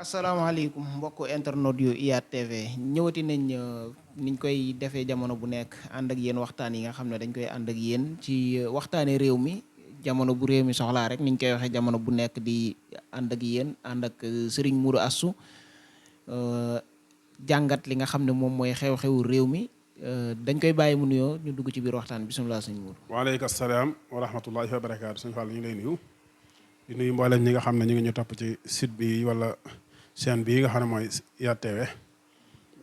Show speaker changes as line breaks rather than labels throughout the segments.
asalaamaaleykum mbokku internet yu IYAT TV ñëwati nañ niñ koy defee jamono bu nekk ànd ak yéen waxtaan yi nga xam ne dañ koy ànd ak yéen ci waxtaane réew mi jamono bu réew mi soxlaa rek niñ koy waxee jamono bu nekk di ànd ak yéen ànd ak Serigne Modou Astou jàngat li nga xam ne moom mooy xew-xewu réew mi dañ koy bàyyi mu nuyoo ñu dugg ci biir waxtaan bisimilah sëñ Modou.
waaleykum salaam wa rahmatullahi wa barakaatu sëñ Fall ñu ngi lay nuyu di nuyu mboolem ñi nga xam ne ñu ngi ñu topp ci site bi wala chaîne bii nga xam ne mooy IYAT TV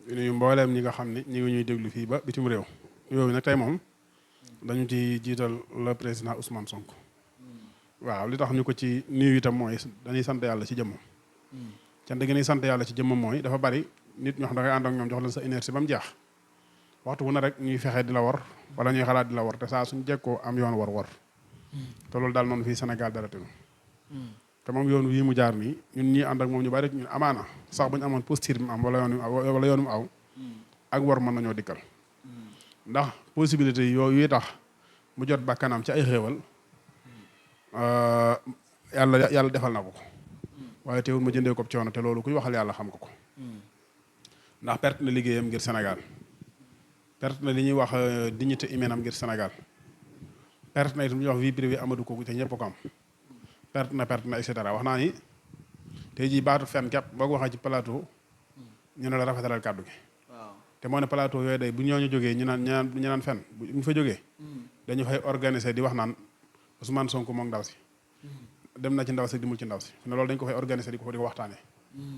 di nuyu mboolem ñi nga xam ne ñu ngi ñuy déglu fii ba bitim réew yow nag tey moom dañu ci jiital le président Ousmane Sonko waaw li tax ñu ko ci nuyu itam mooy dañuy sant yàlla ci jëmmam cant gi ñuy sant yàlla ci jëmmam mooy dafa bari nit ñoo xam da ngay ànd ak ñoom jox leen sa énergie ba mu jeex waxtu bu ne rek ñuy fexe di la war wala ñuy xalaat di la war te saa suñ jekkoo am yoon war te loolu daal noonu fii Sénégal dara tenu te moom yoon wii mu jaar nii ñun ñii ànd ak moom ñu bari ñun amaana sax bu ñu amoon posture bi mu am wala yoon mu aw ak war mën nañoo dikkal ndax possibilité yi yooyu tax mu jot bakkanam ci ay xéewal yàlla defal na ko waaye teewul ma jëndee ko coono te loolu kuy waxal yàlla xam nga ko ndax perte na liggéeyam ngir Sénégal perte na li ñuy wax dignité humaine am ngir Sénégal perte na itam li ñuy wax vie privée amadu ko te ñëpp ko am perte na et cetera wax naa ni tey jii baatu fen képp boo ko waxee ci plateau ñu ne la rafetalal kàddu gi te moo ne plateau yooyu day bu ñooñu jógee ñu naan fen bu ñu fa jógee dañu fay organiser di wax naan Ousmane Sonko moom ndaw si dem na ci ndaw si dimul ci ndaw si ne loolu dañ ko fay organiser di ko waxtaanee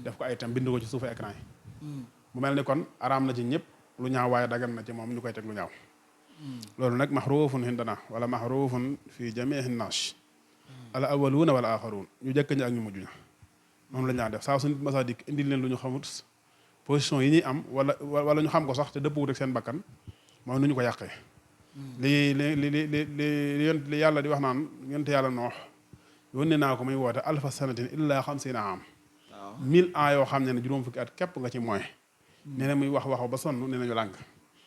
def ko ay thème bind ko ci suufu écran yi mu mel ni kon araam na ci ñëpp lu ñaaw waaye dagan na ci moom ñu koy teg lu ñaaw loolu nag maxruufun hindana wala maxruufun fi jamii naas al awaluuna wala axaruun ñu jëkk ñi ak ñu mujj ña moom la ñu def saa su nit masa dikk indil leen lu ñu xamut position yi ñuy am wala ñu xam ko sax te dëppwut ak seen bakkan moom nu ñu ko yàqee li yàlla di wax naan yonte yàlla noox yónnee naa ko muy woote alfa sanatin illa xamsiina am 1000 ans yoo xam ne juróom fukki at képp nga ci mooy nee na muy wax ba sonn nee nañu lànk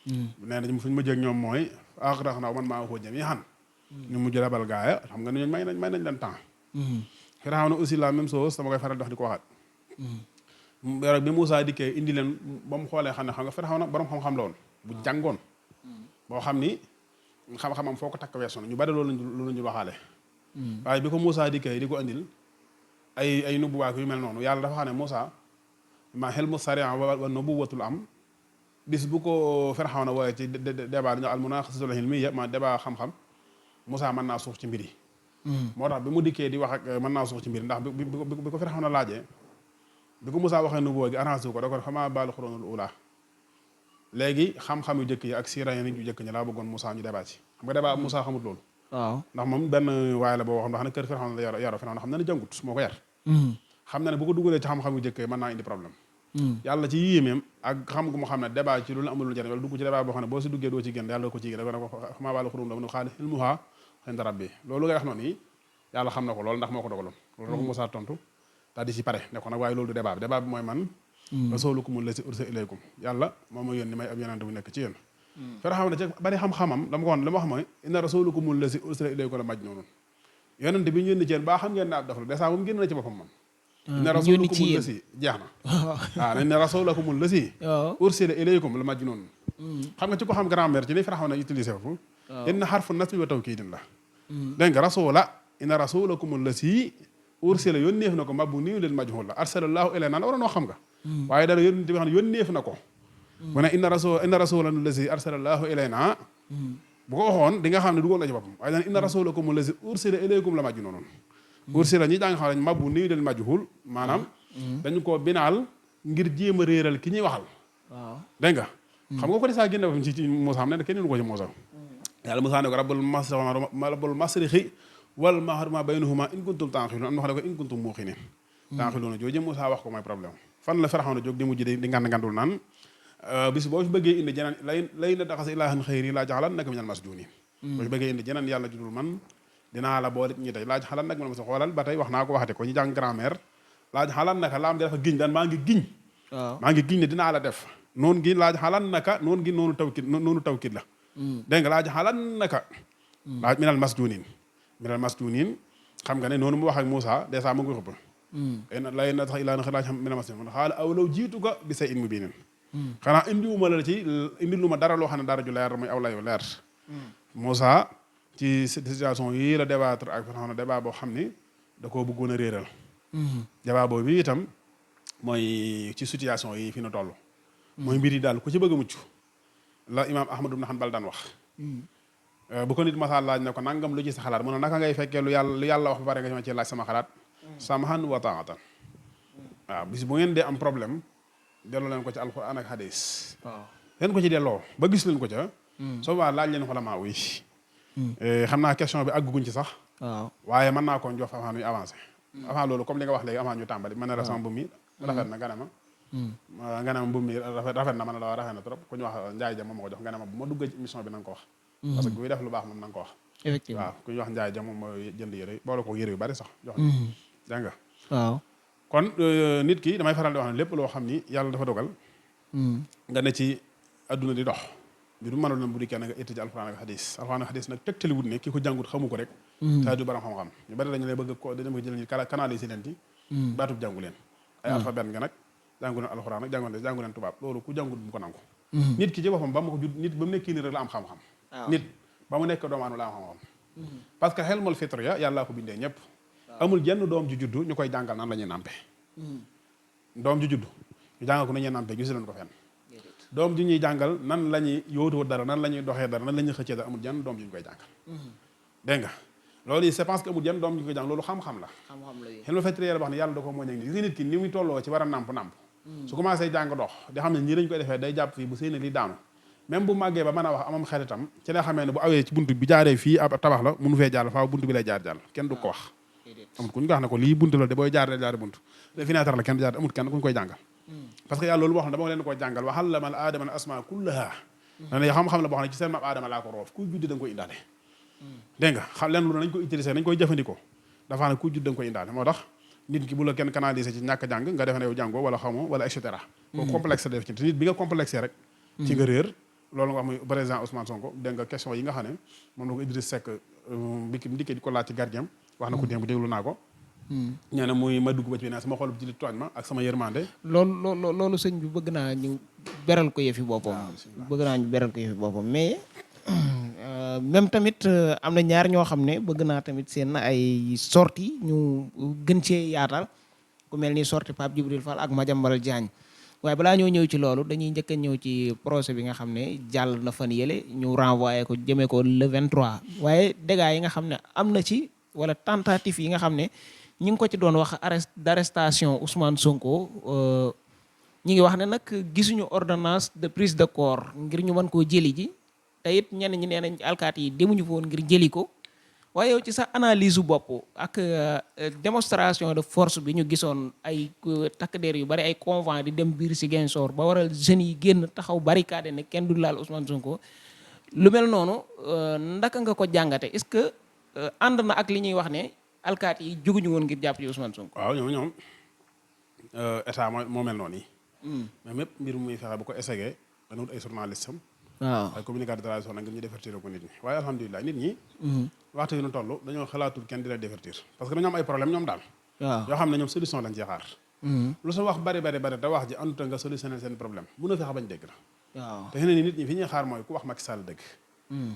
nee na fu ñu ma jëg ñoom mooy axrax na man maa ko jëm yi xan ñu mujj rabal gaaya xam nga ne may nañ leen temps Firawna aussi la même chose sama koy faral dox di ko waxaat bi Moussa dikkee indi leen ba mu xoolee xam nga Firawna borom xam-xam la woon bu jàngoon boo xam ni xam-xamam foo ko takk weesu na ñu bari loolu ñu waxaale waaye bi ko Moussa dikkee di ko andil ay nubuwaak yu mel noonu yàlla dafa xam ne Moussa ma xel mu sariya wa nubuwatul am bis bu ko Firawna wooye ci débat dañu al munaqashatul ilmiyya ma débat xam-xam Moussa mën naa suux ci mbir yi moo tax bi mu dikkee di wax ak mën naa suux ci mbir ndax bi ko Firawna laajee bi ko Moussa waxee nubuwa gi arrangé ko da ko xamaa baalu xuroonul ula léegi xam-xam yu jëkk yi ak siira yi nit yu jëkk ñi laa bëggoon Moussa ñu débat ci xam nga débat Moussa xamut loolu waaw ndax moom benn waaye la boo xam ne kër Firawna la yaro Firawna xam na ne jàngut moo ko yar xam na ne bu ko dugalee ci xam-xam yu jëkk yi mën naa indi problème yàlla ci yéemeem ak xam gu mu xam ne débat ci loolu amul lu jariñ wala dugg ci débat boo xam ne boo si duggee doo ci génn yàlla ko ci génn da ko xamaa baalu xurum la mu ne xaali ilmuha inda rabbi loolu ngay wax noonu yi yàlla xam na ko loolu ndax moo ko dogaloon loolu la ko Moussa tontu daal di si pare ne ko nag waaye loolu du débat bi mooy man rasulukum allazi ursila ilaykum yàlla moom mooy yónni may ab yonent bu nekk ci yéen Firawna ci bari xam-xamam la ma wax mooy inna rasulukum allazi ursila ilaykum la majnun yonent bi ñu yónni ci yéen baa xam ngeen ne ab daf la dèjà moom génn na ci boppam man inna rasulakumul lasi jeex na waaw inna rasulakumul lasi ursila ilaykum la majnun xam nga ci ko xam grammaire ci li Firawna utilisé foofu inna xarfu nasbi wa tawkiidin la dégg nga rasula inna rasulakumul lasi ursila yónneef na ko mabbu niyu leen majhul la arsalallahu ilayna la waroon wax xam nga waaye dara yónni bi xam ne yónneef na ko mu ne inna rasulan lasi arsalallahu ilayna bu ko waxoon di nga xam ne dugal na ci boppam waaye daan inna rasulakumul lasi ursila ilaykum la majnun ursila ñi jàng xam nañ mabbu niyu leen majhul maanaam dañu ko binaal ngir jéem a réeral ki ñuy waxal dégg nga xam nga ko desaa génne boppam ci Moussa xam ne kenn ñu ko ci Moussa yàlla Moussa ne ko rabbul masriqi wal maghrib ma baynahuma in kuntum taaxiluun am na wax ne ko in kuntum muuqinin taaxiluuna jooju Moussa wax ko mooy problème fan la Firawna jóg di mujj di ngandul naan bis boo fi bëggee indi jeneen lay na daxasa ilaahan xayri laa jaxalannaka minal masjuuniin boo fi bëggee indi jeneen yàlla judul man dinaa la boole ñi tey laaj xalan nag man ma sa xoolal ba tey wax naa ko waxate ko ñu jàng grammaire laaj xalan naka laam di dafa giñ daan maa ngi giñ ne dinaa la def noonu gi laaj xalan naka noonu gi noonu tawkid la dégg nga laaj xalan naka laaj minal masjuuniin xam nga ne noonu mu wax ak Moussa dèjà mu ngi xëpp lay na tax ilaa na xalaaj xam mina mas man xaala aw law jiitu ko bi say in mu biinin xanaa indiwuma la ci indi lu ma dara loo xam ne dara ju leer muy aw layu leer Moussa ci situation yii la débattre ak xam ne débat boo xam ni da koo bëggoon a réeral débat boobu itam mooy ci situation yi fi nu toll mooy mbir yi daal ku ci bëgg a mucc la imaam Ahmad ibn Hanbal daan wax bu ko nit masaa laaj ne ko nangam lu ci sa xalaat mu ne naka ngay fekkee lu yàlla wax ba pare nga ma ci laaj sama xalaat samhan wa taatan waaw bis bu ngeen dee am problème delloo leen ko ci alquran ak hadis leen ko ci delloo ba gis leen ko ca soo baa laaj leen xulamaa yi xam naa question bi àgguñ ci sax waaye mën naa ko jox avant ñuy avancé avant loolu comme li nga wax léegi avant ñu tàmbali mën na rasan bu mi rafet na nga ne ma bu mi rafet na man la rafet na trop ku ñu wax Njaay ja moom ma ko jox nga ne ma bu ma duggee ci émission bi na nga ko wax parce que buy def lu baax moom na nga ko wax effectivement waaw ku ñu wax Njaay ja moom mooy jënd yére boole ko yére yu bari sax jox dégg nga waaw kon nit ki damay faral di wax ne lépp loo xam ni yàlla dafa dogal nga ne ci adduna di dox bi du mënoon na bu di kenn nga étudier alxuraan ak xadis alxuraan ak xadis nag tegtali wut ne ki ko jàngut xamu ko rek te du baram xam-xam ñu bari dañu lay bëgg ko dañu ko jël ñu canaliser leen ci baatub jàngu leen ay alphabet nga nag jàngu leen alxuraan nag jàngu leen tubaab loolu ku jàngut bu mu ko nangu nit ki ci boppam ba mu ko judd nit ba mu nekk nii rek la am xam-xam nit ba mu nekk doomu aadama la am xam-xam parce que xel mol fitre ya yàllaa ko bindee ñëpp amul jenn doom ju juddu ñu koy jàngal nan la ñuy nàmpe doom ju juddu ñu jàngal ko na ñuy nàmpe gisu leen ko fenn doom ju ñuy jàngal nan la ñuy yóotoo dara nan la ñuy doxee dara nan la ñuy xëccee dara amul jenn doom ju ñu koy jàngal dégg nga loolu yi c'est parce que amul jenn doom ju ñu koy jàngal loolu xam-xam la xel ma fetri yàlla wax ne yàlla da ko mooñ ak nit ki ni muy tolloo ci war a nàmp su commencé jàng dox di xam ne ñii lañ koy defee day jàpp fii bu séen li daanu même bu màggee ba mën a wax amam xaritam ci la xamee ne bu awee ci buntu bi jaaree fii ab tabax la mënu fee jàll faaw buntu bi lay jaar kenn du ko wax amul ku ñu ko wax ne ko lii buntu la de booy jaar jaar buntu de fenêtre la kenn jaar amul kenn ku ñu koy jàngal parce que yàlla loolu wax na dama leen ko jàngal wa allama al aadama al asmaa kullaha ne xam-xam la boo xam ne ci seen maam aadama laa ko roof ku juddi da nga koy indaale dégg nga xam leen lu nañ koy utiliser nañ koy jëfandikoo dafa ne ku judd da nga koy indaale moo tax nit ki bu la kenn canaliser ci ñàkk jàng nga defe ne yow jàngoo wala xamoo wala et cetera ko complexe def ci te nit bi nga complexé rek ci nga réer loolu nga wax muy président Ousmane Sonko dégg nga question yi nga xam ne moom la ko Idriss Seck biki ndikkee di ko laaj ci gardien wax na ko démb déglu naa ko ñee na muy ma dugg ba ci ne sama xol ci li tooñ ma ak sama yërmande
loolu sëñ bi bëgg naa ñu beral ko yëfi boppam mais même tamit am na ñaar ñoo xam ne bëgg naa tamit seen ay sortie ñu gën cee yaatal ku mel ni sortie Pape Djibril Fall ak Madiambal Diagne waaye balaa ñoo ñëw ci loolu dañuy njëkk a ñëw ci procès bi nga xam ne jàll na fan yële ñu renvoyé ko jëmee ko le 23 waaye dégâts yi nga xam ne am na ci wala tentative yi nga xam ne ñi ngi ko ci doon wax d'arrestation Ousmane Sonko ñi ngi wax ne nag gisuñu ordonnance de prise de corps ngir ñu mën koo jëli ji te it ñenn ñi nee nañ alkaati yi demuñu fa woon ngir jëli ko waaye yow ci sa analyse bopp ak démonstration de force bi ñu gisoon ay takk der yu bari ay convent di dem biir Ziguinchor ba waral jeunes yi génn taxaw barricade ne kenn du laal Ousmane Sonko lu mel noonu ndaka nga ko jàngate est-ce que ànd na ak li ñuy wax ne alkaati yi jóguñu woon ngir jàpp ci Ousmane Sonko.
waaw ñoom état moo mel noonu yi mais mépp mbir mu muy fexe bu ko essayé dana wut ay journaliste am waaw ay communicateur de tradition nag ngir ñu divertir ko nit ñi waaye alhamdulilah nit ñi waxtu yi ñu toll dañoo xalaatul kenn di la divertir parce que dañoo am ay problème ñoom daal waaw yoo xam ne ñoom solution lañ ci xaar lu sa wax bari te wax ji àndut nga solutionné seen problème mun a fexe bañ dégg la waaw te xëy na ni nit ñi fi ñuy xaar mooy ku wax Macky Sall dëgg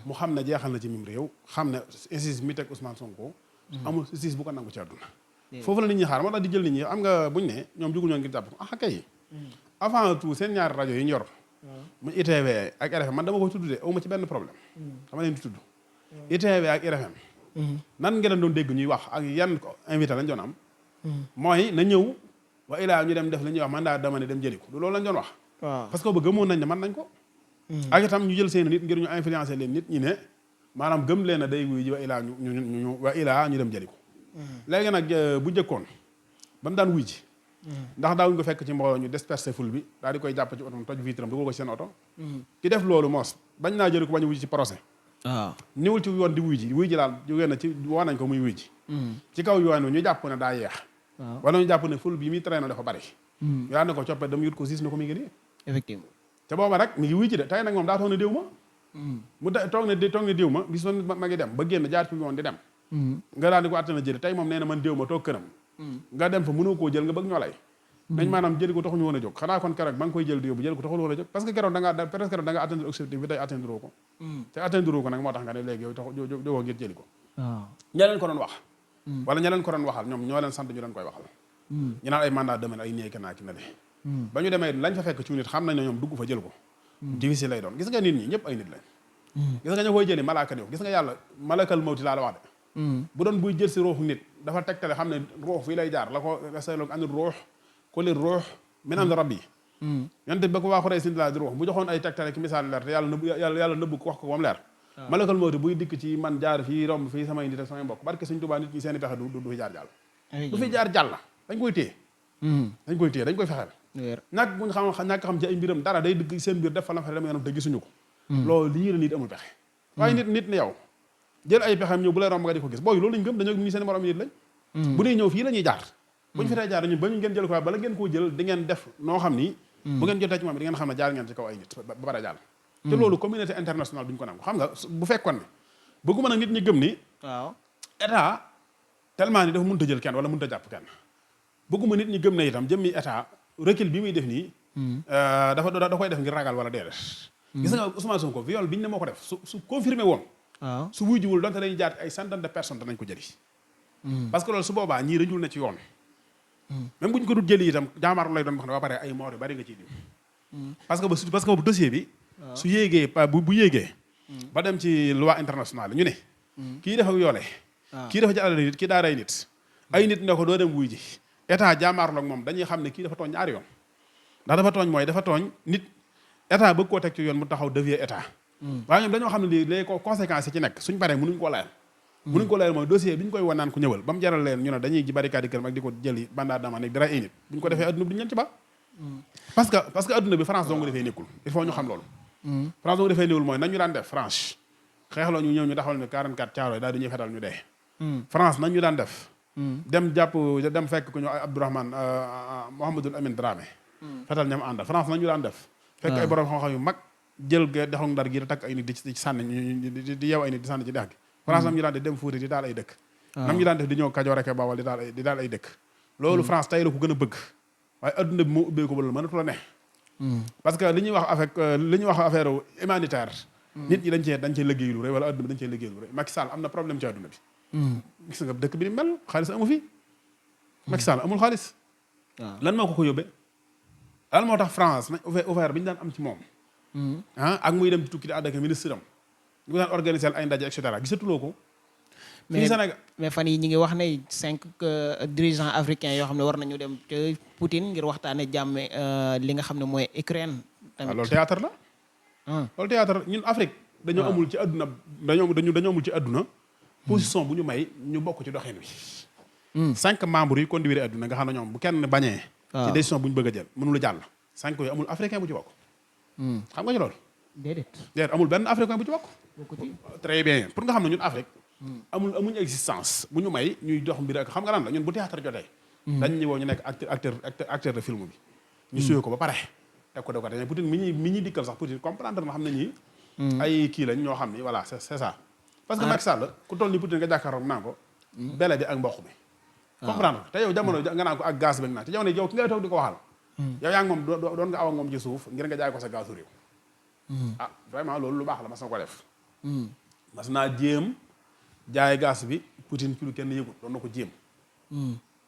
mu xam ne jeexal na ci mim réew xam ne injustice mi teg Ousmane Sonko amul justice bu ko nangu ci àdduna foofu la nit ñi xaar moo tax di jël nit ñi am nga buñ ne ñoom juguñoo ngir jàpp ko kay avant tout seen ñaari rajo yi ñu yor mu ITV ak RFM man dama koy tudd de awma ci benn problème dama leen di tudd ITV ak RFM nan ngeen doon dégg ñuy wax ak yan invité lañ doon am mooy na ñëw wa ilaa ñu dem def li ñuy wax mandat dama ne dem jëli ko du loolu lañ doon wax parce que ba gëmoon nañ ne mën nañ ko ak itam ñu jël seen nit ngir ñu influencer leen nit ñi ne maanaam gëm leen a day wuy ji wa ilaa ñu dem jëli ko léegi nag bu njëkkoon ba mu daan wuy ji ndax daawuñu ko fekk ci mbooloo ñu disperser ful bi daal di koy jàpp ci oto toj vitre am dugal ko ci seen oto ki def loolu moos bañ naa jëli ko bañ a wuy ji ci procès waaw niwul ci yoon di wuy ji daal jógee na ci woo nañ ko muy wuy ji ci kaw yoon ñu jàpp ne daa yeex wala ñu jàpp ne ful bi muy traîné dafa bari ñu daal ne ko coppee dama yut ko gis na ko mi ngi nii effectivement te booba rek mi ngi wuy ji de tey nag moom daa toog ne déw ma mu toog ne déw ma bis ma ngi dem ba génn jaar fi yoon di dem nga daal di ko attana jëli tey moom nee na man déw ma toog këram nga dem fa mënoo koo jël nga bëgg ñoo lay nañ maanaam jëli ko taxuñu woon a jóg xanaa kon keroog ba nga koy jël di yóbbu jël ko taxul woon a jóg parce que keroog da nga atteindre objectif bi tey atteindre ko te atteindre ko nag moo tax nga ne léegi yow tax jógoo ngir jëli ko ña leen ko doon wax wala ña leen ko doon waxal ñoom ñoo leen sant ñu leen koy waxal ñu naan ay mandat domaine ay néeg naa ki na de ba ñu demee lañ fa fekk ci nit xam nañ ne ñoom dugg fa jël ko difficile lay doon gis nga nit ñi ñëpp ay nit lañ gis nga ña koy jëli malaaka yow gis nga yàlla malakal mawti laa la wax de bu doon buy jël si ruuxu nit dafa tegtale xam ne ruux fii lay jaar la ko sayloog ani ruux ku li ruux min amri rabbi yonte ba ko waa xoree sin la di ruux bu joxoon ay tegtale ki misaal leer te yàlla nëbb ko wax ko moom leer malakal mawti buy dikk ci man jaar fii romb fii samay nit ak samay mbokk barke Sëñ Tuubaa nit ñi seeni pexe du fi jaar jàll du fi jaar jàll dañ koy téye dañ koy fexeel ñàkk buñ xam ci ay mbiram dara day dëgg seen mbir def fa lam fe dama yoonam te gisuñu ko loolu lii la nit amul pexe waaye nit ne yow jël ay pexem ñëw bu lay romb nga di ko gis booy loolu lañ gëm dañoo ñu seen morom nit lañ bu ñuy ñëw fii la ñuy jaar buñu fi tey jaar dañu ba ñu ngeen jël ko bala ngeen koo jël di ngeen def noo xam ni bu ngeen jotee ci moom di ngeen xam ne jaar ngeen ci kaw ay nit ba bara jàll te loolu communauté internationale duñ ko nangu xam nga bu fekkoon ne bëgguma nag nit ñi gëm ni waaw état tellement ni dafa mënut a jël kenn wala mënut a jàpp kenn bëgguma nit ñi gëm ne itam jëmmi état recul bi muy def nii da koy def ngir ragal wala déedéet gis nga Ousmane Sonko viol biñ ne moo ko def su confirmé woon su wuy jiwul donte dañuy jaar ay centaine de personnes danañ ko jëli parce que loolu su boobaa ñii dañul na ci yoon même buñ ko dul jëli itam jaamaaru lay doon wax ne ba pare ay moor yu bari nga ciy dim parce que bu dossier bi su yéegee bu yéegee ba dem ci loi internationale ñu ne kii dafa yoole kii dafa jàllale nit kii daa rey nit ay nit ne ko doo dem wuy ji état jaamaarlu ak moom dañuy xam ne kii dafa tooñ ñaari yoon ndax dafa tooñ mooy dafa tooñ nit état bëgg koo teg ci yoon mu taxaw dévier état waaye ñoom dañoo xam ne lii les conséquences yi ci nekk suñ paree mënuñ koo layal mooy dossier bi ñu koy wan naan ko ñëwal ba mu jaral leen ñu ne dañuy ji barricade këram ak di ko jëli mandat d'amener nekk dara ay nit bu ñu ko defee adduna bi duñu leen ci ba parce que adduna bi France doo nga defee nekkul il faut ñu xam loolu France doo nga defee nekkul mooy nañu daan def France xeexloo ñu ñëw ñu taxawal ñu 44 caaro daal di ñuy fetal ñu dee France nañu daan def dem fekk ku ñu Abdourahmane Mouhamadoul Amine Dramé fetal ñam àndal France nañu daan def fekk ay borom xam-xam yu mag jël dexu Ndar gi di takk ay nit di ci sànni di yeew ay nit di sànni ci dex gi France nam ñu daan def dem Fuuta di daal ay dëkk nam ñu daan def di ñëw Kajoor ak Bawol di daal ay dëkk loolu France tey la ko gën a bëgg waaye adduna bi moo ubbee ko ba loolu mënatu la ne parce que li ñuy wax affaire humanitaire nit ñi dañ cee liggéey lu rëy wala adduna bi dañ cee liggéey lu rëy Macky Sall am na problème ci adduna bi gis nga dëkk bi ni mel xaalis amu fi Macky Sall amul xaalis lan moo ko yóbbee lan moo tax France nañ ouvert bi ñu daan am ci moom ak muy dem ci tukki di ànd ak ministre am ñu ko daan organiser ay ndaje et cetera gisatuloo ko fii Sénégal
mais fan yi ñi ngi wax ne 5 dirigeants africains yoo xam ne war nañu dem ca Poutine ngir waxtaane jàmm li nga xam ne mooy Ukraine tamit
loolu théâtre la loolu théâtre ñun Afrique dañoo amul ci àdduna dañoo amul ci àdduna position bu ñu may ñu bokk ci doxin wi 5 membres yi conduire àdduna nga xam ne ñoom bu kenn bañee ci décision bu ñu bëgg a jël mënu la jàll 5 yooyu amul africain bu ci bokk xam nga ci loolu déedéet amul benn africain bu ci bokk très bien pour nga xam ne ñun Afrique amuñu existence bu ñu may ñuy dox mbir ak xam nga lan la ñun bu théâtre jotee dañ ñu woo ñu nekk acteur de film bi ñu suyee ko ba pare teg ko de côté Poutine mi ñuy dikkal sax Poutine comprendre na xam ne ñii ay kii lañ ñoo xam ni voilà c'est ça parce que Macky Sall ku toll ni Poutine nga jàkkaarloog naan ko bele bi ak mboq bi comprendre te yow jamono nga naan ko ak gaz bi naan te jamono yow ki ngay toog di ko waxal yow yaa ngi moom doon nga aw ak moom ci suuf ngir nga jaay ko sa gazu réew vraiment loolu lu baax la mas na ko def mas naa jéem jaay gaz bi Poutine ci lu kenn yëgul doon na ko jéem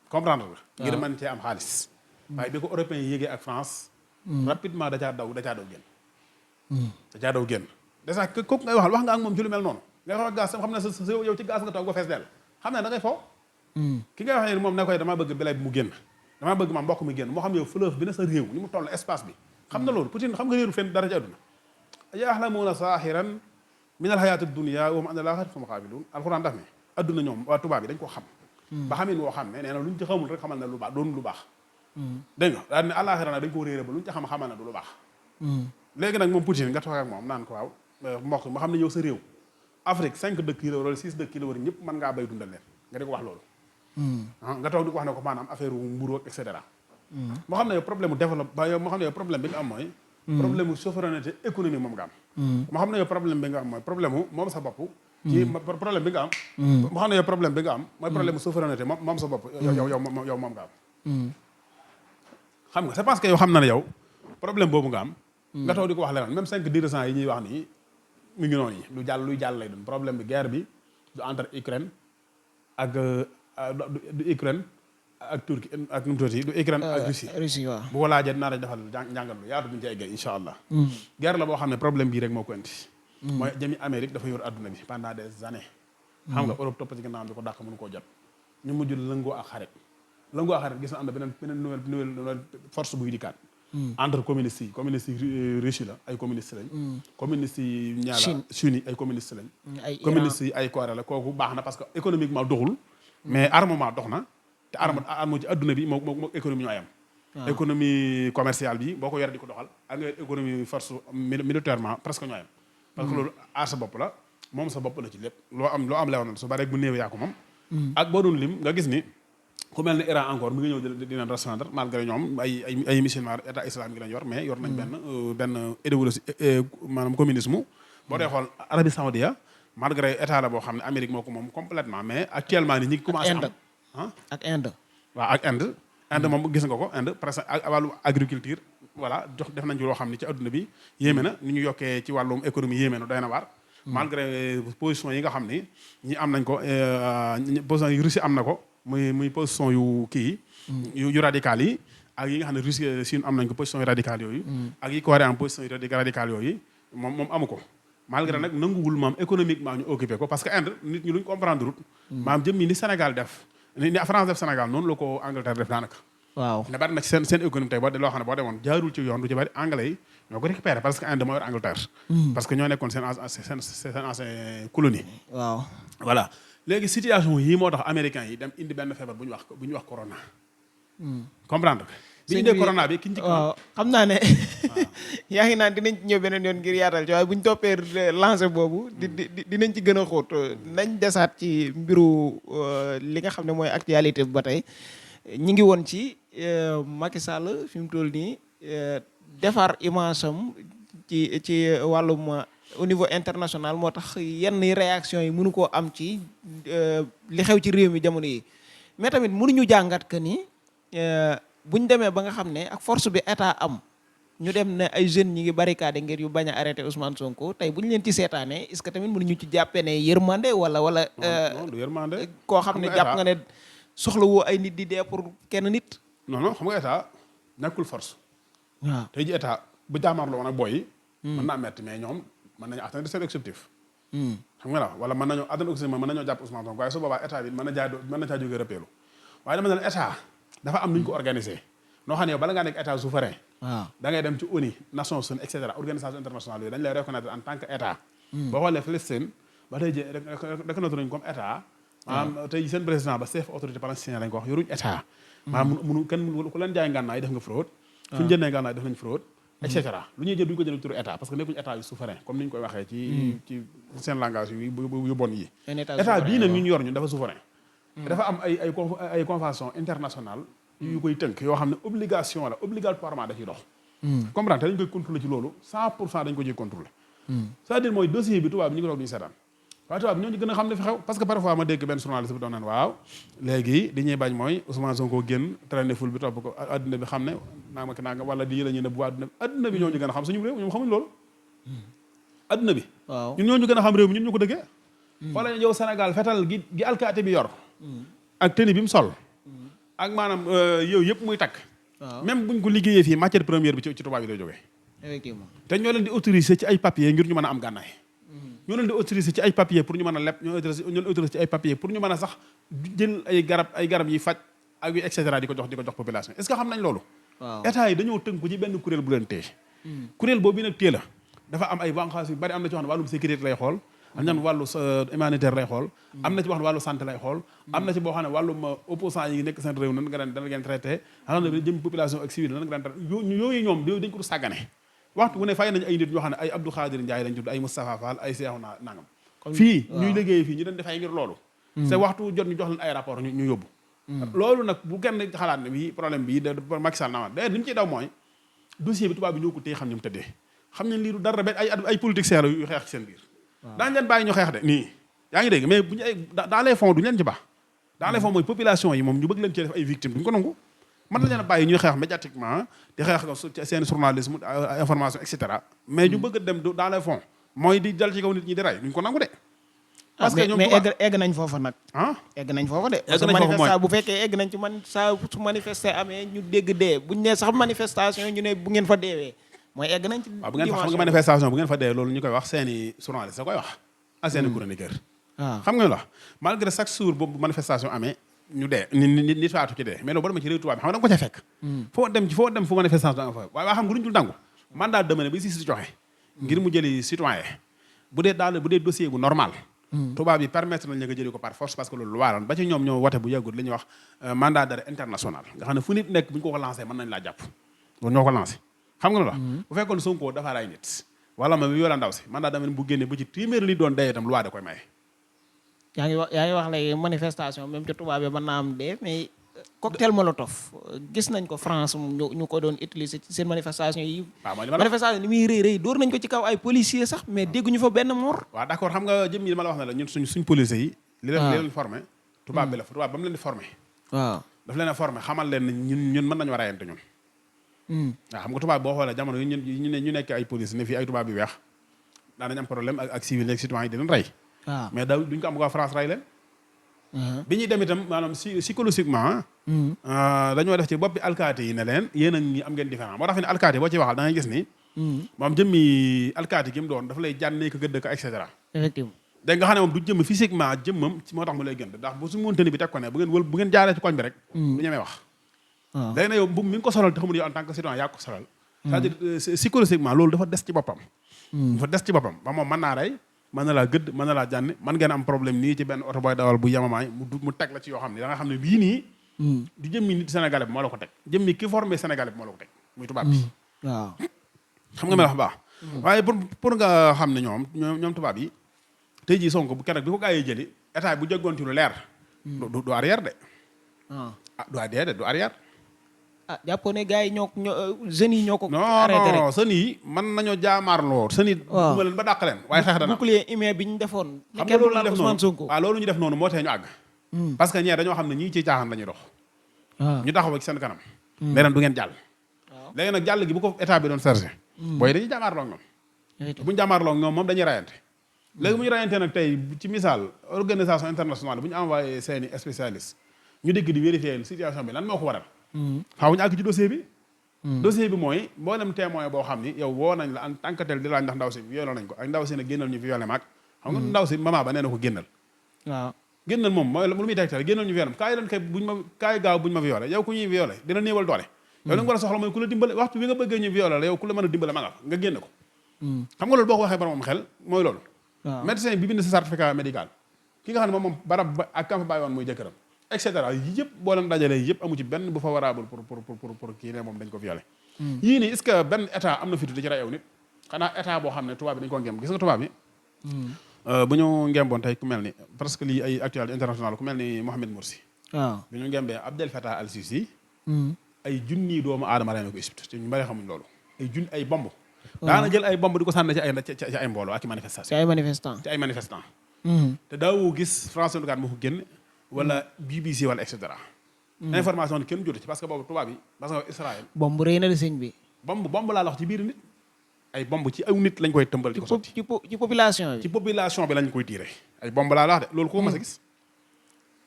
comprendre la ngir mën cee am xaalis waaye bi ko européens yi yégee ak France rapidement da caa daw génn déjà kooku ngay waxal wax nga ak moom ci lu mel noonu ngay wax ak gaz sam xam ne sa yow ci gaz nga toog ba fees dell xam ne da ngay foo ki ngay waxee moom ne koy damaa bëgg belay bi mu génn damaa bëgg ma mbokk mi génn moo xam yow fleuve bi na sa réew ni mu toll espace bi xam na loolu Poutine xam nga réeru fenn dara ci àdduna yaxlamuuna saaxiran min alxayaati dunia wa hum an al-aaxirati hum gaafiluun alxuraan daf ne adduna ñoom waa tubaab yi dañ ko xam ba xamin woo xam ne nee na luñ ci xamul rek xamal ne lu baax doon lu baax dégg nga daal ne àllaaxira nag dañ ko réere ba luñ ci xam xamal ne du lu baax léegi nag moom Poutine nga toog ak moom naan ko waaw mbokk ma xam ne yow sa réew Afrique 5 dëkk yi la wala 6 dëkk yi la war ñëpp mën ngaa bay dundal leen nga di ko wax loolu nga toog di ko wax ne ko maanaam affaire mburu ak et cetera moo xam ne yow problème mu développement yow moo xam ne yow problème bi nga am mooy problème mu souveraineté économique moom nga am moo xam ne yow problème bi nga am mooy problème mu moom sa bopp ci problème bi nga am moo xam ne yow problème bi nga am mooy problème souveraineté moom sa bopp yow moom nga am xam nga c'est parce que yow xam na ne yow problème boobu nga am nga taw di ko wax leneen même 5-10% yi ñuy wax nii mu ngi noonu yi luy jàll lay doon problème bi guerre bi du entre Ukraine ak du Ukraine ak Turquie ak nu mu tuddati du Ukraine ak
Russie waaw
bu ko laajee dinaa la defal njàngat lu yaatu bu ñu ci eggee incha allah guerre la boo xam ne problème bii rek moo ko indi mooy jëmi Amérique dafa yor adduna bi pendant des années xam nga Europe topp ci gannaaw bi ko dàq mënu koo jot ñu mujj lëngoo ak xarit gis na am na beneen nouvelle force buy dikkaat entre communistes yi Russie la ay communistes lañ communistes yi ñaara Chine yi ay communistes lañ communistes yi ay Corée la kooku baax na parce que économiquement doxul mais armement dox na te arme ci adduna bi moo économie ñoo ayam économie commerciale bi boo ko yore di ko doxal ak nga économie force militairement presque ñoo ayam parce que loolu aar sa bopp la moom sa bopp la ci lépp loo am leew na su bari rek bu néew yaa ko moom ak boo doon lim nga gis ni ku mel ne Iran encore mi ngi ñëw di leen restreindre malgré ñoom ay musulman état islamique lañ yor mais yor nañ benn idéologie maanaam communisme boo dee xool Arabie Saoudite malgré état la boo xam ne Amérique moo ko moom complètement mais actuellement ni ñi ngi commencé am
ak Inde
waaw ak Inde moom gis nga ko Inde presque ak wàllu agriculture voilà def nañ ci loo xam ne ci adduna bi yéeme na ni ñu yokkee ci wàllum économie yéeme na doy na waar malgré position yi nga xam ni ñi am nañ ko position yu Russie am na ko muy position yu kii yu radical yi ak yi nga xam ne Russie Chine am nañ ko position yu radical yooyu ak yi Corée am position yu radical yooyu moom amu ko malgré nag nanguwul maam économiquement ñu occupé ko parce que Inde nit ñi luñ comprendre rut maam jëm ni Sénégal def ni France def Sénégal noonu la ko Angleterre def daanaka
waaw ne
bari na ci seen économie tey loo xam ne boo demoon jaarul ci yoon du ci bari anglais yi ñoo ko récupéré parce que Inde moo yor Angleterre parce que ñoo nekkoon seen ancien colonie
waaw
voilà léegi situation yii moo tax américains yi dem indi benn feebar bu ñu wax corona comprendre bi ñu indee corona bi ki ñu
waaw xam naa ne yaa ngi naan dinañ ci ñëw beneen yoon ngir yaatal ci waaye bu ñu toppee lancé boobu dinañ ci gën a xóot nañ desaat ci mbiru li nga xam ne mooy actualité bi ba tey ñi ngi woon ci Macky Sall fi mu toll nii defar image am ci wàllum au niveau international moo tax yenn réaction yi mënu koo am ci li xew ci réew mi jamono yi mais tamit mënuñu jàngat que ni buñ demee ba nga xam ne ak force bi état am ñu dem ne ay jeunes ñi ngi barricade ngir yu bañ a arrêté Ousmane Sonko tey bu ñu leen ci seetaanee est-ce que tamit mënuñu ci jàppee ne yërmande wala
non du yërmande
koo xam ne jàpp nga ne soxla woo ay nit di dee pour kenn nit
non xam nga état nekkul force
waaw
tey ji état bu jaamarloo woon ak booy yi mën naa metti mais ñoom mën nañu atteindre seen objectif xam nga la wala mën nañoo atteindre objectif mën nañoo jàpp Ousmane Sonko waaye su boobaa état bi mën na caa jógee rëppeelu waaye dama ne la état dafa am nu ñu ko organisé noo xam ne yow bala ngaa nekk état souverain
waaw
da ngay dem ci ONU Nations Unies et cetera organisation internationale yooyu dañ lay reconnaître en tant que état boo xoolee Palestine ba tey ji reconnaître nañu comme état maanaam tey seen président ba chef autorité palestinien lañ ko wax yoruñ état maanaam munu kenn ku leen jaay ngànnaay def nga fraude fu ñu jëndee ngànnaay def nañ fraude et cetera lu ñuy jël duñu ko jël turu état parce que nekkuñu état yu souverain comme ni ñu koy waxee ci seen langage yu bon yi état bii nag ñu yor ñun dafa souverain dafa am ay convention internationale yu koy tënk yoo xam ne obligation la obligatoirement da ciy dox comprendre te dañ koy contrôler ci loolu 100% dañ ko ciy contrôler c'est-à-dire mooy dossier bi tubaab bi ñu ngi toog duñu seetaan waaye tubaab bi ñoo ñu gën a xam ne fi xew parce que parfois ma dégg benn journaliste bi doon naan waaw léegi li ñuy bañ mooy Ousmane Sonko génn traîner ful bi topp ko adduna bi xam ne naa wala di la ñu ne bu adduna bi ñoo ñu gën a xam suñu réew ñoom xamuñ loolu adduna bi ñun ñoo ñu gën a xam réew mi ñun ñu ko dëggee wala yow Sénégal fetal gi alkaati bi yor ak tenue bi mu sol ak maanaam yow yëpp muy takk même buñ ko liggéeyee fii matière première bi ci tubaab yi lay jógee
effectivement
te ñoo leen di autoriser ci ay papier ngir ñu mën a am gànnaay ñoo leen di autoriser ci ay papier pour ñu mën a leb ñoo autoriser ci ay papier pour ñu mën a sax jël ay garab yi faj ak yu et cetera di ko jox population est-ce que xam nañ loolu état yi dañoo tënku ci benn kuréel bu leen téye kuréel boobu nag téye la dafa am ay banqaas yu bari am na ci wax ne wàllum sécurité lay xool am na wàllu humanitaire lay xool am na ci wax ne wàllu santé lay xool am na ci boo xam ne wàllum opposant yi nekk seen réew nan nga dana ngeen traité xam ne jëm population ak civil nan nga daan yooyu ñoom dañ ko du sàggane waxtu bu ne fay nañu ay nit ñoo xam ne ay Abdou Khadir Ndiaye lañ tudd ay Moustapha Fall ay Cheikhouna nangam fii ñuy liggéey fii ñu leen dafay ngir loolu c'est waxtu jot ñu jox leen ay rapport ñu yóbbu loolu nag bu kenn xalaat ne bii problème bii da Macky Sall naa d'ailleurs li mu ciy daw mooy dossier bi tubaab bi ñoo ko téye xam ne mu tëddee xam ne lii du dara benn ay politiciens la yu xeex ci seen biir daañu leen bàyyi ñu xeex de nii yaa ngi dégg mais bu ñu ay dans les fonds duñu leen ci baax dans les fonds mooy population yi moom ñu bëgg leen ci def ay victimes duñu ko nangu mën nañ leen a bàyyi ñuy xeex médiatiquement di xeex seen journalisme information et cetera mais ñu bëgg a dem dans les fonds mooy di dal ci kaw nit ñi di rey duñ ko nangu de parce que ñoom
mais egg nañ foofa nag egg nañ foofa de parce que manifestation bu fekkee egg nañ ci su manifester amee ñu dégg dee buñ nee sax manifestation ñu ne bu ngeen fa deewee mooy egg nañ ci
waaw bu ngeen fa xam nga manifestation bu ngeen fa dee loolu ñu koy wax seeni journaliste da koy wax ak seeni chroniqueur xam nga la malgré chaque jour boobu manifestation amee ñu dee nit faatu ci dee mais loolu boo demee ci réew tubaab bi xam nga da nga ko ca fekk foo dem fu manifestation da nga fa waaye xam nga luñ dul dangu mandat demandé bi si joxe ngir mu jëli citoyen bu dee dossier bu normal tubaab yi permettre nañ la nga jëli ko par force parce que loolu loi la ba ci ñoom ñoo wote bu yàggul li ñuy wax mandat d'arrêt international nga xam ne fu nit nekk bu ñu ko lancé mën nañ laa jàpp loolu ñoo ko lancé xam nga lu la bu fekkoon Sonko dafa ray nit wala ma yoola ndaw si mandat d'arrêt bu génne bu ci téeméeri li doon dee itam loi da koy maye
yaa ngi wax léegi manifestation même ci tubaab yi mën naa am dee mais cocktail molotov gis nañ ko France ñu ko doon utiliser ci seen manifestation yi manifestation ni muy rëy dóor nañ ko ci kaw ay policiers sax mais dégguñu fa benn mort
waaw d'accord xam nga jëm yi ma la wax ne la ñun suñ policiers yi li leen formé tubaab bi la tubaab ba mu leen di formé waaw daf leen a formé xamal leen ñun mën nañu rayante ñun waaw xam nga tubaab boo xoolee jamono yi ñu nekk ay police ne fii ay tubaab yu weex daan nañ am problème ak civil ak citoyen yi di leen rey mais da duñ ko am ko France rey leen bi ñuy dem itam maanaam psychologiquement dañoo def ci bopp bi alkaati yi ne leen yéen a ngi am ngeen différent moo tax fi ne alkaati boo ci waxal da ngay gis ni moom jëmmi alkaati gi mu doon dafa lay jànnee ko gëdd ko et cetera
effectivement
dégg nga xam ne moom du jëmm physiquement jëmmam moo tax mu lay gënd ndax bu su montani bi teg ko ne bu ngeen jaaree ci koñ bi rek du ñemee wax léegi nag yow bu mi ngi ko solal te xamul yow en tant que citoyen yaa ko solal c'est-à-dire psychologiquement loolu dafa des ci boppam ba moom mën naa rey mën na laa gëdd mën na laa jànni man ngeen am problème nii ci benn oto booy dawal bu yamamaay mu teg la ci yoo xam ne da nga xam ne bii nii du jëmmi nit sénégalais bi moo la ko teg jëmmi ki formé sénégalais bi moo la ko teg muy tubaab bi
waaw
xam nga mel wax baax waaye pour nga xam ne ñoom tubaab yi tey jii Sonko bu keroog bi ko gaa yi jëli état bu jéggoon ci lu leer du arrière de du arrière
jàppoo ne gars yi jeunes yi ñoo ko arrêté rek
non jeunes yi mën nañoo jaamaarloo jeunes yi duma leen ba dàq leen waaye xeex dana
bouclier humain bi ñu defoon
xam nga loolu ñu def noonu waaw loolu ñu def noonu moo tee ñu àgg parce que ñee dañoo xam ne ñii ci caaxaan lañuy dox ñu taxaw ci seen kanam leneen du ngeen jàll léegi nag jàll gi bu ko état bi doon chargé booy dañuy jaamaarloo ak ñoom bu ñu jaamaarloo ak ñoom moom dañuy rayante léegi bu ñu rayante nag tey ci misaal organisation internationale bu ñu envoyé seeni spécialiste ñu dégg di vérifier situation bi lan moo ko waral xaw ñu àgg ci dossier bi mooy boo dem témoin boo xam ni yow woo nañ la en tant que tel di laaj ndax ndaw si violé nañ ko ak ndaw si ne génnal ñu violé maag xam nga ndaw si mama ba nee na ko génnal waaw génnal moom mooy lu muy tegtal génnal ñu violé kaay leen kay kaay gaaw buñ ma violé yow ku ñuy violé dina néewal doole yow li nga war a soxla mooy ku la dimbale waxtu bi nga bëggee ñu violé la yow ku la mën a dimbale ma nga génn ko xam nga loolu boo ko waxee borom xel mooy loolu médecin bi bind sa certificat médical ki nga xam ne moom barab ak kam fa bàyyi woon muy jëkkëram et cetera yëpp boo leen dajalee yëpp amu ci benn bu favorable pour kii ne moom dañ ko violé yii nii est-ce que benn état am na fitu di ci rey yow nit xanaa état boo xam ne tubaab bi dañ ko ngem gis nga tubaab bi bu ñu ngemboon tey ku mel ni parce que lii ay actualité internationale ku mel ni Mohamed Morsi waaw bi ñu ngembee Abdel Fattah al-Sisi ay junni doomu aadama rey na ko Égypte te ñu bari xamuñ loolu ay bomb daana jël ay bomb di ko sànni ci ay mbooloo ak i manifestation ci ay manifestant te daawoo gis France 24 moo ko génn wala BBC wala et cetera information ni kenn jotu ci parce que boobu tubaab yi parce que Israël
bomb rëy na de sëñ bi
bomb laa la wax ci biir nit ay bomb ci aw nit lañ koy tëmbal di ko sotti
ci population bi
ci population bi lañ koy tiire ay bomb laa la wax de loolu ko mas a gis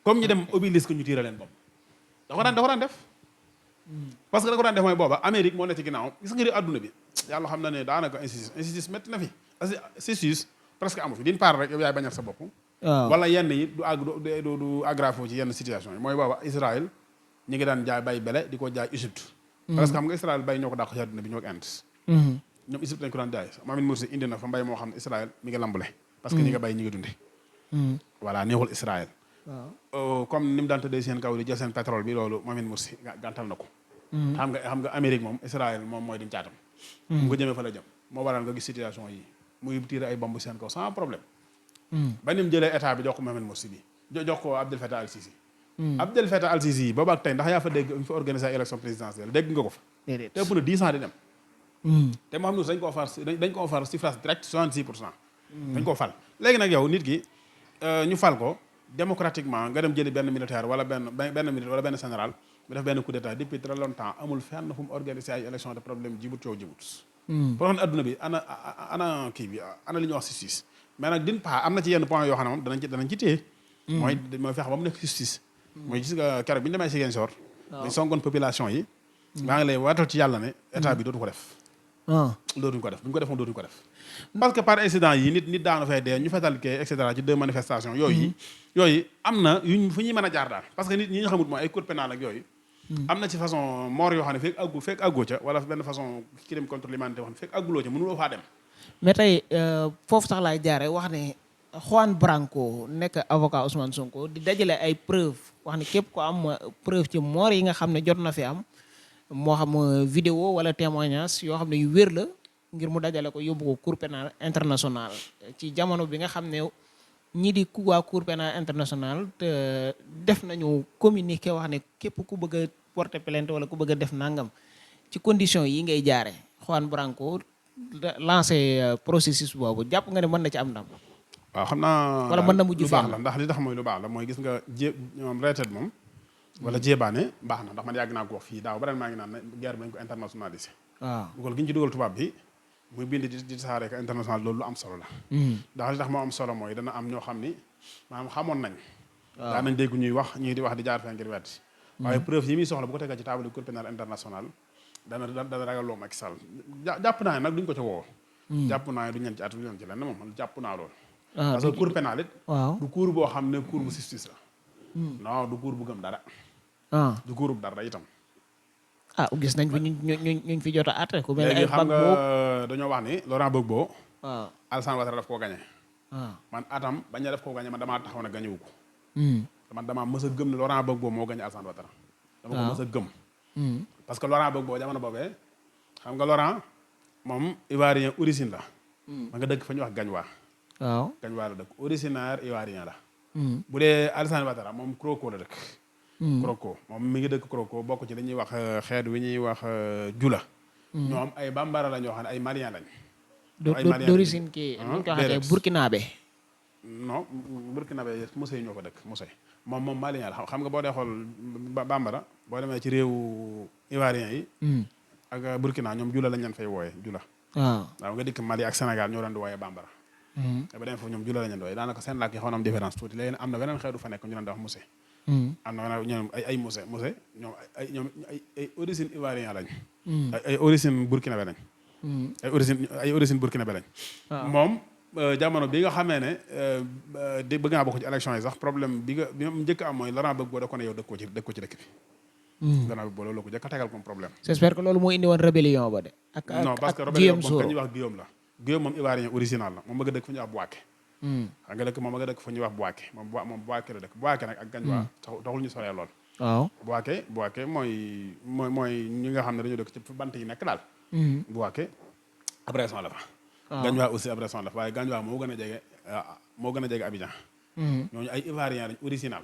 comme ñu dem obélisque ñu tiire leen bomb da ko daan def parce que da ko daan def mooy booba Amérique moo ne ci ginnaaw gis nga adduna bi yàlla xam na ne daanaka injustice métti na fi injustice presque amu fi d'une part rek yow yaay bañal sa bopp wala yenn yi du aggrave ci yenn situation yi mooy booba Israël ñi ngi daan jaay bay bele di ko jaay Égypte parce que xam nga Israël bay ñoo ko dàq ci àdduna bi ñoo ko Inde ñoom Égypte lañ ko daan jaay Mohamed Morsi indi na fa mbay moo xam ne Israël mi ngi lambale parce que ñi nga bay ñi ngi dunde voilà neexul Israël comme ni mu daan tëddee seen kaw di jël seen pétrole bi loolu Mohamed Morsi gàntal na ko xam nga Amérique moom Israël moom mooy dim caatam mu ko jëmee fa la jëm moo waral nga gis situation yi muy tirer ay bomb seen kaw sans problème ba ni mu jëlee état bi jox ko Mohamed Morsi bi jox ko Abdel Fattah al-Sisi Abdel Fattah al-Sisi boobu ak tey ndax yaa fa dégg ñu fa organiser ay élection présidentielle dégg nga ko fa te ëpp na 10 ans di dem te Mohamed Morsi dañ koo far suffrage direct 66% dañ koo fal léegi nag yow nit ki ñu fal ko démocratiquement nga dem jëli benn militaire wala benn militaire wala benn général mu def benn coup d'état depuis très longtemps amul fenn fu mu organiser ay élection de problème jibut coow jibut pour wax ne adduna bi ana kii bi ana li ñuy wax justice mais nag d'une part am na ci yenn point yoo xam ne moom danañ ci téye mooy fexe ba mu nekk justice mooy gis nga keroog bi ñu demee Ziguinchor dañ songoon population yi maa ngi lay waatal ci yàlla ne état bi dootu ko def dootuñu ko def bu ñu ko defoon dootuñu ko def parce que par incident yi nit daanu fay dee ñu fetal kee et cetera ci 2 manifestations yooyu am na yuñ fu ñuy mën a jaar daal parce que nit ñi nga xamut mooy ay cour pénal ak yooyu am na ci façon mort yoo xam ne fekk àggoo ca wala benn façon crime contre l'humanité wax ne fekk àgguloo ca mënuloo faa dem
mais tey foofu sax laay jaare wax ne Juan Branco nekk avocat Ousmane Sonko di dajale ay preuve wax ne képp ko am preuve ci mort yi nga xam ne jot na fi am moo xam vidéo wala témoignage yoo xam ne yu wér la ngir mu dajale ko yóbbu ko cour pénal international ci jamono bi nga xam ne ñii di waa cour pénal international te def nañu communiqué wax ne képp ku bëgg a porter plainte wala ku bëgg a def nangam ci condition yi ngay jaare Juan Branco lancé processus boobu jàpp nga ne mën na ci am ndam
waaw xam naa
wala mën na mujj
lu baax la ndax li tax mooy lu baax la mooy gis nga ñoom retraite moom wala jéebaane baax na ndax man yàgg naa ko wax fii daaw ba ren maa ngi naan guerre bi nañ ko internationalisé waaw dugal gi ñu ci dugal tubaab bi muy bind di saaree ko international loolu lu am solo la ndax li tax moo am solo mooy dana am ñoo xam ni maanaam xamoon nañ daa nañ dégg ñuy wax ñii di wax di jaar fee ngir wetti waaye preuve yi muy soxla bu ko tegal ci table cour pénal international dana ragal loo Macky Sall jàpp naa ne nag duñ ko ca woo jàpp naa ne duñ leen ci at duñ leen ci lenn moom jàpp naa loolu parce que cour pénal it du cour boo xam ne cour bu justice la non du cour bu gëm dara du cour bu dara itam
gis nañ fi ñu fi jot a àtte ku mel ne ay
xam nga dañoo wax ni Laurent Gbagbo Alassane Ouattara daf koo gañe man atam bañ a def koo gañe man damaa taxaw ne gañewu ko man damaa mës a gëm ne Laurent Gbagbo moo gañe Alassane Ouattara dama ko mës a gëm parce que Laurent Gbagbo jamono boobee xam nga Laurent moom ivoirien origine la ma nga dëkk fa ñuy wax Gagnewaa la dëkk originaire ivoirien la bu dee Alassane Ouattara moom Kroko la dëkk Kroko moom mi ngi dëkk Kroko bokk ci dañuy wax xeet wi ñuy wax Jula ñoom ay bambara la ñoo xam ne ay malien lañ
d'origine kii ñu ko waxee burkinabé
non burkinabé Moussey ñoo fa dëkk Moussey moom malien la xam nga boo dee xool bambara boo demee ci réewu ivoirien yi ak Burkina ñoom Jula lañ leen fay wooye Jula waaw nga dikk Mali ak Sénégal ñoo leen di wooye bambara ba demee foofu ñoom Jula lañ leen di wooye daanaka seen làkk yi xaw na am différence tuuti léegi am na beneen xeetu fa nekk ñu leen di wax Moussey am na ñoom ay Moussey ñoom ay origine ivoirien lañ ay origine burkinabé lañ ay origine burkinabé lañ moom jamono bi nga xamee ne di bëgg naa bokk ci élection yi sax problème bi mu njëkk am mooy Laurent Gbagbo da ko ne yow dëkkoo ci dëkk bi Laurent Gbagbo loolu ko njëkk a tegal comme problème
j'espère que loolu moo indi woon rébellion ba de
non parce que rébellion moom ka ñuy wax Guillaume la Guillaume moom ivoirien original la moom bëgg dëkk fu ñuy wax Bouaké xam nga dëkk moom ma nga dëkk fu ñuy wax Bouaké moom Bouaké la dëkk Bouaké nag ak Gagnewaa taxul ñu soree lool waaw Bouaké mooy ñi nga xam ne dañoo dëkk ci bant yi nekk daal Bouaké Abresson la fa Gagnewaa aussi Abresson la fa waaye Gagnewaa moo gën a jege Abidjan ñooñu ay ivoirien lañ original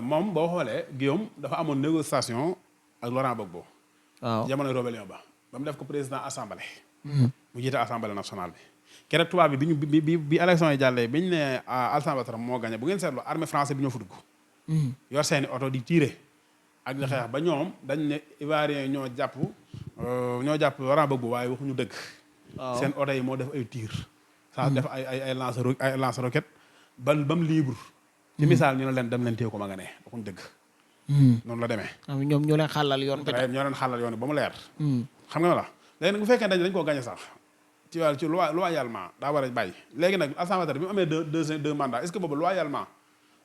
moom boo xoolee Guillaume dafa amoon négociation ak Laurent Gbagbo jamono rébellion ba mu def ko président assemblée mu jiite assemblée nationale bi keroog tubaab bi bi élection yi jàllee biñ ne Alassane Ouattara moo gagné bu ngeen seetloo armée français bi ñoo fa dugg yor seeni oto di tirer ak di xeex ba ñoom dañ ne ivoirien ñoo jàpp Laurent Gbagbo waaye waxuñu dëgg seen oto yi moo def ay tir saa def ay lance roquette ba mu libre ci misaal ñu ne leen dem leen téye ko ma nga ne waxuñu dëgg noonu la demee
ñoom ñoo leen xàllal yoon
ba mu leer xam nga la léegi nag bu fekkee dañ koo gagné sax ci wàllu ci loyalement daa war a bàyyi léegi nag Alassane Ouattara bi mu amee deux mandats est-ce que boobu loyalement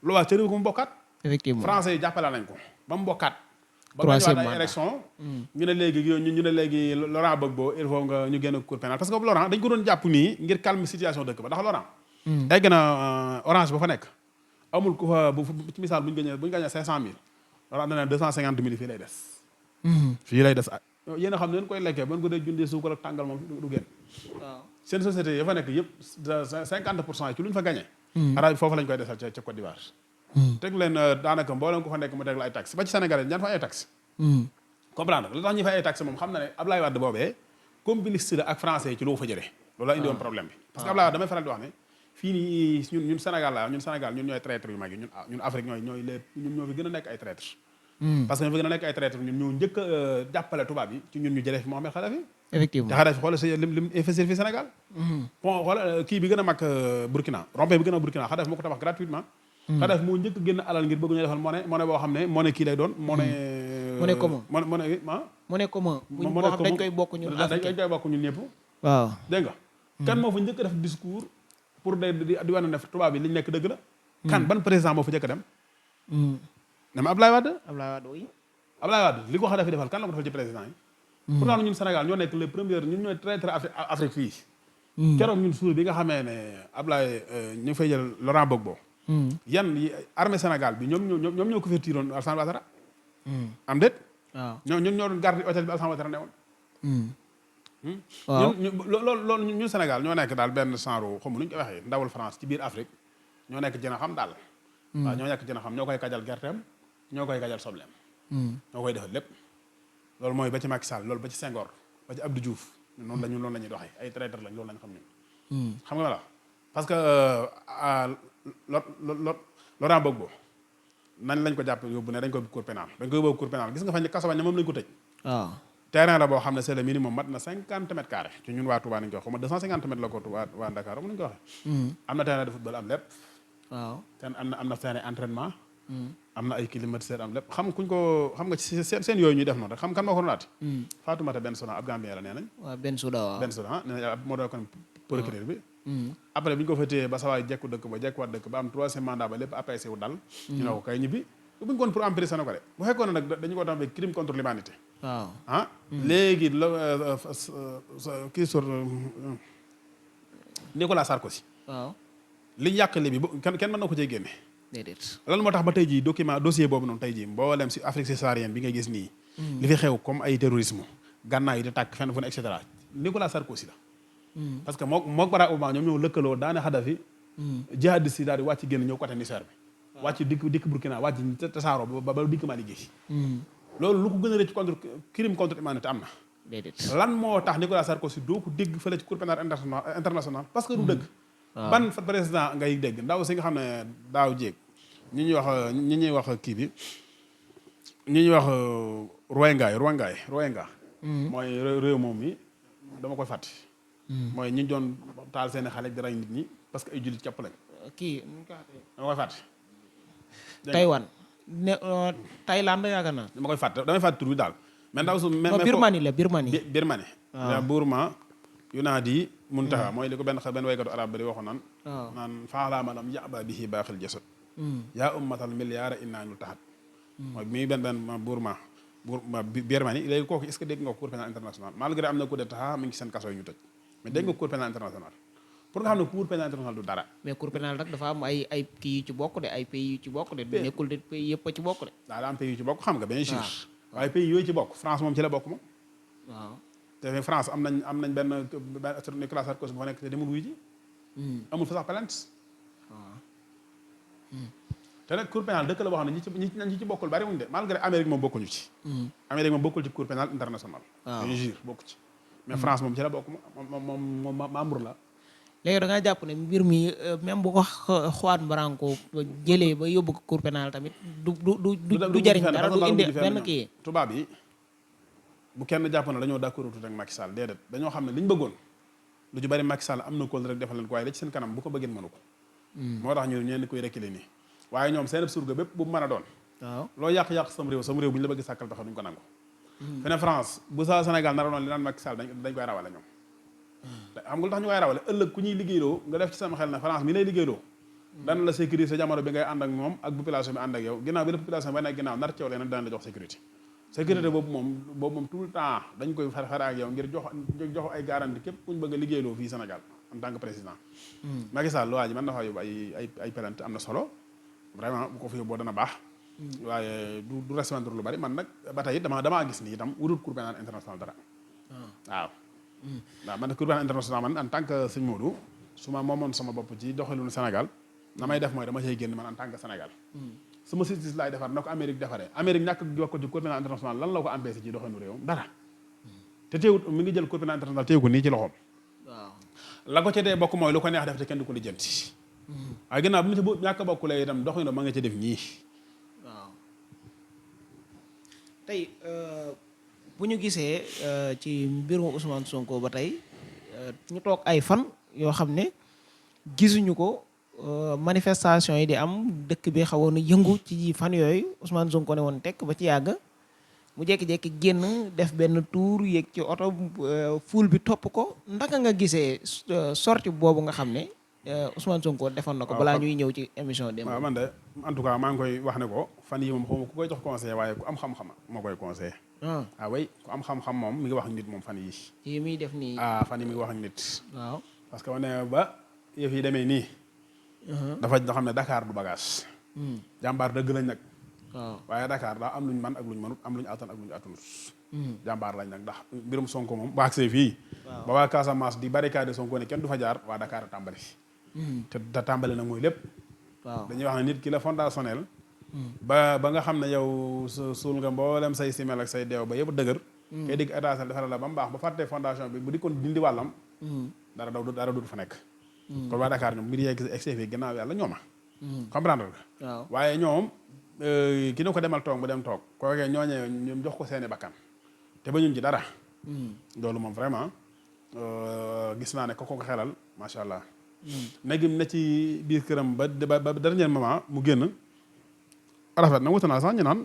loi cëriñ ko mu bokkaat
effectivement
français yi jàppale nañ ko ba mu bokkaat ba gañewaat ay élection ñu ne léegi Laurent Gbagbo il faut nga ñu génn cour pénal parce que boobu Laurent dañ ko doon jàpp nii ngir calme situation dëkk ba ndax Laurent egg na orange ba fa nekk amul ku fa ci misaal bu ñu gañee 500 000 Laurent dana 250 000 fii lay des yéen a xam ne leen koy lekkee ba ko dee jundee suukar ak tàngal moom du génn seen société ya fa nekk yëpp 50% yi ci lu ñu fa gagné arabe foofu lañ koy desal ca Côte d'Ivoire teg leen daanaka mbooleem ko fa nekk mu teg la ay taxes ba ci Sénégal ñaan fa ay taxes comprendre la tax ñi fa ay taxes moom xam na ne Ablaye Wade boobee communiste la ak français yi ci lu fa jëlee loolu la indi woon problème bi parce que Ablaye Wade damay faral di wax ne fii nii ñun Sénégal ñun ñooy traître yu mag yi ñun Afrique ñun ñoo fi gën a nekk ay traître parce que ñoo fi gën a nekk ay traître ñun ñoo njëkk a jàppale tubaab yi ci ñun ñu jëlee fi Mohamed Kadhafi
effectivement
te Kadhafi xoolal si lim investir fi Sénégal bon xoolal kii bi gën a mag Burkina rond-point bi gën a Burkina Kadhafi moo ko tabax gratuitement Kadhafi moo njëkk génn alal ngir bëgg ñu defal monnaie boo xam ne monnaie kii lay doon monnaie
commun monnaie commun boo xam dañ koy bokk ñun
ñëpp
waaw
dégg nga kan moo fa njëkk a def discours pour di wane ne tubaab bi li ñu nekk dëgg la kan ban président moo fa njëkk a dem dama Abdoulaye Wade
oui
Abdoulaye Wade li ko Kadhafi defal kan la ko defal ci président yi pourtant ñun Sénégal ñoo nekk les premiers ñun ñooy traître Afrique fii keroog ñun suur bi nga xamee ne Abdoulaye ñu fay jël Laurent Gbagbo yan armée Sénégal bi ñoom ñoo couverture woon Alassane Ouattara am déet
waaw
ñun ñoo doon garde hôtel bi Alassane Ouattara ne woon
waaw
loolu ñun Sénégal ñoo nekk daal benn genre xamu nu ñu ko waxee ndawal France ci biir Afrique ñoo nekk jën a xam daal waaw ñoo nekk jën a xam ñoo koy kajal gerteem ñoo koy kajal sobleem ñoo koy defal lépp loolu mooy ba ci Macky Sall loolu ba ci Senghor ba ci Abdou Diouf noonu la ñuy doxee ay traître lañ loolu lañ xam ñun xam nga la parce que Laurent Gbagbo nañ lañ ko jàpp yóbbu ne dañ koy cour pénal gis nga fañ kaso bañ ne moom lañ ko tëj waaw terrain la boo xam ne c'est le minimum mat na 50 mètres carrés ci ñun waa Touba nañ ko wax xaw ma 250 mètres la ko waa Dakar am nañu ko waxee am na terrain de football am lépp waaw ten am na terrain entraînement am na ay climatiseur am lépp xam nga ci seen yooyu ñuy def noonu rek xam kan moo ko naati Fatoumata Bensouda ab Gambien la nee nañ waaw Bensouda nee nañ moo doon kon procureur bi après bi ñu ko fa téyee ba sawaay jekkuwaat dëkk ba am 3e mandat ba lépp APC wu dal ñu ne ko kay ñibbi bu ñu koon pour emprisonner ko de bu fekkoon ne nag dañu ko tax crime contre l'humanité waaw léegi kii sur Nicolas Sarkozy waaw li yàq li bi kenn mën na ko cee génne déedéet lan moo tax ba tey jii dossier boobu noonu tey jii mboolem si Afrique subsaharienne bi nga gis nii li fi xew comme ay terrorisme gànnaay yi di tàkk fenn fu ne et cetera Nicolas Sarkozy la parce que moo Barack Obama ñoom ñoo lëkkaloo daane Kadhafi jihadiste yi daal di wàcc génn ñëw côté Niger bi wàcc dikk Burkina wàcc tasaaroo ba dikk Mali gi loolu lu ko gën a rëcc contre crime contre l'humanité am na déedéet lan moo tax Nicolas Sarkozy doo ko dégg fële ci cour pénale international parce que du dëgg ban président ngay dégg ndaw si nga xam ne daaw jéeg ñi ñuy wax kii bi ñi ñuy wax Rwanda mooy réew moom mi dama koy fàtte mooy ñi doon taal seen xale di rey nit ñi parce que ay jullit capp lañ kii dama koy fàtte
Taïwan Thaïlande yaakaar naa
dama koy fàtte damay fàtte tur bi daal mais ndaw su Birmanie Burma yunaadi muntaha mooy li ko benn waykatu arab ba di waxoon naan faalaama lam yaba bihi baaxil jasad yaa ummatal milliard innaa ñu taxat mooy mi benn Burma Birmanie léegi kooku est-ce que dégg nga ko cour pénal international malgré am na coup d'état mi ngi seen kaso yi ñu tëj mais dégg nga cour pénal international pour nga xam ne cour pénal international du dara
mais cour pénal rek dafa am ay kii yu ci bokk de ay pays yu ci bokk de nekkul de pays yëpp a ci bokk de
daa am pays yu ci bokk xam nga bien sûr waaye pays yooyu ci bokk France moom ci la bokk moom waaw te France am nañ benn Nicolas Sarkozy bu fa nekk te demul wuy ji amul fa sax plainte te nag cour pénal dëkk la boo xam ne ñi ci bokkul bari wuñ de malgré Amérique moom bokkuñu ci Amérique moom bokkul ci cour pénal international je jure bokku ci mais France moom ci la bokk moom membre la
léegi da ngaa jàpp ne mbir mi même bu ko Juan Branco jëlee ba yóbbu ko cour pénal tamit du jariñ dara du indi benn kii
tubaab yi bu kenn jàpp na dañoo d'accord tuuti ak Macky Sall déedéet dañoo xam ne li ñu bëggoon lu ci bari Macky Sall am na kóol rek defal leen ko waaye la ci seen kanam bu ko bëggeen mënu ko moo tax ñu ñeen di koy reculer nii waaye ñoom seen surga bépp bu mën a doon waaw loo yàq sam réew bu ñu la bëgg sàkkal pexe duñ ko nangu fi ne France bu sa Sénégal nara noonu li naan Macky Sall dañ koy rawale ñoom xam nga lu tax ñu koy rawale ëllëg ku ñuy liggéeyloo nga def ci sama xel ne France mi lay liggéeyloo dana la sécurité jamono bi ngay ànd ak moom ak population bi ànd ak yow ginnaaw bi la population ba nekk ginnaaw nar ci yow leen dana la jox sécurité boobu moom tout le temps dañ koy fare ak yow ngir jox ay garantie képp ku ñu bëgg a liggéeyloo fii Sénégal en tant que président Macky Sall waa ji mën na faa yóbbu ay plainte am na solo vraiment bu ko fi yóbboo dana baax waaye du restreindre lu bari man nag ba tey damaa gis ni itam wutut cour pénal international dara waaw man cour pénal international man en tant que sëñ Modou su ma moomoon sama bopp ci doxalinu Sénégal na may def mooy dama cay génn man en tant que Sénégal sama justice laay defar na ko Amérique defaree Amérique ñàkk wax ko ci cour pénal international lan la ko empêché ci doxalinu réewam dara te teewut mi ngi jël cour pénal international teewu ko nii ci loxoom waaw la ko ca dee bokk mooy lu ko neex def te kenn du ko lijjanti waaye ginnaaw bu mu ci ñàkk bokk lay itam doxi na ma nga ci def ñii
waaw tey bu ñu gisee ci mbirum Ousmane Sonko ba tey ñu toog ay fan yoo xam ne gisuñu ko manifestation yi di am dëkk bi xawoon na yëngu ci fan yooyu Ousmane Sonko ne woon tekk ba ci yàgg mu jékki-jékki génn def benn tour yéeg ci oto foule bi topp ko ndaka nga gisee sortie boobu nga xam ne Ousmane Sonko defoon na ko balaa ñuy ñëw ci émission démb.
waaw man de en tout cas maa ngi koy wax ne ko fan yi moom xaw ma ku koy jox conseil waaye ku am xam-xam moo koy conseil way ku am xam-xam moom mi ngi wax ak nit moom fan yi
ci muy def nii
fan yi mi ngi wax ak nit
waaw
parce que ma ne ba yëf yi demee nii dafa nga xam ne Dakar du bagage jàmbaar dëgg lañ nag
waaw
waaye Dakar daa am luñ man ak luñ mënut am luñ attan ak luñ attanut jàmbaar lañ nag ndax mbirum Sonko moom ba agsee fii ba waa Casamance di barricade Sonko ne kenn du fa jaar waa Dakar a tàmbali te tàmbali nag mooy lépp
waaw
dañuy wax ne nit ki la fondationnel ba nga xam ne yow suul nga mboolem say simel ak say deew ba yëpp dëgër kay digg état defara la ba mu baax ba fàttee fondation bi bu di kon dindi wàllam dara du fa nekk kon waa Dakar ñoom mbir yeeg egsi fii gannaaw yàlla ñooma comprendre nga waaye ñoom ki ne ko demal toog mu dem toog kookee ñooñee ñoom jox ko seeni bakkan te ba ñun ci dara loolu moom vraiment gis naa ne ko xelal macha allah nagim na ci biir këram ba dernier moment mu génn rafet na wuta naa sax ñu naan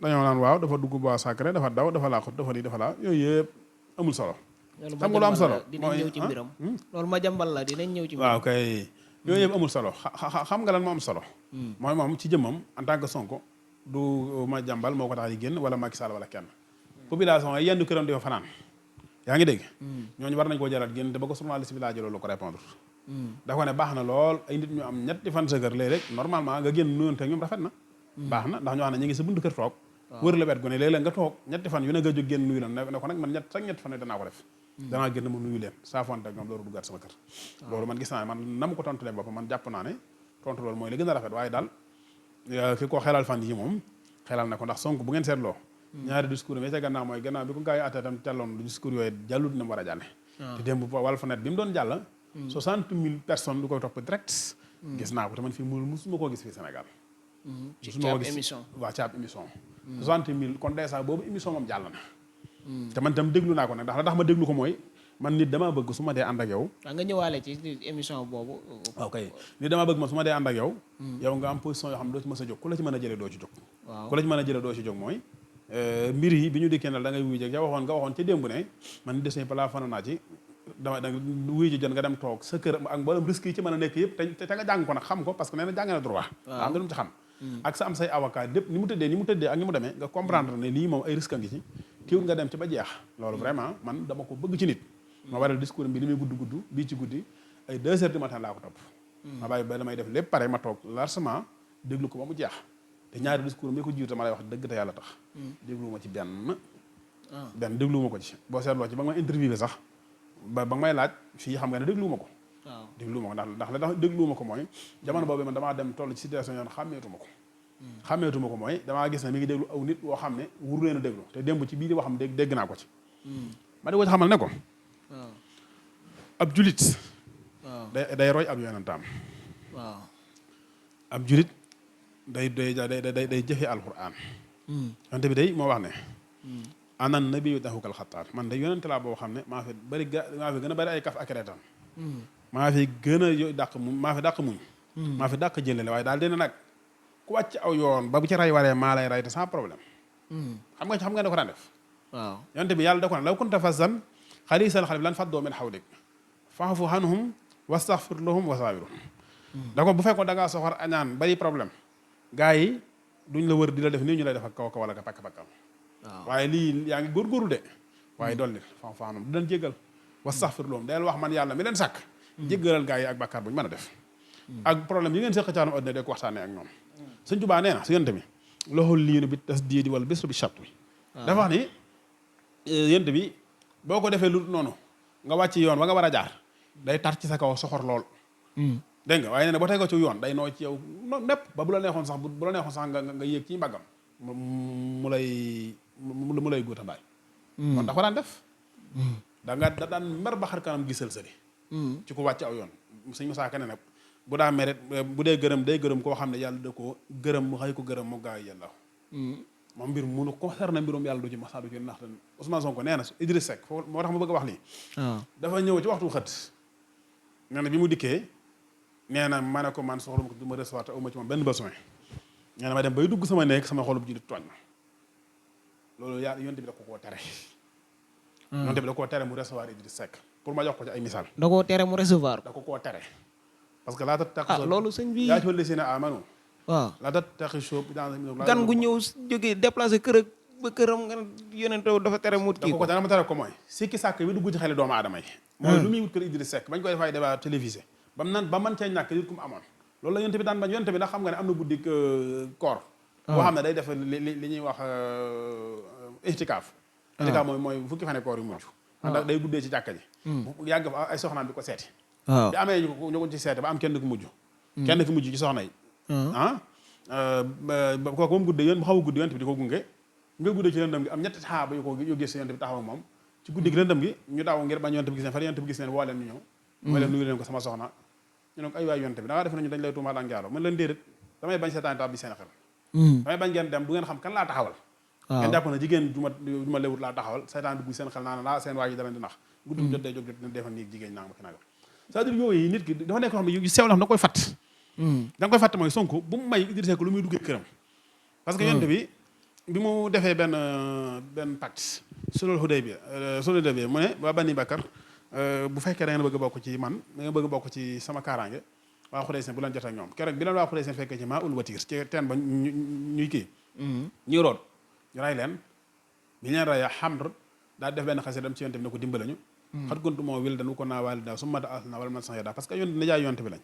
dañoo naan waaw dafa dugg bois sacré dafa daw dafa laa xut dafa lii dafa laa yooyu yëpp amul solo xam nga lu am solo
dinañ ñëw ci mbiram loolu ma jàmbal la dinañ ñëw ci mbiram
waaw kay yooyu yëpp amul solo xam nga lan moo am solo mooy moom ci jëmmam en tant que Sonko du ma jàmbal moo ko tax di génn wala Macky Sall wala kenn population yi yenn këram di fa fanaan yaa ngi dégg ñooñu war nañ koo jëlaat génn te ba ko journaliste bi laa jëloo lu ko répondre da ko ne baax na lool ay nit ñu am ñetti fan sa kër léeg-léeg normalement nga génn nuyoon te ñoom rafet na baax na ndax ñoo xam ne ñu ngi sa buntu kër toog wër la wet gu ne léeg-léeg nga toog ñetti fan yu ne nga jóg génn nuyu leen ne ko nag man ñetti fan yi danaa ko def danaa génn ma nuyu leen saa fonte ak ñoom loolu duggaat sama kër loolu man gis naa ne man na ma ko tontu leen boppam man jàpp naa ne tontu loolu mooy li gën a rafet waaye daal ki ko xelal fan yi moom xelal na ko ndax Sonko bu ngeen seetloo ñaari discours yi ca gannaaw mooy gannaaw bi ko gaa yi atte tam telloon discours yooyu jàllut na mu war a jàlle te démb Walf Net bi mu doon jàll 60 000 personnes du koy topp direct gis naa ko te man fii musuma koo gis fii Sénégal musuma koo gis waaw ci ab émission 60 000 kon dèjà boobu émission moom jàll na te man tam déglu naa ko nag ndax la tax ma déglu ko mooy man nit damaa bëgg su ma dee ànd ak yow
nga ñëwaale ci émission boobu
waaw kay nit damaa bëgg man su ma dee ànd ak yow yow nga am position yoo xam ne doo ci mës a jóg ku la ci mën a jëlee doo ci jóg ku la ci mën a jëlee doo ci jóg mooy mbir yi bi ñu dikkee nal da ngay wuy jëg nga waxoon ca démb ne man des pala fana naa ci da wuy ji jot nga dem toog sa kër ak mboolem risque yi ci mën a nekk yëpp te nga jàng ko nag xam ko parce que nee na jàng na droit am na lu mu ci xam ak sa am say avocat lépp ni mu tëddee ak ni mu demee nga comprendre ne lii moom ay risque a ngi ci kiiwut nga dem ci ba jeex loolu vraiment man dama ko bëgg ci nit ma waral discours bi li muy gudd bii ci guddi ay 2 heures du matin laa ko topp ma bàyyi ba damay def lépp pare ma toog largement déglu ko ba mu jeex te ñaari discours mi ko jiitu ma lay wax dëgg te yàlla tax dégluwuma ci benn dégluwuma ko ci boo seetloo ci ba nga may interviewé sax ba nga may laaj fii xam nga ne dégluwuma ko dégluwuma ko ndax la tax dégluwuma ko mooy jamono boobu man damaa dem toll ci situation yoon xàmmeetuma ko mooy damaa gis ne mi ngi déglu aw nit woo xam ne wur leen a déglu te démb ci biir waxam dégg naa ko ci ma di ko ci xamal ne ko ab julit day roy ab yonentaam ab julit day jëfe alquran yonente bi day moo wax ne anan nabiyu daxukal xattaar man day yonente laa boo xam ne maa fi gën a bëri ay kaf ak reetaan maa fi gën a dàq muñ maa fi dàq jëlele waaye daal dina nag ku wàcc aw yoon ba bu ci ray waree maa lay ray te sans problème xam nga da ko daan def waaw yonente bi yàlla da ko naan law kunta fazzan xaliisal xalbi lan faddoo min xawlik fa'fu anhum wastaghfir lahum wasaawirhum da ko bu fekkoon da ngaa soxor añaan bari problème gars yi duñ la wër di la def nii ñu lay def ak kaw wala ka pakk-pakkal waaye lii yaa ngi góorgóorlu de waaye dolli fa'fu anhum di leen jéggal wastaghfir lahum del wax man yàlla mi leen sàkk jéggalal gars yi ak bàkkaar bu ñu mën a def ak problème yi ngeen seq caalum adduna de ko waxtaanee ak ñoom Sëñ Tuubaa nee na su yonte bi loxul liinu bi tasdiidi wala bisru bi chatwi dafa wax ni yonte bi boo ko defee lu noonu nga wàcc yoon wa nga war a jaar day tar ci sa kaw soxor lool dégg nga waaye nee na boo tey ko ci yoon day nooy ci yow nepp ba bu la neexoon sax nga yéeg ci mbaggam mu lay góota mbaay kon da ko daan def da daan mer ba xar kanam gisal sali ci ku wàcc aw yoon sëñ Musaa Ka ne nag bu daa meret bu dee gërëm day gërëm koo xam ne yàlla da ko gërëm mu xëy ko gërëm mu gaaw yàlla moom mbir munu concerné mbirum yàlla du ci masa du ci ndax Ousmane Sonko nee na Idriss Seck foofu moo tax ma bëgg a wax lii dafa ñëw ci waxtu xët nee na bi mu dikkee nee na ma ne ko man soxla ma ko du ma recevoir te awma ci moom benn besoin nee na ma dem bay dugg sama néeg sama xolub ji di tooñ ma loolu yàlla yonte bi da ko koo tere yonte bi da koo tere mu recevoir Idriss Seck pour ma jox ko ci ay misaal
da koo tere mu recevoir
da ko koo tere parce que laa tax
loolu sëñ bi
yaa ci wàllu seen amanu
waaw
laa tax soob
gan gu ñëw jógee déplacé kër ak ba këram nga yonente dafa tere mu kii
ko dana ma tere ko mooy sikki sàkk bi dugg ci xeli doomu aadama yi mooy lu muy wut kër Idriss Seck bañ koy def ay débat télévisé ba man cee ñàkk nit ku mu amoon loolu la yonte bi daan bañ yonte bi ndax xam nga ne am na guddi koor boo xam ne day def li ñuy wax itikaaf mooy fukki fan koor yu mujj ndax day guddee ci jàkka ji yàgg fa ay soxnaam bi ko seeti bi amee ñu ko ci seeti ba am kenn ku mujj kenn ki mujj ci soxna yi kooku moom guddee yoon bu xaw a guddi yonte bi di ko gunge nga guddee ci lëndëm gi am ñetti saxaaba yu ko gis yonte bi taxaw ak moom ci guddi gi lëndëm gi ñu daw ngir bañ yonte bi gis leen fa yonte bi gis leen woo leen ñu ñëw mooy leen nuyu leen ko sama soxna ñu ne ko ay waay yonte bi da ngaa def nañu dañ lay tuumaal ak njaaro man leen déedéet damay bañ seetaan tab bi seen xel damay bañ ngeen dem du ngeen xam kan laa taxawal ngeen jàpp na jigéen du ma lewut laa taxawal seetaan dugg seen xel naa laa seen waa ji dara di nax guddi mu jot day jóg jot defal nii jigéen naa ma ki nagal c'est-à-dire yooyu nit ki dafa nekk loo xam ne yu sew la xam da koy fatt da nga koy fàtte mooy Sonko bu mu may Idrissa Seck lu muy duggee këram parce que yonte bi mu defee benn pacte sulul Hudaybiya mu ne waa Bani Bakar bu fekkee da ngeen bëgg a bokk ci man da ngeen bëgg a bokk ci sama kaaraange waa Xudaysin bu leen jot ak ñoom keroog bi leen waa Xudaysin fekkee ci maa ul watiir ci teen ba ñuy kii ñuy root ñu ray leen bi leen raya Hamr daal def benn xase dem ci yonte bi ne ko dimbale ñu xat guntu moo wil dañu ko naa waali daaw su ma da asna wala man sax daa parce que yonte nijaay yonte bi lañ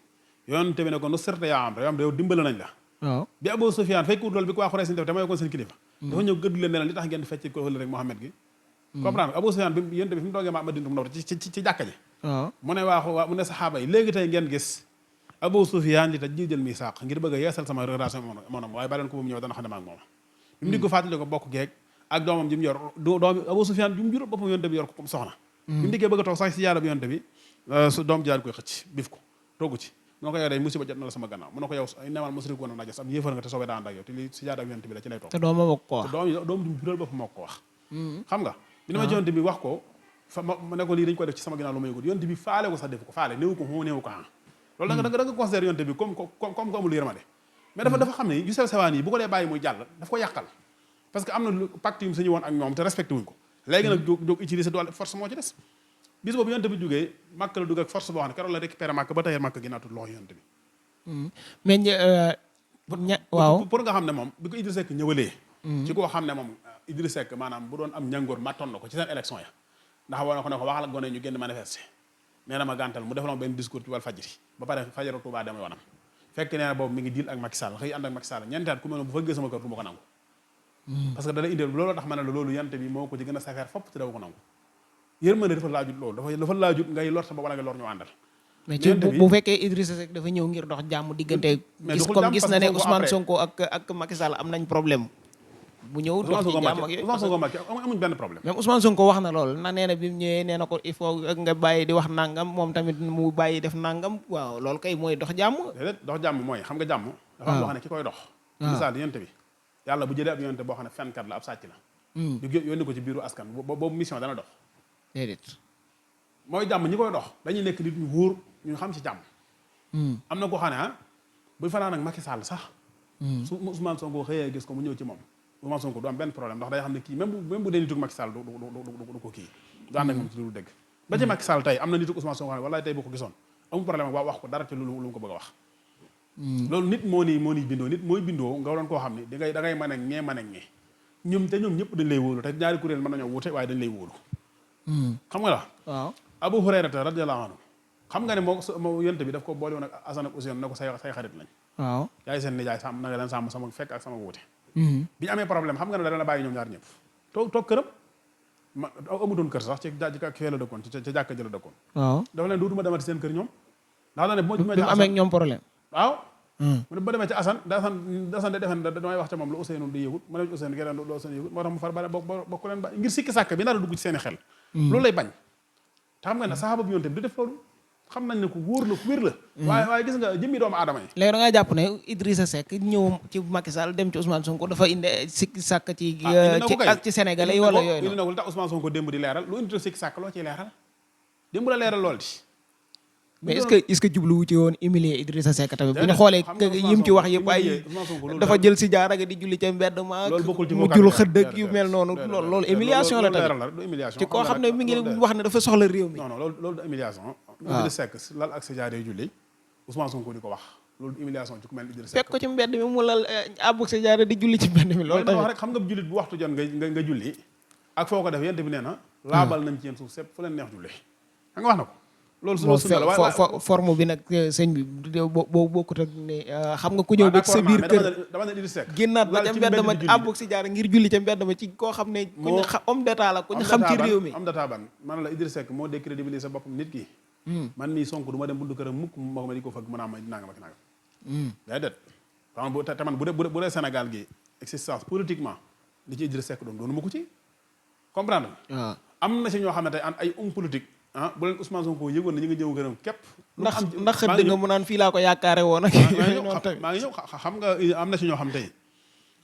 yonte bi ne ko nu serte yaa am yow dimbale nañ la waaw bi Abu Sufyaan fekk loolu bi ko waa Xuraysh def damay kon seen kilifa dafa ñëw gëddu leen ne leen li tax ngeen di fecc ko rek Muhammad gi comprendre Abu Sufyaan bi yonte bi fi mu toogee Madina mu ci jàkka ji mu ne mu ne saxaaba yi léegi tey ngeen gis Abu Sufyaan li tax jël mi saq ngir bëgg a yeesal sama relation moom waaye ba leen ko bu mu ñëw dana xam ne maa ngi moom bi mu di ko fàttali ko bokk geeg ak doomam ji mu yor doomi Abu Sufyaan ju mu jur boppam yonte bi yor ko comme soxna bi mu dikkee bëgg a toog sax si jaara bi yonte bi su doom jaar koy xëcc bif ko toogu ci mu ne ko yow day musiba jot na la sama gannaaw mu ne ko yow nemal musriku na najas am yéefar nga te soobee daan ak yow te li si jaara ak yonte bi la ci lay toog
te dooma moo ko wax
doom ju jural boppam moo ko wax xam nga bi dama yonte bi wax ko ma ne ko lii dañ ko def ci sama gannaaw lu ma yëgul yonte bi faale ko sax def ko faale néew ko néew ko loolu da nga considéré yonte bi comme ko amul yërmande mais dafa xam ne yu sew sewaan yi bu ko dee bàyyi muy jàll daf ko yàqal parce que am na pacte yu sañu woon ak ñoom te respecté wuñ ko léegi nag jóg utiliser doole force moo ci des bis boobu yonte bi jógee màkk la dugg ak force boo xam ne keroog la récupéré màkk ba tey màkk gi naatul loxo yonte bi
mais waaw
pour nga xam ne moom bi ko Idrissa Seck ñëwalee ci koo xam ne moom Idrissa Seck maanaam bu doon am ñàngoor mattoon na ko ci seen élection ya ndax woo na ko ne ko waxal ak gone ñu génn manifester nee na ma gàntal mu defaloon benn discours ci wàllu fajri ba pare fajaru Tuubaa dem yoonam fekk nee na boobu mi ngi diil ak Macky Sall xëy ànd ak Macky Sall ñeentaat ku mel ne bu fëggee sama kër du ma ko nangu parce que dana indil loolu tax ma ne la loolu yante bi moo ko ci gën a safeer fopp te daw ko nangu yërmande dafa laajut loolu dafa laajut ngay lor sa bopp wala ngay lor ñu àndal
mais ci bu fekkee Idrissa Seck dafa ñëw ngir dox jàmm diggante gis na ne Ousmane Sonko ak Macky Sall am nañ problème bu ñëw dox ci jàmm ak yooyu
Ousmane Sonko Macky amuñ benn problème
même Ousmane Sonko wax na loolu na nee na bi mu ñëwee nee na ko il faut nga bàyyi di wax nangam moom tamit mu bàyyi def nangam waaw loolu kay mooy dox jàmm
déedéet dox jàmm mooy xam nga jàmm dafa am loo xam ne ki koy dox misaal yonte bi yàlla bu jëlee ab yonte boo xam ne fenkat la ab sàcc la ñu yónni ko ci biiru askan boobu mission dana dox
déedéet
mooy jàmm ñi koy dox dañuy nekk nit ñu wóor ñu xam ci jàmm am na koo xam ne buy fanaan ak Macky Sall sax su Ousmane Sonko xëyee gis ko mu ñëw ci moom Ousmane Sonko du am benn problème ndax day xam ne kii même bu dee nituk Macky Sall du ko kii du ànd ak moom ci lu dëgg ba ci Macky Sall tey am na nituk Ousmane Sonko xam ne wallaay tey bu ko gisoon amul problème ak wax ko dara ci lu mu ko bëgg a wax loolu nit moo nii bindoo nit mooy bindoo nga doon koo xam ne da ngay mën a ñee mën a ñee ñoom ñëpp dañ lay wóolu te ñaari kuréel mën nañoo wuute waaye dañ lay wóolu xam nga la waaw Abu Hurayrata radiyallahu anhu xam nga ne moo yonte bi daf ko boole woon ak Asan ak Useynu ne ko say xarit lañ waaw yaay seen nijaay sàmm na nga leen sàmm sama fekk ak sama wuute bi ñu amee problème xam nga ne da leen a bàyyi ñoom ñaar ñëpp toog këram amutoon kër sax ci fee la dëkkoon ci jàkka ji la dëkkoon waaw dafa leen dootuma demati seen kër ñoom ndax la ne bu ma amee ak ñoom problème waaw mu ne ba demee ci Asan da Asan de defen damay wax ca moom lu Useynu di yëgut mu ne ci Useynu geneen lu Useynu yëgut moo tax mu far ba bokk leen ba ngir sikki sàkk bi nar a dugg ci seeni xel loolu lay bañ te xam nga ne saxaaba bi yonte bi du def loolu xam nañ ne ku wóor la ku wér la waaye gis nga jëmmi doomu aadama yi
léegi da ngaa jàpp ne Idrissa Seck ñëw ci Macky Sall dem ci Ousmane Sonko dafa indi sikki sàkk ci Sénégalais yi wala yooyu
indi na ko lu tax Ousmane Sonko démb di leeral lu indi sikki sàkk loo ciy leeral démb la leeral lool di
mais est-ce que jubluwu ci woon humilier Idrissa Seck tamit bu ñu xoolee yim ci wax yëpp ay dafa jël si jaara di julli ca mbedd ma mu jul xëdd ak yu mel noonu loolu humiliation la tamit ci koo xam ne mi ngi wax ne dafa soxla réew mi
non loolu du humiliation Idrissa Seck lal ak sa jaare julli Ousmane Sonko di ko wax loolu humiliation ci ku mel Idrissa Seck
fekk ko ci mbedd mi mu lal àbbug sa jaare di julli ci mbedd mi loolu tamit
wax rek xam nga jullit bu waxtu jot nga julli ak foo ko def yent bi nee na laabal nañ ci yéen suuf sépp fu leen neex julli xam nga wax na ko loolu sunna la waaye
forme bi nag sëñ bi boo bokkut ak ne xam nga ku ñëw ba sa biir kër
dama ne Idrissa Seck
génnaat ba ca mbedd ma àbbug si jaara ngir julli ca mbedd ma ci koo xam ne ku ñu homme d'état la ku ñu xam ci réew mi
homme d'état ban man la Idrissa Seck moo décrédibiliser boppam nit ki man mii Sonko du ma dem buntu këram mukk moo ma di ko fëgg mën a ma nangam ak nangam day det te man bu dee Sénégal gi existence politiquement li ci Idrissa Seck doonu ma ko ci comprendre am na si ñoo xam ne tey an ay politique bu leen Ousmane Sonko yëgoon na ñu nga ñëw gërëm képp
ndax xëdd nga mu naan fii laa ko yaakaare woon ak
maa ngi ñëw xam nga am na si ñoo xam tey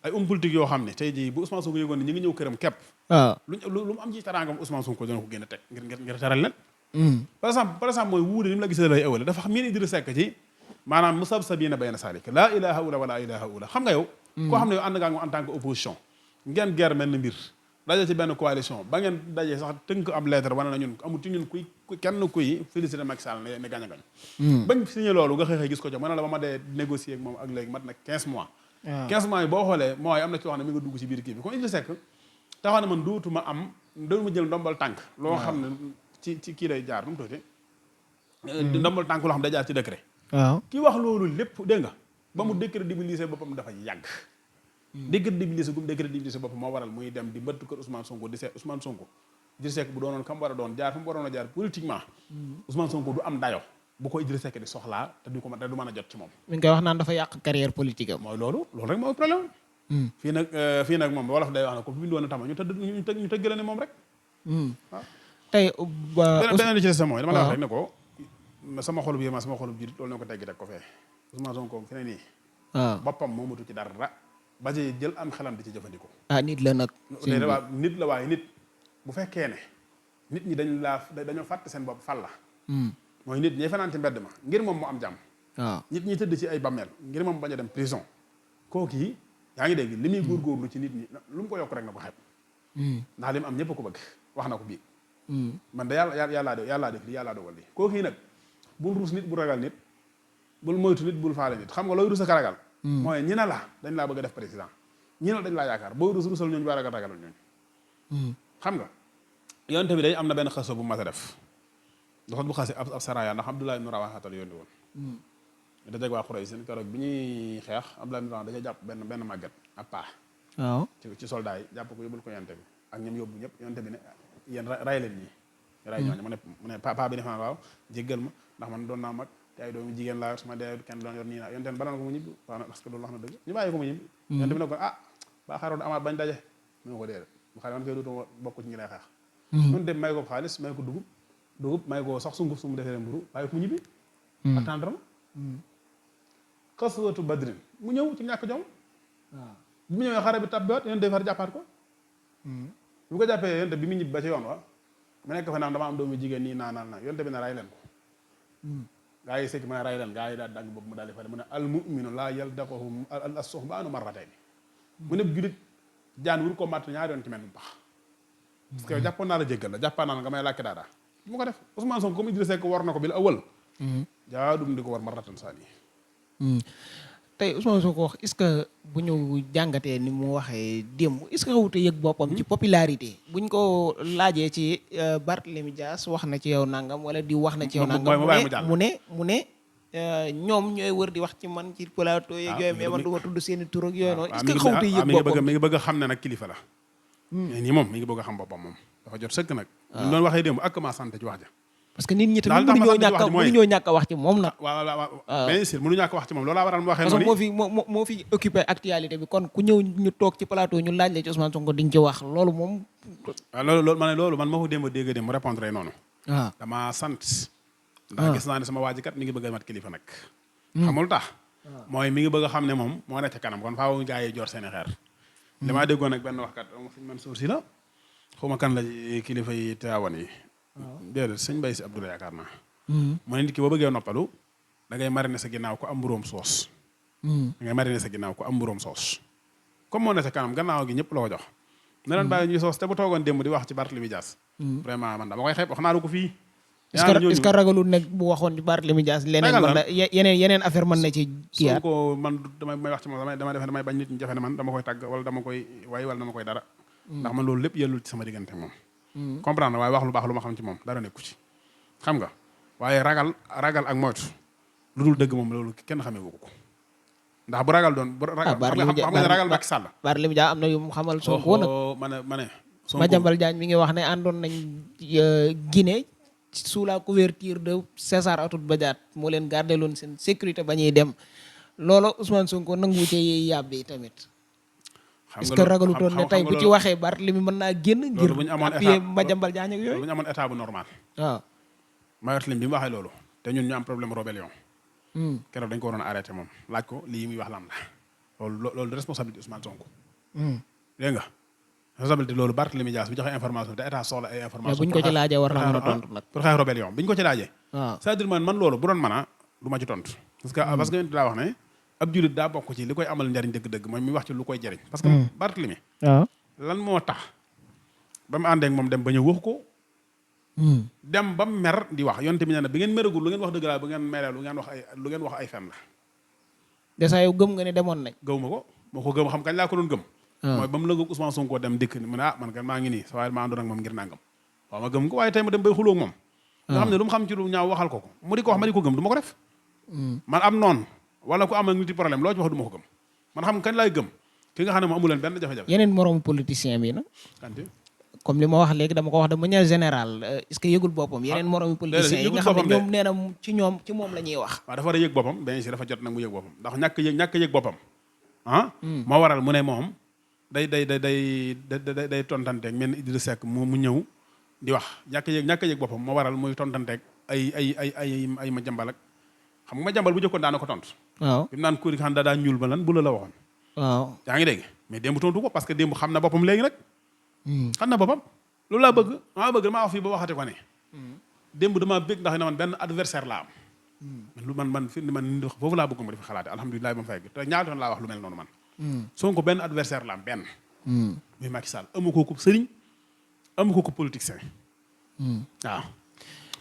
ay politique yoo xam ne tey jii bu Ousmane Sonko yëgoon na ñu ngi ñëw këram képp lu mu am ci teraangam Ousmane Sonko dana ko génn teg ngir teral leen par exemple mooy wuude ni mu la gisee lay ëwale dafa xam miin Idrissa Seck ci maanaam musabsabiina bayna salik laa ilaha illa wala ilaha illa xam nga yow koo xam ne yow ànd nga moom en tant que opposition ngeen guerre mel na mbir daje ci benn coalition ba ngeen daje sax tënk ab lettre wane na ñun amul ci ñun kenn kuy félicité Macky Sall ne gañ a gañ bañ signé loolu nga xëy gis ko ca mën na la ba ma dee négocier ak moom ak léegi mat na 15 mois 15 mois yi boo xoolee mooy am na ci wax ne mi nga dugg ci biir kii bi comme Idrissa Seck taxaw ne man dootuma jël ndombal tànk loo xam ne ci kii day jaar nu mu tuuti ndombal tànk loo xam day jaar ci décret
waaw
ki wax loolu lépp dégg nga ba mu décrédibiliser boppam dafa yàgg décrédibiliser gum décrédibiliser boppam moo waral muy dem di mbëtt kër Ousmane Sonko di seet Ousmane Sonko Idrissa Seck bu doonoon kam war a doon jaar fa mu waroon a jaar politiquement Ousmane Sonko du am dayo bu ko Idrissa Seck di soxlaa te du mën a jot ci moom
mi ngi koy wax naan dafa yàq carrière politique am
mooy loolu rek mooy problème fii nag moom wolof day wax ne ko fi bindoon a tama ñu tëgg la ne moom rek waaw
tey
beneen li ci des mooy dama la wax rek ne ko sama xolub yéma sama xolub jiit loolu ne ko teggi teg ko fee Ousmane Sonko fi ne nii boppam moomatu ci dara ba ci jël am xelam di ci jëfandikoo
nit la nag
nit la waaye nit bu fekkee ne nit ñi dañoo fàtte seen bopp fal la mooy nit ñi fanaan ci mbedd ma ngir moom mu am jàmm nit ñi tëdd ci ay bammeel ngir moom bañ a dem prison kooku yi yaa ngi dégg li muy góorgóorlu ci nit ñi lu mu ko yokk rek na ko xeeb ndax li mu am ñëpp ko bëgg wax na ko bii man da yàllaa def lii yàllaa dogal lii kooku yi nag bul ruus nit bul ragal nit bul moytu nit bul faale nit xam nga looy ruus ak ragal mooy ñi ne la dañ laa bëgg a def président ñi ne dañ laa yaakaar booy rusal ñooñu ba ragal ñooñu xam nga yonte bi day am na benn xaso bu mas a def doxat bu xase ab saraya ndax Abdullah ibn Rawahatal yónni woon da jeg waa Quraysh seen keroog bi ñuy xeex Abdullah ibn Rawaha dañuy jàpp benn màgget ab paa
waaw
ci soldat yi jàpp ko yóbbul ko yonte bi ak ñoom yóbbu ñëpp yonte bi ne yéen ray leen ñii ray ñooñu mu ne paa bi ne waaw jéggal ma ndax man doon naa mag te ay doomu jigéen laa sama dee kenn doon yor nii naa yonte banaan ko mu ñibbi parce que loolu wax na dëgg ñu bàyyi ko mu ñibbi yonte bi ne ko ba xaaroon amaat bañ daje mu ne ko déedéet bu xaar man koy dootu bokk ci ñi lay xeex mun dem may ko xaalis may ko dugub may ko sax sunguf su mu defee mburu bàyyi ko mu ñibbi attendre ma xaswatu badrin mu ñëw ci ñàkk jom bi mu ñëwee xare bi tabbiwaat yonte bi far jàppaat ko bu ko jàppee yonte bi mu ñibbi ba ci yoon wa mu nekk fa naan dama am doomu jigéen nii naa yonte bi ne ray leen ko gaa yi sëkk mu ne ray leen gaa yi daal dagg boobu mu daal di fa mu ne al mu'minu laa yaldaquhu as-suhbaanu marratayn mu ne julit jaan wur ko matt ñaari yoon ci mel bax parce que jàppoon naa la jéggal la jàppaa naa la nga may làkki daada mu ko def Ousmane Sonko comme Idrissa Seck war na ko bil awal jaadum di ko war marratan saani
tey Ousmane Sonko wax est-ce que bu ñu jàngatee ni mu waxee démb est-ce que xawute yëg boppam ci popularité buñ ko laajee ci Barthélémy Dias wax na ci yow nangam wala di wax na ci yow nangam mu ne ñoom ñooy wër di wax ci man ci plateau yeeg yooyu mais man du ma tudd seen i tur ak yooyu noonu est-ce que xawute yëg boppam
mi ngi bëgg a xam ne nag kilifa la mais nii moom mi ngi bëgg a xam boppam moom dafa jot sëkk nag ñu doon waxee démb ak ma sant ci wax ja
parce que nit ñi tamit mënuñoo ñàkk a wax ci moom nag
waaw bien sûr mënu ñàkk a wax ci moom loolaa waral mu waxee
noonu parce que moo fi occupé actualité bi kon ku ñëw ñu toog ci plateau ñu laaj la ci Ousmane Sonko diñ ci wax loolu moom
waaw loolu man moo ko démb dégg dem mu répondre noonu
waaw
dama sant ndax gis naa ne sama waa ji kat mi ngi bëgg a mat kilifa nag xamul tax mooy mi ngi bëgg a xam ne moom moo nekk ca kanam kon faaw gaa yi jor seeni xeer li maa déggoon nag benn waxkat sëñ Mansour si la xawma kan la kilifa yi Tiwaawan yi déedéet sëñ Bay si Abdoulaye yaakaar naa mu ne nit ki boo bëggee noppalu da ngay mariner sa ginnaaw ko am mburóom soos da ngay mariner sa ginnaaw ko am mburóom soos comme moo ne sa kanam gannaaw gi ñëpp la ko jox ne leen bàyyi ñuy soos te bu toogoon démb di wax ci Barthélémy Dias vraiment man dama koy xeeb wax naa la ko fii est-ce que
ragalul nekk bu waxoon ci Barthélémy Dias leneen mën na yeneen affaire mën na ci kiyaat
ko man damay wax ci moom dama defe damay bañ nit ñi jafe ne man dama koy tàgg wala dama koy way wala dama koy dara ndax man loolu lépp yellul ci sama diggante moom comprendre waaye wax lu baax lu ma xam ci moom dara nekku ci xam nga waaye ragal ak moytu lu dul dëgg moom loolu kenn xamee wu ko ndax bu ragal doon bu ragal xam nga ragal Macky Sall
Barthélémy Dias am na yu mu xamal Sonko nag
ma ne
Madiambal Diagne mi ngi wax ne àndoon nañ Guinée sous la couverture de César Atoute Badiate moo leen gardé loon seen sécurité ba ñuy dem loolu Ousmane Sonko nangu ci yàbbi tamit est-ce que ragalutoon ne tey bu ci waxee Barthélémy mën naa génn ngir appuyer Madiambal Diagne ak yooyu
bu ñu amoon état bu normal
waaw
Barthélémy bi mu waxee loolu te ñun ñu am problème rébellion keroog dañ ko waroon arrêté moom laaj ko lii muy wax lan la loolu responsabilité Ousmane Sonko dégg nga responsabilité loolu Barthélémy Dias bi joxe information te état soxla ay information
bu ñu ko ci laajee war na mën a tontu nag
pour xeex rébellion bi ñu ko ci laajee
waaw
c'est-à-dire man loolu bu doon mën a du ma ci tontu parce que yéen daa wax ne ab jullit daa bokk ci li koy amal njariñ dëgg-dëgg mooy mi wax ci lu koy jëriñ parce que Barthélémy
waaw
lan moo tax ba mu àndeek moom dem ba ñëw wax ko dem ba mu mer di wax yonte bi nee na bi ngeen meragul lu ngeen wax dëgg laa bu ngeen meree lu ngeen wax ay fen la
dèjà yow gëm nga ne demoon nañ
gëw ma ko moo ko gëm xam kañ laa ko doon gëm mooy ba mu lëngoog Ousmane Sonko dem dikk ni mu ne man kan maa ngi nii sa waaye ma àndoon ak moom ngir nangam waaw ma gëm ko waaye tey ma dem bay xulóog moom nga xam ne lu mu xam ci lu ñaaw waxal ko mu di ko wax ma di ko gëm du ma ko def man am noonu wala ku am ak nit problème loo ci wax du ma ko gëm man xam kañ laay gëm ki nga xam ne mu amu leen benn jafe-jafe
yeneen moroomu politicien bi nag
kanti
comme li ma wax léegi dama ko wax de manière générale est-ce que yëgul boppam yeneen moroomu politicien yi nga xam ne ñoom nee na ci moom la ñuy wax
waaw dafa war a yëg boppam bien sûr dafa jot nag mu yëg boppam ndax ñàkk yëg boppam moo waral mu ne moom day tontanteeg mel ni Idrissa Seck mu ñëw di wax ñàkk yëg boppam moo waral muy tontanteeg ay ma jambal ak xam nga ma jambal bu jëkkoon daana ko tontu
waaw
bi mu naan kuuri xam daa ñuul ba lan bu la waxoon
waaw
yaa ngi dégg mais démb tontu ko parce que démb xam na boppam léegi nag xam na boppam loolu laa bëgg damaa wax fii ba waxate ko ne démb damaa bëgg ndax ne man benn adversaire laa am man foofu laa bëgg ma dafa xalaate alhamdulilah ba ma fay te ñaata yoon laa wax lu mel noonu man Sonko benn adversaire la am benn muy Macky Sall amu ko sëriñ amu ko politicien waaw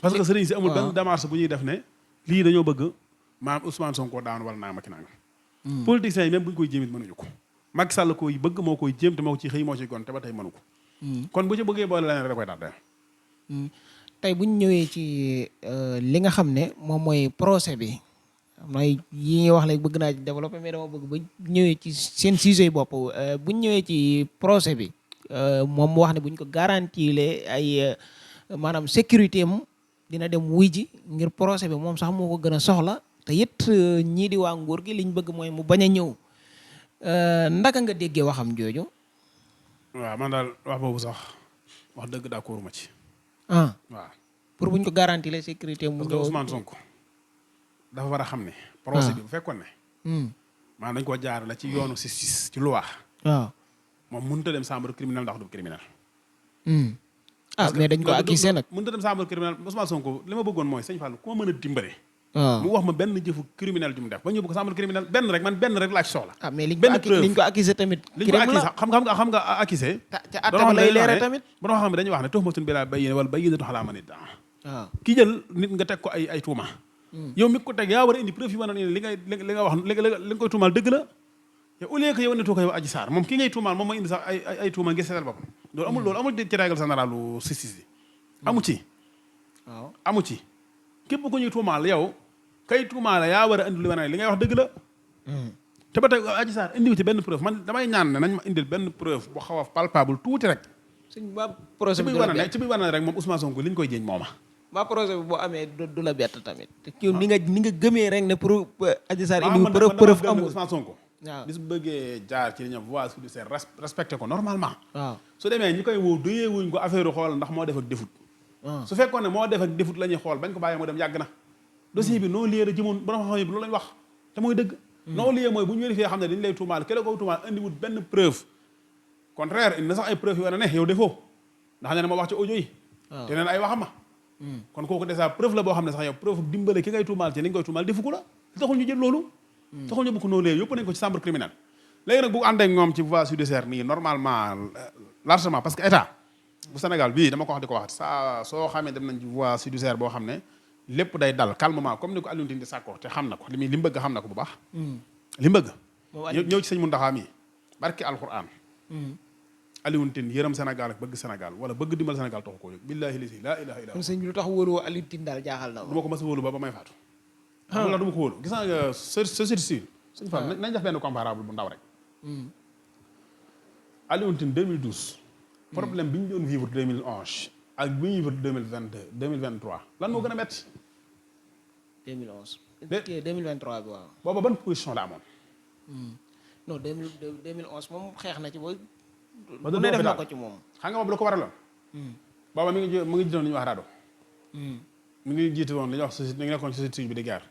parce que sëriñ si amul benn démarche bu ñuy def ne lii dañoo bëgg maanaam Ousmane Sonko daan wala naa Macky nangam politiciens yi même bu ñu koy jéem it mënuñu ko Macky Sall koy bëgg moo koy jéem te moo ko ci xëy moo ci gon te ba tey mënu ko kon bu ci bëggee boole leneen rek da koy daal
tey bu ñu ñëwee ci li nga xam ne moom mooy procès bi am na yi ñuy wax léegi bëgg naa ci développer mais dama bëgg bu ñëwee ci seen sujet yi bopp bu ñu ñëwee ci procès bi moom mu wax ne bu ñu ko garantilee ay maanaam sécurité am dina dem wuy ji ngir procès bi moom sax moo ko gën a soxla te it ñii di waa nguur gi liñ bëgg mooy mu bañ a ñëw ndaka nga déggee waxam jooju.
waaw man daal wax boobu sax wax dëgg d'accord ma ci.
waaw
pour
buñ ko garantir la sécurité mu
parce que Ousmane Sonko dafa war a xam ne. procès bi bu fekkoon ne. maanaam dañ koo jaar la ci yoonu justice ci loi.
waaw
moom mënut a dem chambre criminelle ndax du criminel.
mais dañ ko accusé nag.
mënut a dem chambre criminelle Ousmane Sonko li ma bëggoon mooy sëñ Fallou ku ma mën a dimbale.
waaw
mu wax ma benn jëfu criminel ju mu def ba ñu bëgg chambre criminelle benn rek laa ci soxla.
mais liñ ko accusé tamit.
crime la xam nga accusé.
ca àtte ba lay leere tamit.
ba xam ne dañuy wax ne tuhmatun bilaa bayyin wala bayyinatun alaa man iddaa.
waaw
ki jël nit nga teg ko ay tuuma. yow mi ko teg yaa war a indi preuve yi wane ne li nga wax li nga koy tuumaal dëgg la. yow au lieu que yow ne ko yow Adji Sarr moom ki ngay tuumaal moom mooy indi sax ay tuuma ngir seetal boppam. loolu amul ci règle générale lu justice bi. amu ci.
waaw
amu ci képp ku ñuy tuumaal yow kay tuumaale yaa war a indi lu wane li ngay wax dëgg la. te ba tey Adji Sarr indi ci benn preuve man damay ñaan ne nañ ma indil benn preuve bu xaw a palpable tuuti rek.
suñ ba projet bi
ci biir wane ne rek moom Ousmane Sonko li ñu koy jéem mooma.
ba projet bi boo amee du la bett tamit. te kii ni nga gëmee rek ne pour Adji Sarr indi preuve amul
Ousmane Sonko.
waaw
bis bu bëggee jaar ci li ñuy voie judiciaire respecté ko normalement.
waaw
su demee ñi koy woo doyee wuñ ko affaire xool ndax moo def ak defut. su fekkoon ne moo def ak defut la ñuy xool bañ ko bàyyee mu dem yàgg na. dossier bi non lié la jëmoon borom xam-xam yi loolu lañ wax te mooy dëgg. non lié mooy bu ñu vérifié xam ne dañu lay tuumaal ke la ko tuumaal indiwut benn preuve contraire indi na sax ay preuve yu wane ne yow defoo ndax nee na ma wax ci audio yi. te nee na ay waxama. kon kooku déjà preuve la boo xam ne sax yow preuve dimbale ki ngay tuumaal ci ni nga koy tuumaal defu ko la taxul ñu jël loolu. taxul ñu bëgg non lié yëpp nañ ko ci chambre criminelle. léegi nag bu ànd ak ñoom ci voie judiciaire nii normalement largement parce que état bu Sénégal bii dama ko wax di ko wax saa soo xamee dem nañ ci voie judiciaire boo xam ne lépp day dal calmement comme ni ko Alioune Tine di sàkkoo te xam na ko li mu bëgg xam na ko bu baax. li mu bëgg. ñëw ci sëñ Mountakha mi barki alquran. Alioune Tine yërëm Sénégal ak bëgg Sénégal wala bëgg dimbal Sénégal taxu koo yëg billaahi laa ilaaha illa
kon sëñ bi lu tax wóolu Alioune Tine daal jaaxal na
du ma ko mas a wóolu ba may faatu. xam nga du ma ko wóolu gis nga société civile. suñu fan nañ def benn comparable bu ndaw rek. Alioune Tine 2012. problème bi ñu doon vivre 2011 ak bi ñu vivre 2022 2023 lan moo gën a métti.
2011. 2023 bi waaw.
booba ban position la amoon.
non 2011 moom xeex na ci ba.
ba
bu ne def na ko ci moom.
xam nga moom lu ko waraloon. booba mi ngi jiitoon li ñuy wax raado. mi ngi jiite woon li ñuy wax société mi ngi nekkoon société civile bi di guerre.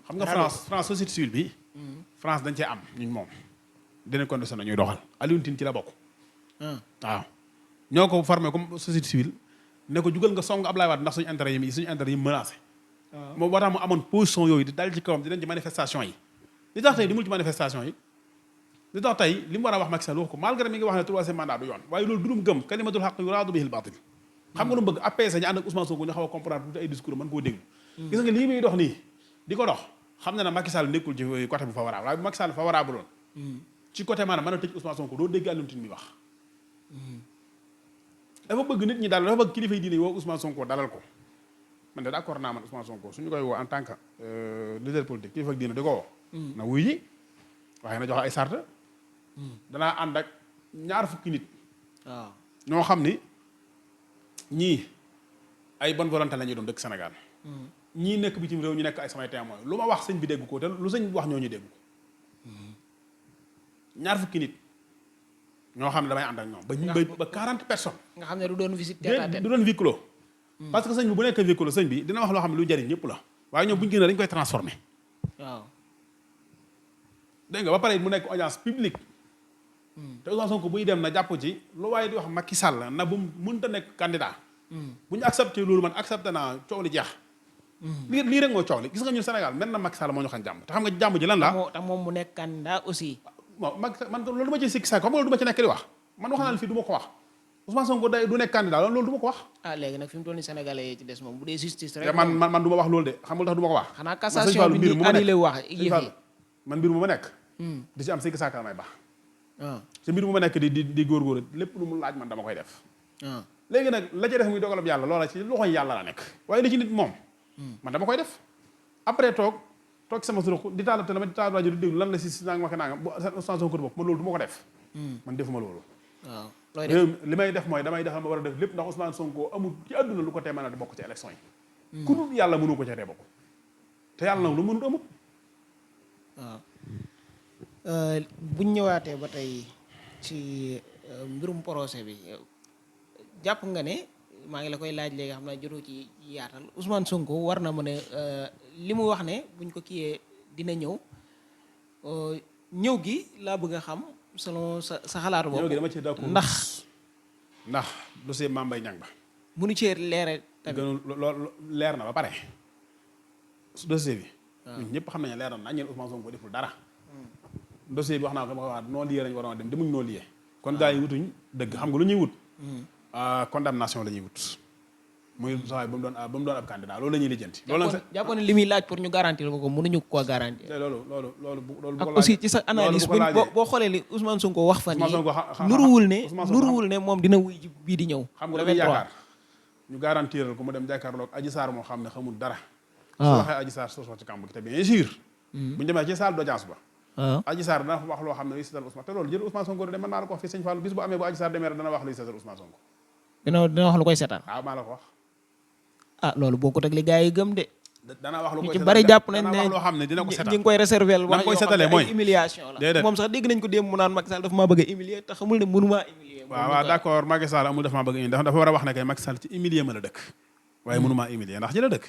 xam nga France société civile bi. France dañ cee am ñun moom. dinañ conditionné ñuy doxal Alioune Tine ci la bokk. waaw ñoo ko formé comme société civile ne ko jugal nga song Ablaye Wade ndax suñu intérêt yi menacé. moom war mu amoon position yooyu di dal ci kawam di dem ci manifestation yi. li tax tey di mul ci manifestation yi li tax tey li mu war a wax Macky Sall wax ko malgré mi ngi wax ne troisième mandat du yoon waaye loolu du dum gëm kalimatul haqq yuraadu bihil baatil. xam nga lu mu bëgg APS ñu ànd ak Ousmane Sonko ñu xaw a comprendre ay discours mën koo déglu. gis nga lii muy dox nii di ko dox xam na ne Macky Sall nekkul ci côté bu favorable waaye bu Macky Sall favorable woon ci côté maanaam mën a tëj Ousmane Sonko doo dégg Alioune Tine mi wax. dafa bëgg nit ñi daal dafa bëgg kilifa yi diine woo Ousmane Sonko dalal ko man de d'accord naa man Ousmane Sonko suñu koy woo en tant que leader politique kilifa diine di ko woo. na wuy ji waaye na jox ay sart. danaa ànd ak ñaar fukki nit.
waaw
ñoo xam ni ñii ay bonne volonté la ñuy doon dëkk Sénégal. ñii nekk bitim réew ñu nekk ay samay témoin lu ma wax sëñ bi dégg ko te lu sëñ bi wax ñoo ñu dégg ko. ñaar fukki nit ñoo xam ne damay ànd ak ñoom ba 40 personnes.
nga xam ne du doon visite tête à tête
du doon huis clos. parce que sëñ bi bu nekkee huis clos sëñ bi dina wax loo xam ne lu jariñ ñëpp la waaye ñoom bu ñu génnee dañu koy transformé.
waaw.
dégg nga ba pare mu nekk audience publique. te Ousmane Sonko buy dem na jàpp ci lu waaye di wax Macky Sall na bu mënta nekk candidat. bu ñu accepté loolu man accepté naa coow li jeex. lii rek mooy coow li gis nga ñun Sénégal mel na Macky Sall moo ñu xam jàmm te xam nga jàmm ji lan la.
te moom mu nekk candidat aussi.
bon man loolu du ma ci sikki saak xam nga loolu du ma ci nekk di wax man wax naa la fii du ma ko wax Ousmane Sonko day du nekk candidat loolu du ma ko wax.
léegi nag fi mu toll nii sénégalais yi ci des moom bu dee justice rek.
te man du ma wax loolu de xam nga tax du ma ko wax.
xanaa cassation bi ni annulé wax
man mbir mu ma nekk. di ci am sikki saak may baax. ci mbir mu ma nekk di góorgóorlu lépp lu mu laaj man dama koy def. léegi nag la ca def muy dogalab yàlla loola ci loxoy yàlla la nekk waaye li ci nit moom man dama koy def après toog sama suruq di taal téléphone di taal rajo di déglu lan la si nanga ma ko nanga bu Ousmane Sonko bopp man loolu du ma ko def. man defuma loolu.
waaw
li may def mooy damay def ma war a def lépp ndax Ousmane Sonko amul ci àdduna lu ko tee mën a bokk ci élection yi. ku dul yàlla mënu ko ca tee bokk te yàlla nag lu mënut amul.
waaw buñ ñëwaatee ba tey ci mbirum procès bi jàpp nga ne maa ngi la koy laaj léegi xam naa jotoo ci yaatal Ousmane Sonko war na mën a li mu wax ne buñ ko kiyee dina ñëw gi laa bëgg a xam selon sa xalaat boobu.
ñëw gi dama ci d'accord ndax dossier Mame Mbaye Niang ba.
mënu cee leere tamit
loolu leer na ba pare dossier bi. ñun ñëpp xam nañu leer na ñeen Ousmane Sonko deful dara. dossier bi wax naa ko ma wax non lié lañu waroon a dem demuñ non lié. kon gars yi wutuñ dëgg xam nga lu ñuy wut. condamnation la ñuy wut. muy saa yi ba mu doon ab candidat loolu la ñuy lijjanti. loolu nag
jàppoon ne li muy laaj pour ñu garantir ko mënuñu ko garantir.
loolu
ak aussi ci sa analyse boo xoolee li Ousmane Sonko wax fan yi nuruwul ne moom dina wuy ji bii di ñëw.
xam nga lu yaakaar ñu garantiral ko mu dem jàkkaarloog Adji Sarr moo xam ne xamul dara. su waxee Adji Sarr soo ci kàmb gi te bien sûr. bu ñu demee ci salle d'audience ba. Adji Sarr dana wax loo xam ne luy seetal Ousmane te loolu jël Ousmane Sonko de mën naa la ko wax fii sëñ Fallou bis bu amee bu Adji Sarr demee dana wax luy seetal Ousmane Sonko.
dina wax lu koy seetaan.
waaw maa la ko wax.
loolu bokkut ak li gars yi gëm de.
dana wax lu koy
ci bari jàpp nañ
ne loo xam ne dina ko seetal
ñi ngi koy réserver wax
koy seetalee mooy
humiliation la moom sax dégg nañ ko démb mu naan Macky Sall dafa maa bëgg a humilier te xamul ne mënumaa humilier.
waaw d'accord Macky Sall amul dafa maa bëgg a humilier dafa war a wax ne kay Macky Sall ci humilier ma la dëkk waaye mënumaa humilier ndax ji la dëkk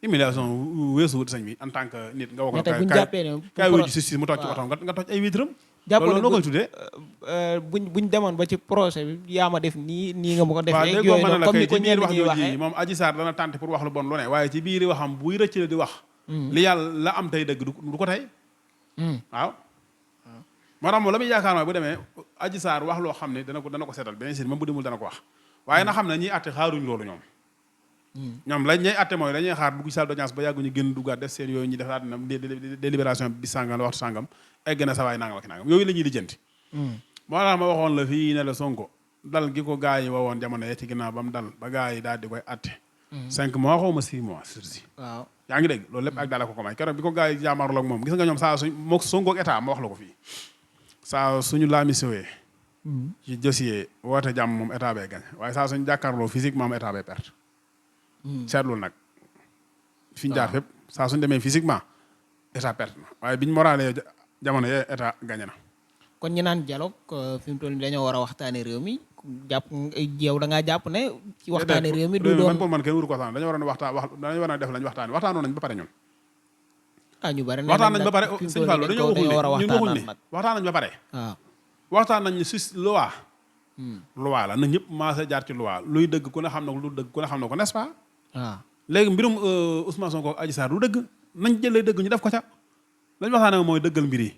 humiliation weesu wut sëñ bi en tant que nit nga wax
buñ jàppee ne
kaay wuy justice mu toog ci otom nga toj ay vitram
jàpp
loolu noo koy tuddee
buñ demoon ba ci procès bi yaa ma def nii nga ma ko defee
waaw déggoo mën na la
comme
kay
ni ko
ci biir
ñenn
wax
ñi
jooju
waxee
moom Adji Sarr dana tànte pour wax lu bon lu ne waaye ci biir waxam buy rëcc la di wax li yàlla la am tey dëgg du ko tey waaw moo tax moom la muy yaakaar mooy bu demee Adji Sarr wax loo xam ne dana ko seetal bien sûr même bu demul dana ko wax waaye na xam ne ñiy atte xaaruñ loolu ñoom lañ ñay atte mooy dañuy xaar dugg salle d'audience ba yàggu ñu génn duggaat def seen yooyu ñu defaat na délibération bi sàngam la waxtu sàngam egg na sa waay nangam ak nangam yooyu la ñuy lijjanti moo tax ma waxoon la fii ne la Sonko dal gi ko gaa yi wowoon jamono yee ci ginnaaw ba mu dal ba gaa yi daal di koy atte 5 mois xaw ma 6 mois sursi
waaw
yaa ngi dégg loolu lépp ak daala ko may keroog bi ko gaa yi jaamaarloo ak moom gis nga ñoom saa suñ moo Sonko ak état ma wax la ko fii saa suñu laamisowee ci dossier woote jàmm moom état bay gañ waaye saa suñu jàkkaarloo physiquement moom état bay perte seetlul nag fi ñu jaar fépp saa suñu demee physiquement état perte na waaye biñ moralee jamono yee état gañe na
kon ñu naan dialogue fi mu toll nii dañoo war a waxtaane réew mi jàpp yow da ngaa jàpp ne ci waxtaane réew mi du doon
man pour man kenn wuru ko waxtaan dañoo waroon dañoo war a def lañ waxtaane waxtaanoon nañ ba pare ñun
ñu bari
waxtaan nañ ba pare sëñ Fallou dañoo waxul ne ñun waxuñ ne waxtaan nañ ba pare
waaw
waxtaan nañ sus loi loi la na ñëpp maasa jaar ci loi luy dëgg ku ne xam na lu dëgg ku ne xam na ko n'est-ce pas
waaw
léegi mbirum Ousmane Sonko ak Adji Sarr du dëgg nañ jëlee dëgg ñu def ko ca lañ waxtaane mooy dëggal mbir yi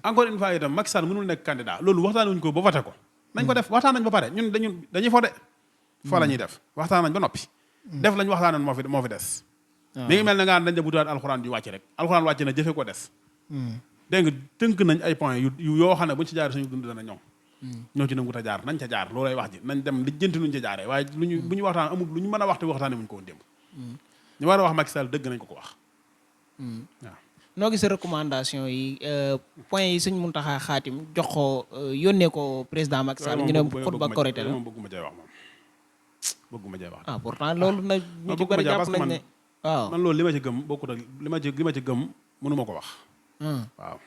encore une fois itam Macky Sall mënul nekk candidat loolu waxtaan wuñ ko ba voté ko nañ ko def waxtaan nañ ba pare ñun dañuy fo de fo la ñuy def waxtaan nañ ba noppi def lañ waxtaanoon moo fi des mi ngi mel ne nga dañ de butaat alxuraan ju wàcc rek alxuraan wàcc na jëfe ko des dégg nga tënk nañ ay points yu yoo xam ne buñ ci jaar suñu dund dana ñoom ñoo ci nangut a jaar nañ ca jaar loolay wax ji nañ dem lijjanti luñ ca jaaree waaye bu ñu waxtaan amul lu ñu mën a waxte waxtaane wuñ ko woon démb ñu war a wax Macky Sall dëgg nañ ko wax waaw
noo gis recommandation yi point yi Sëñ Mountakha xaatim jox ko yónnee ko président Macky Sall ñu ne xutba Korité la
moom bëgguma cay wax moom bëgguma cay wax
pourtant loolu na ñu ci bëri jàpp nañ ne waaw
man loolu li ma ci gëm bokkut ak li ma ci gëm mënu ma ko wax waaw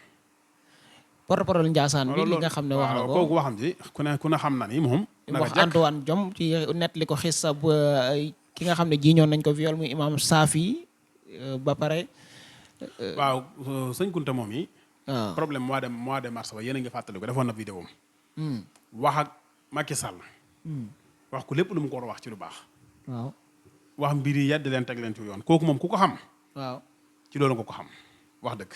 porte-parole Ndiassane bi li nga xam ne wax na ko
kooku waxam ji ku ne xam na ni moom
wax Antoine Diome ci net li ko xis sa ki nga xam ne jiiñoon nañ ko viol muy imam Safi ba pare
waaw sëñ Kunta moom yi problème mois de mars ba yéen a ngi fàttali ko defoon na vidéo am wax ak Macky Sall wax ko lépp lu mu ko war a wax ci lu baax
waaw
wax mbir yi yedd leen teg leen ci yoon kooku moom ku ko xam
waaw
ci loolu nga ko xam wax dëgg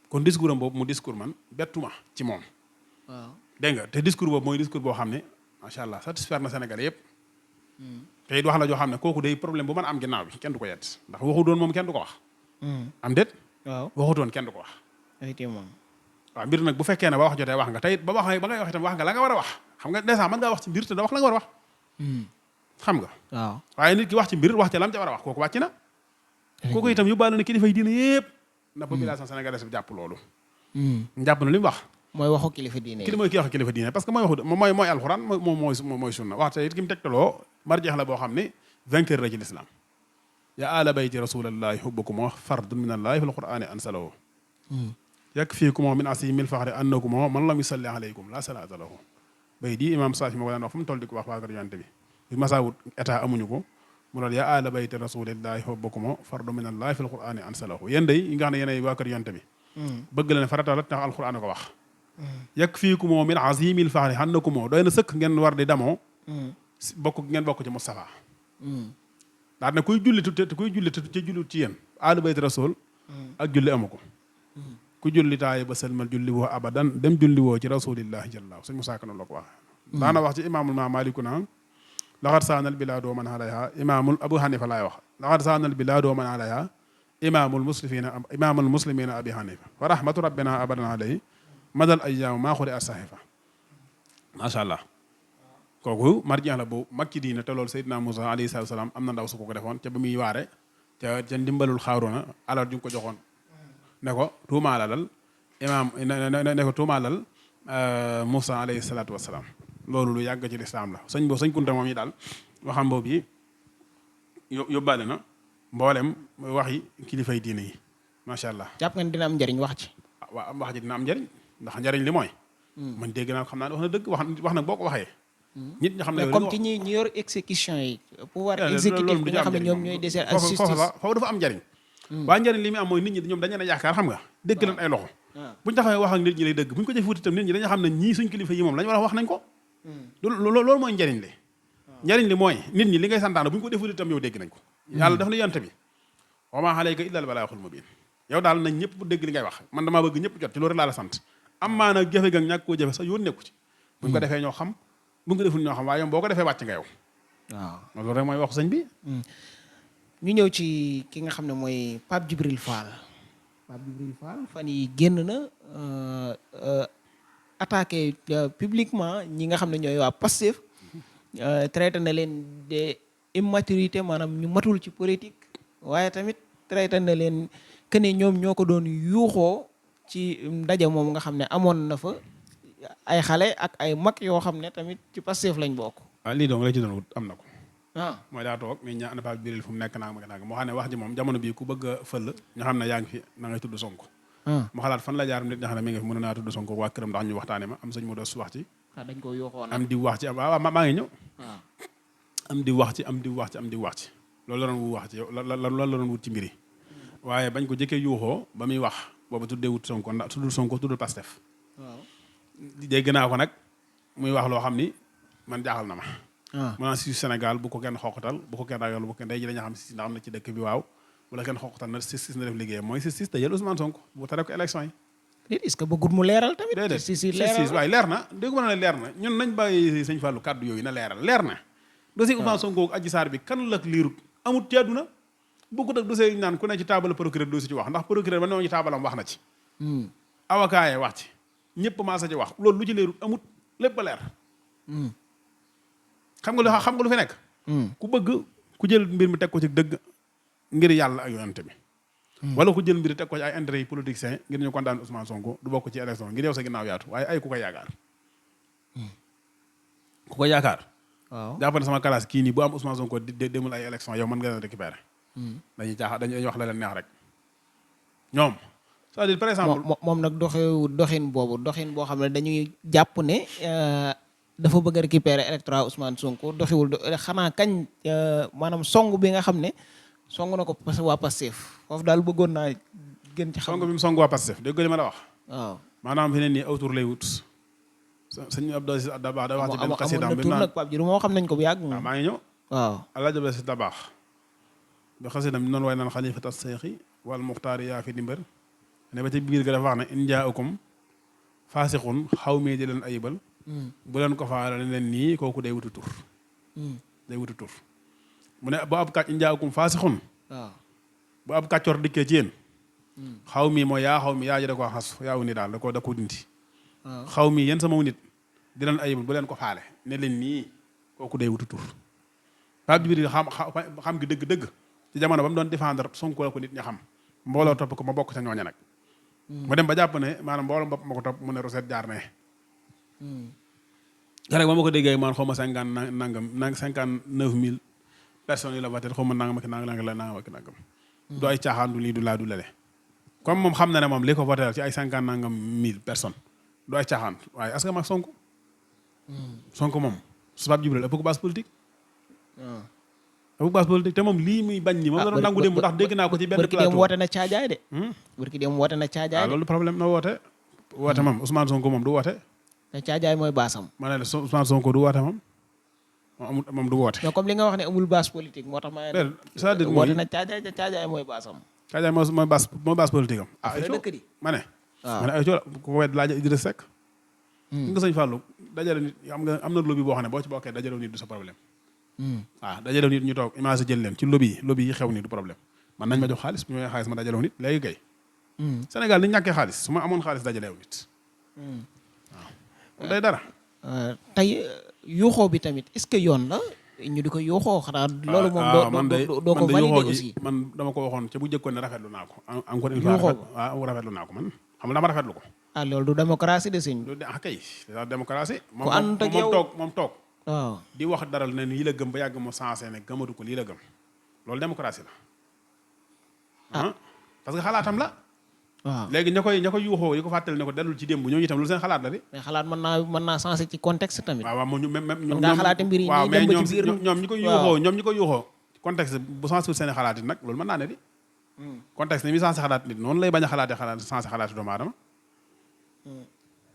kon discours am boobu mu discours man bettuma ci moom
waaw
dégg nga te discours boobu mooy discours boo xam ne macha allah satisfaire na Sénégalais yëpp te it wax la joo xam ne kooku day problème bu mën a am ginnaaw bi kenn du ko yedd ndax waxu doon moom kenn du ko wax am déet
waaw
waxutoon kenn du ko wax
effectivement
waaw mbir nag bu fekkee ne ba wax jotee wax nga tey ba ngay wax itam wax nga la nga war a wax xam nga dèjà mën ngaa wax ci mbir te da wax la nga war a wax xam nga
waaw
waaye nit ki wax ci mbir wax ca lam ca war a wax kooku wàcc na kooku itam yóbbaale na kilifa yi diine yëpp na population sénégalaise bi jàpp loolu jàpp na li mu wax
mooy waxu kilifa diine
mooy ki wax kilifa diine parce que mooy alxuraan mooy sunna wax te it ki mu tegtaloo marjeex la boo xam ne vainqueur la ci l'islam ya ala bayti rasulallahi hubbukum fardun min allahi fil qur'ani ansalahu yakfikum min asimil faxri annakum man lam yusalli alaykum la salata lahu bay di imam Saafi moo ko daan wax fu mu toll di ko wax waa kër yonent bi bi masaawut état amuñu ko mu doon ya ala bayti rasulillahi hubbukum fardun min allahi fil qur'ani ansalahu yéen day yi nga xam ne yéenay waa kër yonent bi bëgg leen farata la tax alquran ko wax yakfikum min asimil faxri annakum doy na sëkk ngeen war di damoo ngeen bokk ci Moustapha daal ne kuy julli te jullit ci yéen alu bayt rasul ak julli amu ko ku julli taaye ba sëlmal julli woo abadan dem julli woo ci rasulillahi jalla suñ Musaa Ka noonu la ko wax daana wax ci imaamul ma malikuna laxat saanal bilaadoo man alayha imaamul Abu Hanifa laay wax laxat saanal bilaadoo man alayha imaamul muslimina abi Hanifa wa rahmatu rabbina abadan alayhi madal ayyaamu maa xuri as-sahifa macha allah kooku marjaan la bu mag ci diine te loolu Seydina Moussa alayhi salaatu salaam am na ndaw su ko defoon ca ba muy waare ca ndimbalul Xaaruna alal ju ko joxoon ne ko tuumaalalal imaam ne ko tuumaalal Moussa alayhi salaatu wasalaam loolu lu yàgg ci lislaam la sëñ Kunta moom yi daal waxam boobu yi yóbbaale na mboolem waxi kilifay diine yi macha allah.
jàpp nga ni dina am njëriñ wax ci.
waaw wax ji dina am njëriñ ndax njëriñ li mooy. man dégg naa xam naa ne wax na dëgg wax nag boo ko waxee. nit ñi xam ne
mais comme ci ñi yor exécution yi pouvoir exécutif bi nga xam ne ñoom ñooy desee ak justice
foofu dafa am njariñ waa njariñ li muy am mooy nit ñi ñoom dañu leen yaakaar xam nga dégg leen ay loxo buñu taxawee wax ak nit ñi lay dëgg buñu ko jëf wuti itam nit ñi dañu xam ne ñii suñ kilifa yi moom lañu war a wax nañ ko loolu mooy njariñ li njariñ li mooy nit ñi li ngay santaane bu ñu ko deful itam yow dégg nañ ko yàlla daf na yonte bi wa maa alayka illal balaaxul mubiin yow daal nañ ñëpp bu dégg li ngay wax man damaa bëgg ñëpp jot ci loolu laa la sant am maa nag jafe gang ñàkk koo jafe sax yoon nekku ci bu ñu ko defee ñoo xam bu ñu ko deful ñoo xam waaye yow boo ko defee wàcc nga yow waaw loolu rek mooy wax sëñ bi
ñu ñëw ci ki nga xam ne mooy Pape Djibril Fall fan yi génn na attaqué publiquement ñi nga xam ne ñooy waa Pastef traité na leen de immaturité maanaam ñu matul ci politique waaye tamit traité na leen que ne ñoom ñoo ko doon yuuxoo ci ndaje moom nga xam ne amoon na fa ay xale ak ay mag yoo xam ne tamit ci Pastef lañ bokk.
waaw lii donc la ci doon wut am na ko.
mooy
daa toog mais ñaa ana Pape Djibril fu mu nekk naag moo xam ne wax ji moom jamono bii ku bëgg a fël ñu xam ne yaa ngi fi na ngay tudd Sonko. mu xalaat fan la jaar nit ña xam ne mi ngi fi mën naa tudd Sonko waa këram ndax ñu waxtaane ma am sëñ mu dos wax ci.
dañ ko yuuxoo
am di wax ci waaw maa ngi ñëw. am di wax ci loolu la doon wax ci yow loolu la doon wut ci mbiri waaye bañ ko jëkkee yuuxoo ba muy wax boobu tuddee wut Sonko ndax tuddul Sonko tuddul Pastef.
waaw
dégg naa ko nag muy wax loo xam ni man jaaxal na ma. maanaam si Sénégal bu ko kenn xoqatal bu ko kenn ragal bu ko kenn day ji dañu xam si ndax am na ci dëkk bi waaw wala kenn xoqatal na justice na def liggéeyam mooy justice te jël Ousmane Sonko bu tere ko élection yi.
est-ce que bëggut mu leeral tamit.
déedéet waaye leer na dégg ma ne leer na ñun nañ bàyyi sëñ Fallou kàddu yooyu na leer na. dossier Ousmane Sonko ak Adji Sarr bi kan la liirut amut ci àdduna bokkut ak dossier yi naan ku ne ci taabal procureur doo si ci wax ndax procureur ba newoon ci taabalam wax na ci. avocat yi wax ci ñëpp maa sa ci wax loolu lu ci leerut amut lépp a leer. xam nga lu fi nekk. ku bëgg ku jël mbir mi teg ko ci dëgg ngir yàlla ak yonent bi. wala ku jël mbir teg ko ci ay intérêt yi politiciens ngir ñu kontaan Ousmane Sonko du bokk ci élection ngir yow sa ginnaaw yaatu waaye ay ku ko yaakaar. ku ko yaakaar. waaw jàpp ne sama classe kii nii bu am Ousmane Sonko demul ay élection yow mën nga leen récupérer. dañuy caaxaan dañuy wax la leen neex rek ñoom. c'est-à-dire par exemple
moom nag doxin boo xam ne dañuy jàpp ne dafa bëgg a récupérer électorat Ousmane Sonko doxiwul xanaa kañ maanaam song bi nga xam ne song na ko waa Pastef foofu daal bëggoon naa gën ci xam.
song bi mu song waa Pastef dégg nga li ma la wax.
waaw
maanaam fi ne nii aw tur lay wut. sëñ Abdou Aziz Dabakh da wax ci benn xasida bi
naan Pape Djibril moo xam nañ ko bu yàgg.
waaw maa ngi ñëw.
waaw
Alaaji Abdou Aziz Dabakh bi xasida bi noonu waaye naan xalifata seexi wal muxtaari yaa fi dimbar ne ba ci biir ga dafa wax ne in jaakum faasixun xaw mee di leen ayibal bu leen ko faale leen nii kooku day wutu tur mu ne bu ab kàcc in jaakum faasixun
waaw
bu ab kàccoor dikkee ci yéen xaw mi mooy yaa xaw mi yaa ji da ko xas yaawu ni daal da ko dindi xaw mi yéen sama nit di leen ayibal bu leen ko faale ne leen nii kooku day wutu tur Pape Djibril xam gi dëgg-dëgg ci jamono ba mu doon défendre Sonko la ko nit ña xam mbooloo topp ko ma bokk ca ñooña nag mu dem ba jàpp ne maanaam mbooloo bopp ma ko topp mu ne Rosette jaar ne rek ba ma ko déggee man xaw ma 59 000 personnes yi la voté xaw ma nangam ak nangam du ay caaxaan du lii du laa du lele comme moom xam na ne moom li ko voté ci ay 50 nangam 1000 personnes du ay caaxaan waaye est-ce que mag Sonko moom su Pape Djibril ëpp ko base politique te moom lii muy bañ ni moom la doon nangu dem ndax dégg naa ko ci benn plateau
barki dem woote na caajaay de barki dem woote na caajaay de
loolu problème na woote moom Ousmane Sonko moom du woote
te caajaay mooy baasam
ma ne la Ousmane Sonko du woote moom du woote
mais comme li nga wax ne amul base politique moo tax ma
c'est-à-dire
woote na caajaay mooy baasam
caajaay mooy base politique am
dëkk di
ma ne ay coola ku ko wet laaj Idrissa Seck nga sëñ Fallou dajale nit am na lobby boo xam ne boo ci bokkee dajale nit du sa problème waaw dajalew nit ñu toog image jël leen ci lobby yi xew ni du problème man nañ ma jox xaalis bu ñu xaalis ma dajalew nit léegi kay Sénégal ni ñàkkee xaalis su ma amoon xaalis dajalew nit waaw day dara
tey yuuxoo bi tamit est-ce que yoon la ñu di ko yuuxoo xanaa loolu moom doo ko valider aussi
man dama ko waxoon ca bu jëkkoon ne rafetlu naa ko encore une fois waaw rafetlu naa ko man xam nga dama rafetlu ko
loolu du démocratie de sëñ
du kay démocratie
moom
toog
waaw
di wax dara ne lii la gëm ba yàgg mu sensé ne gëmatu ko lii la gëm loolu démocratie la parce que xalaatam la
waaw
léegi ña koy yuuxoo yi ko fàttali ne ko dellul ci démb ñooñu itam lu seen xalaat la di.
mais xalaat mën naa sensé ci contexte tamit.
waaw moom ñu même
mën ngaa xalaate mbir yi
waaw mais ñoom ñi koy yuuxoo contexte bu sensé seen xalaat it nag loolu mën naa ne di. contexte ni muy sensé xalaat nit noonu lay bañ a xalaate sensé xalaati doomu aadama.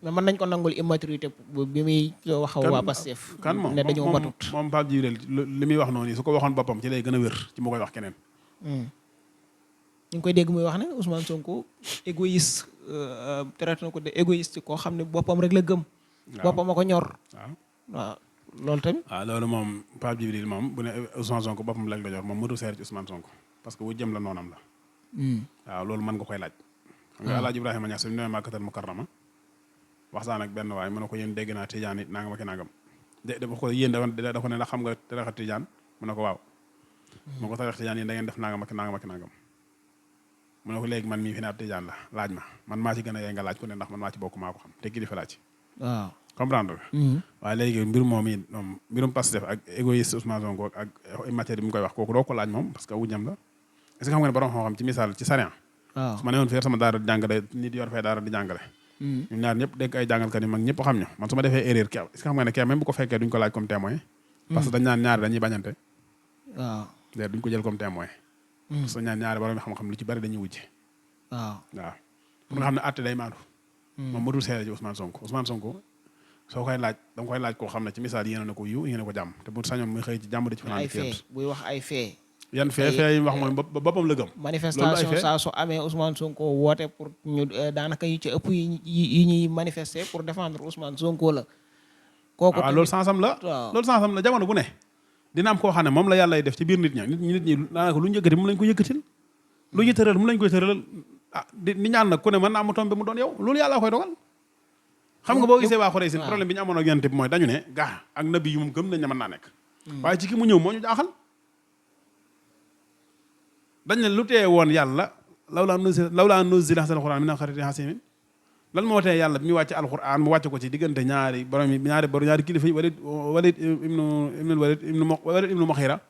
mais mën nañ ko nangul immaturité bi muy wax waa Pastef.
kan moom
ne dañoo matut.
moom Pape Djibril li muy wax noonu su ko waxoon boppam ci lay gën a wér ci mu koy wax keneen.
ñu ngi koy dégg muy wax ne Ousmane Sonko égoïste traité na ko de égoïste koo xam ne boppam rek la gëm. boppam a ko ñor. waaw loolu tamit.
waaw loolu moom Pape Djibril moom bu ne Ousmane Sonko boppam rek la ñor moom mënatu seer ci Ousmane Sonko parce que wu jëm la noonam la. waaw loolu mën nga koy laaj. xam nga El Hadj Ibrahima Niass bi mu demee Makkatal Mukarrama waxtaan ak benn waay mu ne ko yéen dégg naa Tijaan it nangam ak nangam dafa ko yéen da ko ne ndax xam nga tarixa Tijaan mu ne ko waaw. mu ko tarixa Tijaan yéen da ngeen def nangam ak nangam ak nangam. mu ne ko léegi man mii fi ne ab Tijaan la laaj ma man maa ci gën a yee nga laaj ko ne ndax man maa ci bokk maa ko xam te kilifa laa ci. waaw comprendre nga. waaye léegi mbir moom it moom mbirum Pastef ak égoïste Ousmane Sonko ak matière bi mu koy wax kooku doo ko laaj moom parce que wuñam la est-ce que xam nga ne borom xam-xam ci misaal ci sariya. waaw su ma ne woon fii sama daara di jàngale nit yor fee daara di jàngale. ñun ñaar ñëpp dégg ay jàngalkat yi mag ñëpp xam ñu man su ma defee erreur kii est-ce que xam nga ne kii même bu ko fekkee duñ ko laaj comme témoin. parce que dañ naan ñaari dañuy bañante. waaw léegi duñ ko jël comme témoin. parce que ñaari borom xam-xam lu ci bari dañuy wujje. waaw pour nga xam ne àtte day maandu. moom matul seede ci Ousmane Sonko soo koy laaj da nga koy laaj koo xam ne ci misaal yéene na ko yiw yéene ko jàmm te bu sañoon muy xëy ci jàmm di ci fanaan
ay buy wax ay fee
yan fee yi wax mooy boppam la gëm
manifestation saa su amee Ousmane Sonko woote pour ñu daanaka yu ci ëpp yi ñuy manifester pour défendre Ousmane Sonko la kooku
loolu sansam la loolu sansam la jamono bu ne dina am koo xam ne moom la yàlla def ci biir nit ñi daanaka lu ñu yëkkati mu lañ ko yëkkatil lu ñu tëral mu lañ koy tëralal di ñaan nag ku ne mën naa mu tombe mu doon yow loolu yàlla koy dogal xam nga boo gisee waa Xuraysh seen problème bi ñu amoon ak yonent bi mooy dañu ne gaa ak nabi yu moom gëm nañ ne mën naa nekk waaye ci ki mu ñëw moo ñu jaaxal dañ ne lu tee woon yàlla lawlaa nuzila haazal qur'aan min qaryatin aziimatin lan moo tee yàlla bi muy wàcce alquran mu wàcce ko ci diggante ñaari kilifa yi Walid ibnu Mughira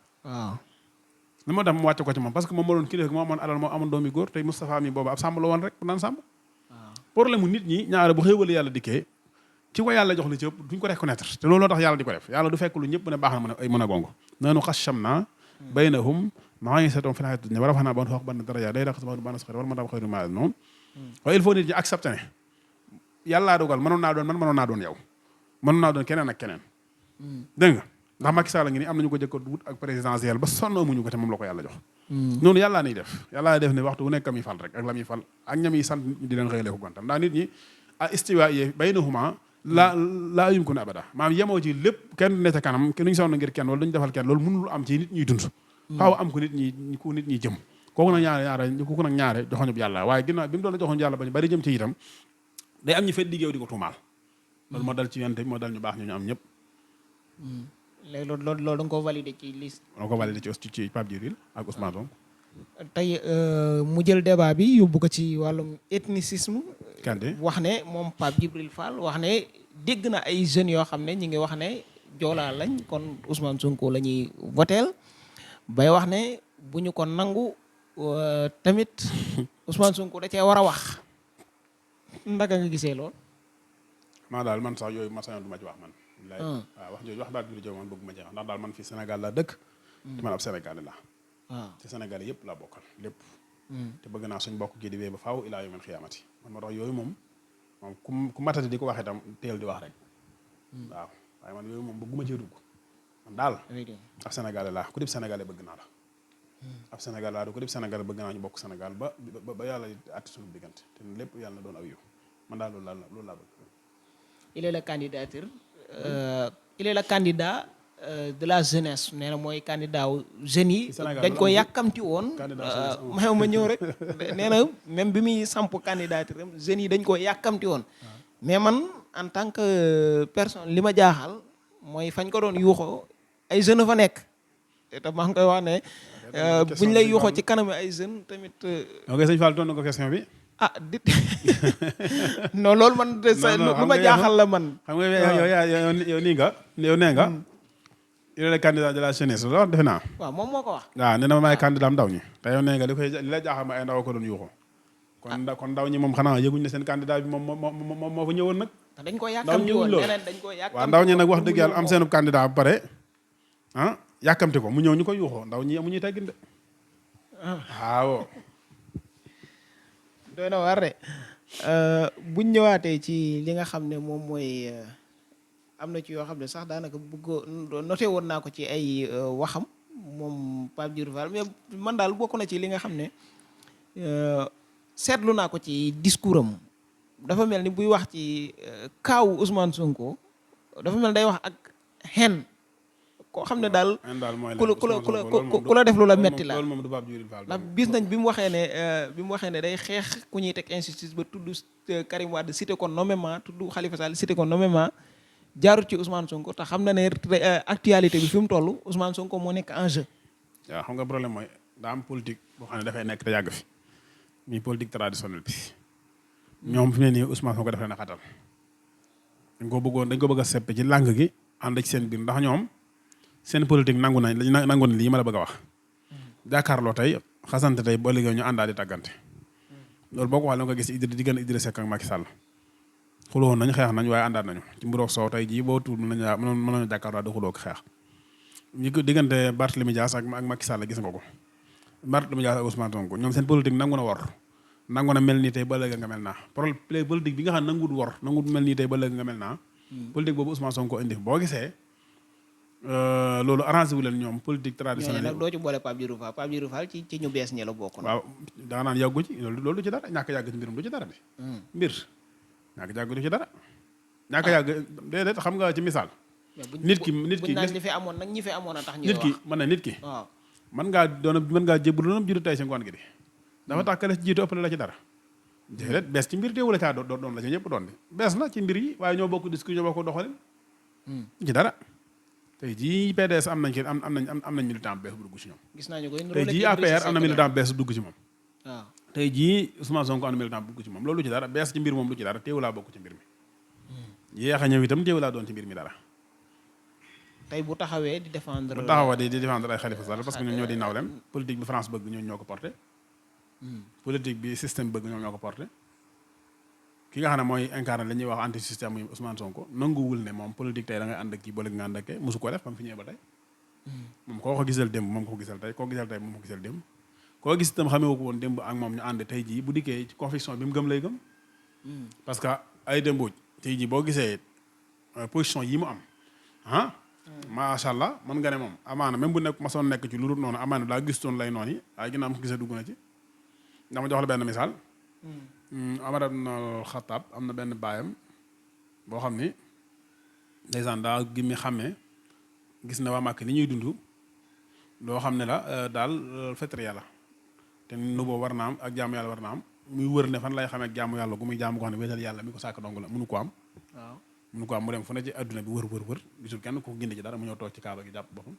li moo tax mu wàcce ko ci moom parce que moom moo doon kilifa moo amoon alal moo amoon doomi góor tey Moustapha mi boobu ab sàmm la woon rek bu naan sàmm problème mu nit ñi ñaare bu xéewale yàlla dikkee ci ko yàlla jox li ci ëpp duñ ko reconnaître te looloo tax yàlla di ko def yàlla du fekk lu ñëpp ne baax na mën a gongo nanu xashamna baynahum ma'ishatahum fil hayati dunya wa rafa'na ba'dahum fawqa ba'din darajaat day daq ba'dun ba'dan saxira wal madaam xayru ma noonu waaye il faut nit ñi accepter ne yàllaa dogal mënoon naa doon yow mënoon naa doon keneen ak keneen dégg nga ndax Macky Sall ngi ni am nañu ko jëkkoon wut ak présidentiel ba sonn amuñu ko te moom la ko yàlla jox noonu yàllaa niy def ne waxtu wu nekk muy fal rek ak la muy fal ak ñam yi sant di leen xëyale ko gontam ndax nit ñi a istiwa yi baynahuma laa yumkinu abada maanaam yemoo ci lépp kenn ne ca kanam nuñu sonn ngir kenn wala duñu defal kenn loolu mënul am ci nit ñuy dund faaw am ko nit ñi jëm kooku nag ñaare joxoñub yàlla waaye ginnaaw bi mu doon la joxoñu yàlla bañu bari jëm ci itam day am ñu fet liggéew di ko tuumaal loolu moo dal ci yonte bi moo dal ñu baax ñu am ñëpp
léegi loolu da nga ko validé ci liste.
da nga ko validé ci Pape Djibril ak Ousmane Sonko.
tey mu jël débat bi yóbbu ko ci wàllum ethnicisme. wax ne moom Pape Djibril Fall wax ne dégg na ay jeunes yoo xam ne ñi ngi wax ne joolaa lañ kon Ousmane Sonko la ñuy voteel bay wax ne bu ñu ko nangu tamit Ousmane Sonko da cee war a wax ndaka nga gisee lool.
maa daal man sax yooyu ma sañoon du ma ci wax man. waaw wax jooju wax daal di jooju man bëgg ma ci wax ndax daal man fii Sénégal laa dëkk te man ab Sénégalais laa te Sénégalais yëpp laa bokkal lépp te bëgg naa suñ bokk gi di wéy ba faaw ilaa yawmil xiyaamati man moo tax yooyu moom ku matati di ko wax itam teel di wax rek waaw waaye man yooyu moom bëgguma cee dugg man daal ab Sénégalais laa ku dib Sénégalais bëgg naa la ab Sénégal laa du ko dib Sénégalais bëgg naa ñu bokk Sénégal ba yàlla atti suñu diggante te lépp yàlla na doon aw yiw man daal loolu laa bëgg
il est le candidat de la jeunesse nee na mooy candidat wu jeunes yi dañ ko yàkkamti woon ma ñëw rek nee na même bi muy samp candidature am jeunes yi dañ ko yàkkamti woon mais man en tant que personne li ma jaaxal mooy fañ ko doon yuuxoo ay jeunes fa nekk te maa ngi koy wax ne buñ lay yuuxoo ci kanam ay jeunes tamit
ok sëñ Fall tontu ko question bi
dit non loolu man lu ma jaaxal la man
xam nga yow nee nga il est le candidat de la jeunesse loolu defe naa
waaw moom moo ko wax
waaw nee na ma maay candidat ndaw ñi te yow nee nga li la jaaxal ma ay ndaw ko doon yuuxoo kon ndaw ñi moom xanaa yëguñ ne seen candidat bi moo fa ñëwoon nag.
te dañ ko yàkkamti woon neneen dañ ko yàkkamti.
waaw ndaw ñi nag wax dëgg yàlla am seenu candidat ba pare yàkkamti ko mu ñëw ñu ko yuuxoo ndaw ñi amuñuy teggin de. waaw.
doy na war de buñ ñëwaatee ci li nga xam ne moom mooy am na ci yoo xam ne sax daanaka bëggoo noté woon naa ko ci ay waxam moom Pape Djibril Fall mais man daal bokk na ci li nga xam ne seetlu naa ko ci discours am dafa mel ni buy wax ci kaawu Ousmane Sonko dafa mel day wax ak xen koo xam ne daal ku la def lu la metti la ndax bis nañ bi mu waxee ne day xeex ku ñuy teg injustice ba tudd Karim Wade cité ko nommément tudd Khalifa Sall cité ko nommément jaarut ci Ousmane Sonko te xam na ne actualité bi fi mu toll Ousmane Sonko moo nekk en jeu.
waaw xam nga problème mooy daa am politique boo xam ne dafay nekk te yàgg fi muy politique traditionnelle bi ñoom fi mu ne nii Ousmane Sonko daf leen a xatal dañ ko bëgg a seppe ci làng gi ànd ci seen biir ndax ñoom seen politique nangu na lii ma la bëgg a wax. jàkkaarloo tey xasante tey boo liggéey ñu àndaal di tàggante loolu boo ko waxee nga gis diggante Idrissa Seck ak Macky Sall xuloo nañ xeex nañ waaye àndaat nañu ci mburoog soow tey jii boo tuul mën nañu jàkkaarloo di xuloo ak xeex ñi ko diggante Barthélémy Dias ak Macky Sall gis nga ko Barthélémy Dias ak Ousmane Sonko ñoom seen politique nangu na wor nangu na mel nii tey ba léegi nga mel naa problème politique bi nga xam ne nanguwul wor nanguwul mel nii tey ba léegi nga mel naa politique boobu Ousmane Sonko indi boo gisee loolu arrangé wu leen ñoom politique traditionnelle
nag doo ci boole Pape Djibril Fall ci ñu bees ñi la bokk na.
waaw daanaan yàggu ci loolu du ci dara ñàkk yàgg ci mbirum du ci dara bi mbir ñàkk yàgg du ci dara ñàkk yàgg déedéet xam nga ci misaal nit ki
naan ñi fi amoon nag ñi fi amoon a tax ñu
nit ki man ne nit ki waaw mën ngaa jébbalu doonam juddu tey si ngoon gi di dafa tax ka la ci jiitu ëppale la ci dara déedéet bees ci mbir teewu la caa doon la ci ñëpp doon di bees na ci mbir yi waaye ñoo bokk discours ñoo bokk doxalin ci dara tey jii PDS am nañ militant bees bu dugg ci ñoom.
gis naa ñu koy
tey jii APR am na militant bees bu dugg ci moom. waaw tey jii Ousmane Sonko am na militant bu dugg ci moom loolu lu ci dara bees ci mbir moom lu ci dara teewu laa bokk ci mbir mi. yéex a ñëw itam teewu laa doon ci mbir mi dara.
tey bu taxawee di défendre.
di défendre ay Khalifa Sall parce que ñoom ñoo di nawlem politique bi France bëgg ñoo ko porté. politique bi système bëgg ñoo ko porté. ki nga xam ne mooy incarné la ñuy wax anti système muy Ousmane Sonko nanguwul ne moom politique tey da ngay ànd ak kii boole nga ànd ak mosu ko def ba mu fi ñëwee ba tey moom koo ko gisal démb moom ko gisal tey koo gisal tey moom ko gisal démb koo gis itam xamee ko woon démb ak moom ñu ànd tey jii bu dikkee ci conviction bi mu gëm lay gëm parce que ay démbooj tey jii boo gisee position yi mu am macha allah mën nga ne moom amaana même bu nekk masoon nekk ci lu dul noonu amaana daa gistoon lay noonu yi waaye ginnaaw ko gisee dugg na ci dama jox la benn misaal Omar ibn Khattab am na benn baayam boo xam ni ndeysaan daa gi mi xàmmee gis na waa Màkk ni ñuy dund loo xam ne la daal fetri yàlla te nu boo war na am ak jaamu yàlla war na am muy wër ne fan lay xamee ak jaamu yàlla gu muy jaamu ko xam ne wéetal yàlla mi ko sàkk dong la mënu ko am waaw mënu ko am mu dem fu ne ci adduna bi wër gisul kenn ku ko gindi ci dara mu ñëw toog ci kaaba gi jàpp boppam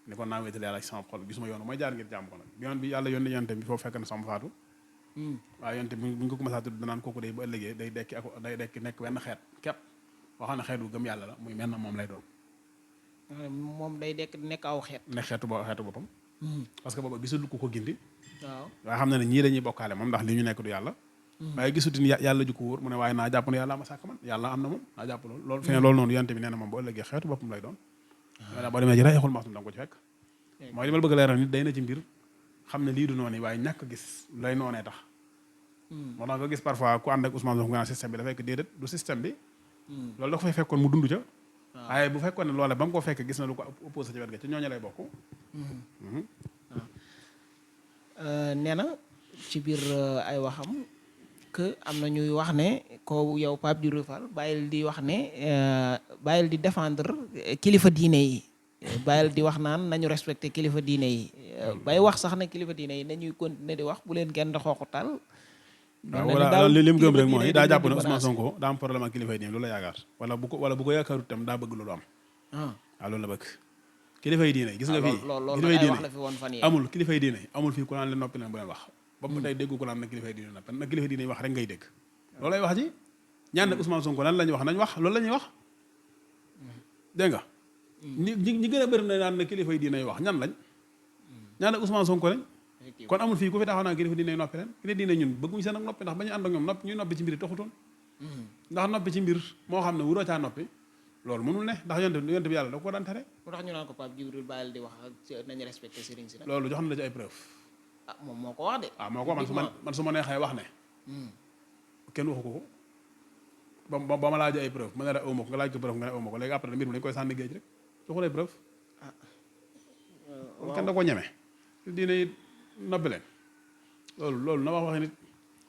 ni kon naa wéetal yàlla ci sama xol gisuma yoonu mooy jaar ngir jaamu ko nag yoon bi yàlla yónni yonte bi foofu fekk na sama faatu waaw yonte bu ñu ko commencé a tudd danaan kooku day bu ëllëgee day dekki nekk wenn xeet képp boo xam ne xeet bu gëm yàlla la muy mel na moom lay doon
moom day nekk aw xeet
nekk xeetu boppam parce que booba gisul ko gindi waaw waaye xam na ne ñii dañuy bokkaale moom ndax li ñu nekk du yàlla waaye gisutin yàlla ju ko wóor mu ne waaye naa jàpp ne yàlla ma sàkk man yàlla am na moom naa jàpp loolu fi ne loolu noonu yonte bi nee na moom bu ëllëgee xeetu boppam lay doon boo demee ji ra exul maxtum da nga ko ci fekk mooy li ma bëgg leeral nit day na ci mbir xam ne lii du noonu waaye ñàkk gis lay noonee tax moo tax nga gis parfois ku ànd ak Ousmane Sonko nga naan système bi da fekk déedéet du système bi loolu da ko fay fekkoon mu dund ca waaye bu fekkoon ne loolee ba mu ko fekk gis na lu ko opposé ci wet ga ci ñooñu lay bokk
nee na ci biir ay waxam que am na ñuy wax ne ko yow Pape Djibril Fall bàyyil di wax ne bàyyil di défendre kilifa diine yi bàyyil di wax naan nañu respecté kilifa diine yi bay wax sax ne kilifa diine yi nañuy continuer di wax bu leen kenn di xooxutal
wala li mu gëm rek mooy daa jàpp ne Ousmane Sonko daa am problème ak kilifa diine loolu la yaakaar wala bu ko yaakaarut tam daa bëgg loolu am waaw loolu la bëgg kilifa yi diine gis nga fii kilifa yi diine amul fii ku naan leen noppi leen bu leen wax bopp tey déggu ko naan na kilifa yi diine noppi na kilifa yi diine wax rek ngay dégg loolu lay wax ji ñaan nag Ousmane Sonko lan la ñuy wax nañ wax loolu la ñuy wax dégg nga ñi gën a bëri na naan na kilifa yi diine wax ñan lañ ñaan nag Ousmane Sonko lañ kon amul fii ku fi taxaw naa kilifa diine noppi leen kilifa diine ñun bëgguñu seen ak noppi ndax ba ñu ànd ak ñoom noppi ñuy noppi ci mbir taxutoon ndax noppi ci mbir moo xam ne wuroo caa noppi loolu mënul ne ndax yonte bi yàlla da ko daan tere
lu tax ñu naan ko Pape Djibril bàyyil di wax ak nañu respecté sëriñ si nag
loolu jox na la ci ay preuve
moom moo ko wax de
moo ko man su ma neexee wax ne kenn waxu ko ba ma laaj ay preuve ma ne la awma ko nga laaj ko preuve nga ne awma ko léegi après mbir mi dañu koy sànni géej rek joxu lay preuve kenn da ko ñeme diine it noppi leen loolu na wax nit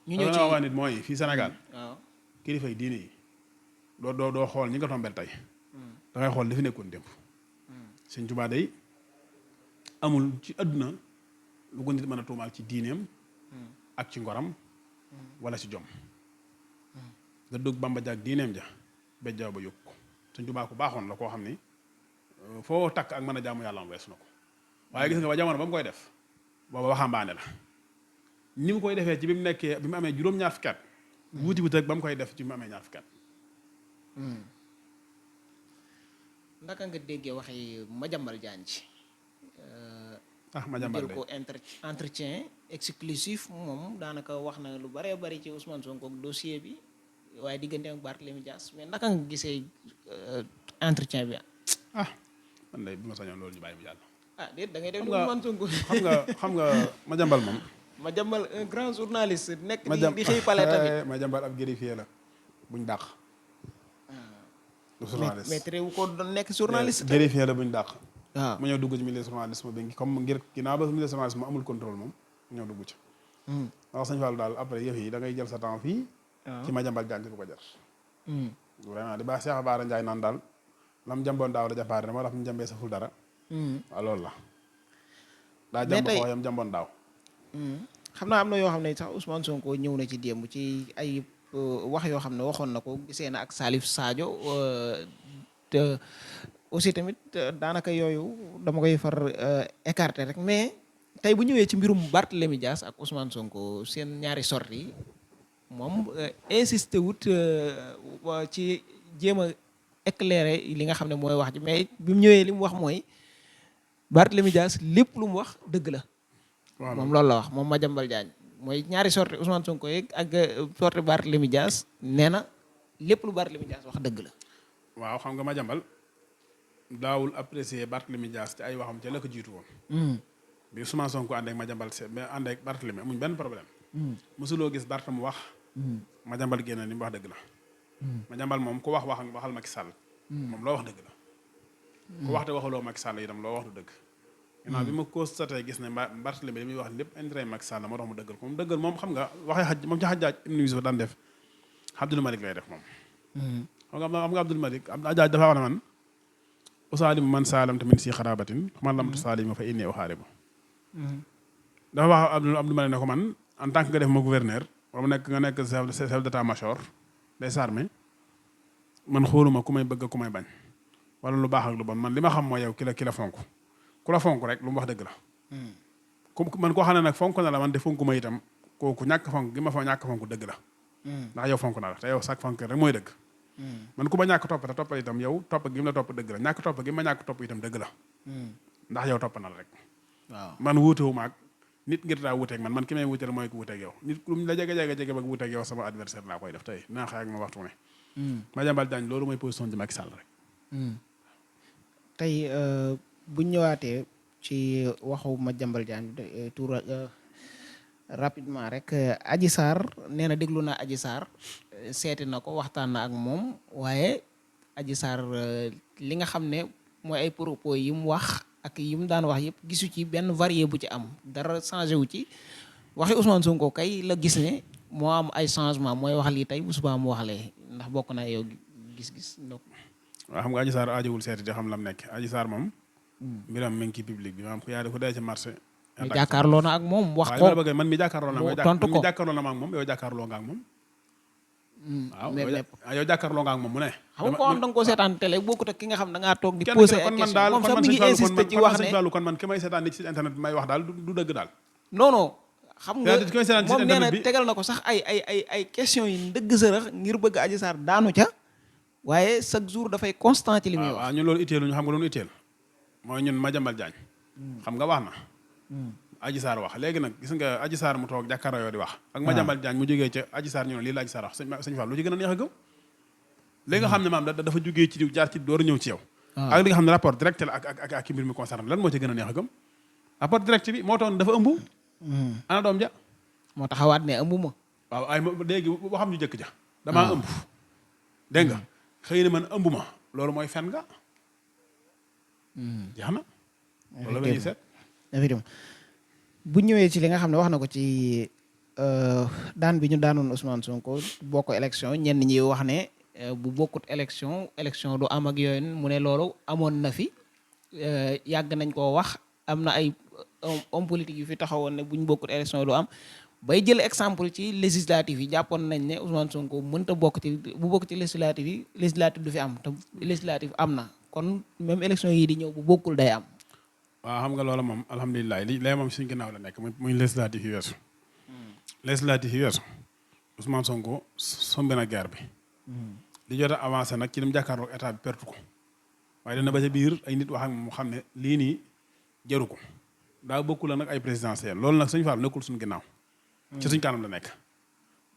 ñu ñëw ci
na wax nit mooy fii Sénégal
waaw
kilifa yi diine yi doo xool ñi nga tombeel tey da ngay xool li fi nekkoon démb Sëñ Tuubaa day amul ci àdduna lu ko nit mën a tuumaal ci diineem ak ci ngoram wala ci jom nga dugg Bamba jaag diineem ja bejjaaw ba yóbbu ko Sëñ Tuubaa ku baaxoon la koo xam ni foo takk ak mën a jaamu yàlla am weesu na ko waaye gis nga ba jamono ba mu koy def booba waxambaane la ni mu koy defee ci bi mu amee juróom-ñaar fukki at wuuti wut ak ba mu koy def ci bi mu amee ñaar fukki at
ndaka nga déggee waxi Madiambal Diagne ci
Madiambal
jël ko entretien exclusif moom daanaka wax na lu bëree bëri ci Ousmane Sonko ak dossier bi waaye diggante ak Barthélémy Dias mais ndaka nga gisee entretien bi
man de bi ma sañoon loolu ñu bàyyi mu jàll
déet da ngay def Ousmane Sonko
xam nga Madiambal moom
Madiambal un grand journaliste nekk di xëy pale tamit
Madiambal ab greffier la buñ dàq du journaliste
mais terewu ko doon nekk journaliste
greffier la buñ dàq
waaw
mu ñëw dugg ci milieu journalisme bi comme ngir ginnaaw ba milieu journalisme amul contrôle moom mu ñëw dugg ci wax sëñ Fallou daal après yëf yi da ngay jël sa temps fii ci Madiambal Diagne du ko jar vraiment di baax Cheikh Bara Ndiaye naan daal lam jamboon daaw la jàppaare ne moo tax mu jambee sa ful dara waaw loolu la daa jamb xooyam jamboon daaw
xam naa am na yoo xam ne sax Ousmane Sonko ñëw na ci démb ci ay wax yoo xam ne waxoon na ko gisee na ak Salif Sadio te aussi tamit daanaka yooyu dama koy far écarter rek mais tey bu ñëwee ci mbirum Barthélémy Dias ak Ousmane Sonko seen ñaari sorties moom insisté wut ci jéem a éclairer li nga xam ne mooy wax ji mais bi mu ñëwee li mu wax mooy Barthélémy Dias lépp lu mu wax dëgg la. moom loolu la wax moom Madiambal Diagne mooy ñaari sorties Ousmane Sonko yeeg ak sortie Barthélémy Dias nee na lépp lu Barthélémy Dias wax dëgg la.
waaw xam nga Madiambal daawul apprécier Barthélémy Dias ci ay waxam ca la ko jiitu woon. bi Ousmane Sonko ànd ak Madiambal ànd ak Barthélémy amuñ benn problème. mosuloo gis Barth mu wax. Madiambal génn li mu wax dëgg la. Madiambal moom ku waxal Macky Sall. moom loo wax dëgg la. ku wax te waxaloo Macky Sall itam loo wax du dëgg. ginnaaw bi ma constaté gis ne Barthélémy li muy wax lépp intérêt Macky Sall moo tax mu dëggal ko moom dëggal moom xam nga waxee xaj moom ci Hajjaaj ibn Yusuf daan def Abdul Malik lay def moom. xam nga Abdul Malik Hajjaaj dafa wax ne man. usaalimu man saalam tamit si xaraabatin man lam tusaalimu fa inni uxaaribu. dafa wax Abdul Malik ne ko man en tant que nga def ma gouverneur wala nga nekk chef d'état-major des armées man xooluma ku may bëgg ku may bañ wala lu baax ak lu bon man li ma xam mooy yow ki la fonk ku la fonk rek lu mu wax dëgg la. man koo xam ne nag fonk na la man de fonk ma itam kooku ñàkk fonk gi ma fa ñàkk fonk dëgg la. ndax yow fonk na la te yow sax fonk rek mooy dëgg. man ku ma ñàkk topp te toppal itam yow topp gi mu la topp dëgg la ñàkk topp gi ma ñàkk topp itam dëgg la. ndax yow topp na la rek. waaw man wuutewu ma ak nit ngir daa wuuteeg man ki may wuuteel mooy ku wuuteeg yow nit lu mu la jege ba wuuteeg yow sama adversaire laa koy def tey naa xëy ak ma waxtu ne. Madiambal Diagne loolu mooy position ci Macky Sall rek.
tey bu ñëwaatee ci waxu Madiambal Diagne tout rapidement rek Adji Sarr nee na déglu na Adji Sarr seeti na ko waxtaan na ak moom waaye Adji Sarr li nga xam ne mooy ay propos yi mu wax ak yi mu daan wax yëpp gisu ci benn varié bu ci am dara changé wu ci waxi Ousmane Sonko kay la gis ne moo am ay changement mooy wax lii tey bu subaa mu wax lee ndax bokk na yow gis-gis donc.
waaw xam nga Adji Sarr aajowul seeti di xam lam nekk Adji Sarr moom. mbiram mi ngi ci public bi maanaam ku yaa ko dee ci marché.
mais jàkkaarloo na ak moom wax ko
bëgg man mi jàkkaarloo na
tontu ko
jàkkaarloo na ma ak moom yow jàkkaarloo nga ak moom. waaw yow jàkkaarloo nga ak moom mu ne.
xam nga ko am da nga ko seetaan télé bokkut ak ki nga xam da ngaa toog di poser ay question moom sax mi ngi insister ci wax ne
kon man ki may seetaan nit ci internet bi may wax daal du dëgg daal.
non xam nga moom nee na tegal na ko sax ay question yi ndëgg sërëx ngir bëgg Adji Sarr daanu ca waaye chaque jour dafay constant ci li muy wax.
waaw ñun loolu itteelu ñu xam nga loolu itteel mooy ñun Madiambal Diagne xam nga wax na Adji Sarr wax léegi nag gis nga Adji Sarr mu toog jàkkaarloo yoo di wax ak Madiambal Diagne mu jógee ca Adji Sarr ñu ne lii la Adji Sarr wax sëñ Fall lu ci gën a neex a gëm léegi nga xam ne maam dafa jógee ci jaar ci door a ñëw ci yow ak li nga xam ne rapport direct la ak mbir mi concerné lan moo ci gën a neex a gëm rapport direct bi moo tax dafa ëmb ana doom ja
moo taxawaat ne ëmb ma
waaw ay léegi waxam ñu jëkk ja damaa ëmb dégg nga xëy na man ëmb ma loolu mooy fen nga jeex na loolu la ñuy seet
effectivement bu ñëwee ci li nga xam ne wax na ko ci daan bi ñu daanoon Ousmane Sonko bokk élection ñenn ñi wax ne bu bokkut élection du am ak yooyu mu ne loolu amoon na fi yàgg nañ koo wax am na ay homme politique yu fi taxawoon ne buñ bokkut élection du am bay jël exemple ci législative yi jàppoon nañ ne Ousmane Sonko mënta bokk ci bu bokk ci législative yi législative du fi am te législative am na kon même élection yi di ñëw bu bokkul day am.
waaw xam nga loolu moom alhamdulilah lii moom suñ ginnaaw la nekk muy législative yi weesu. législative yi weesu Ousmane Sonko sombi na guerre bi. li jot a avancé nag ci dem jàkkaarloog état bi pertu ko waaye dana ba ca biir ay nit wax ak mu xam ne lii nii jaru ko daa bokkul la nag ay présidentielle loolu nag sëñ Fall nekkul suñu ginnaaw. ci suñ kanam la nekk.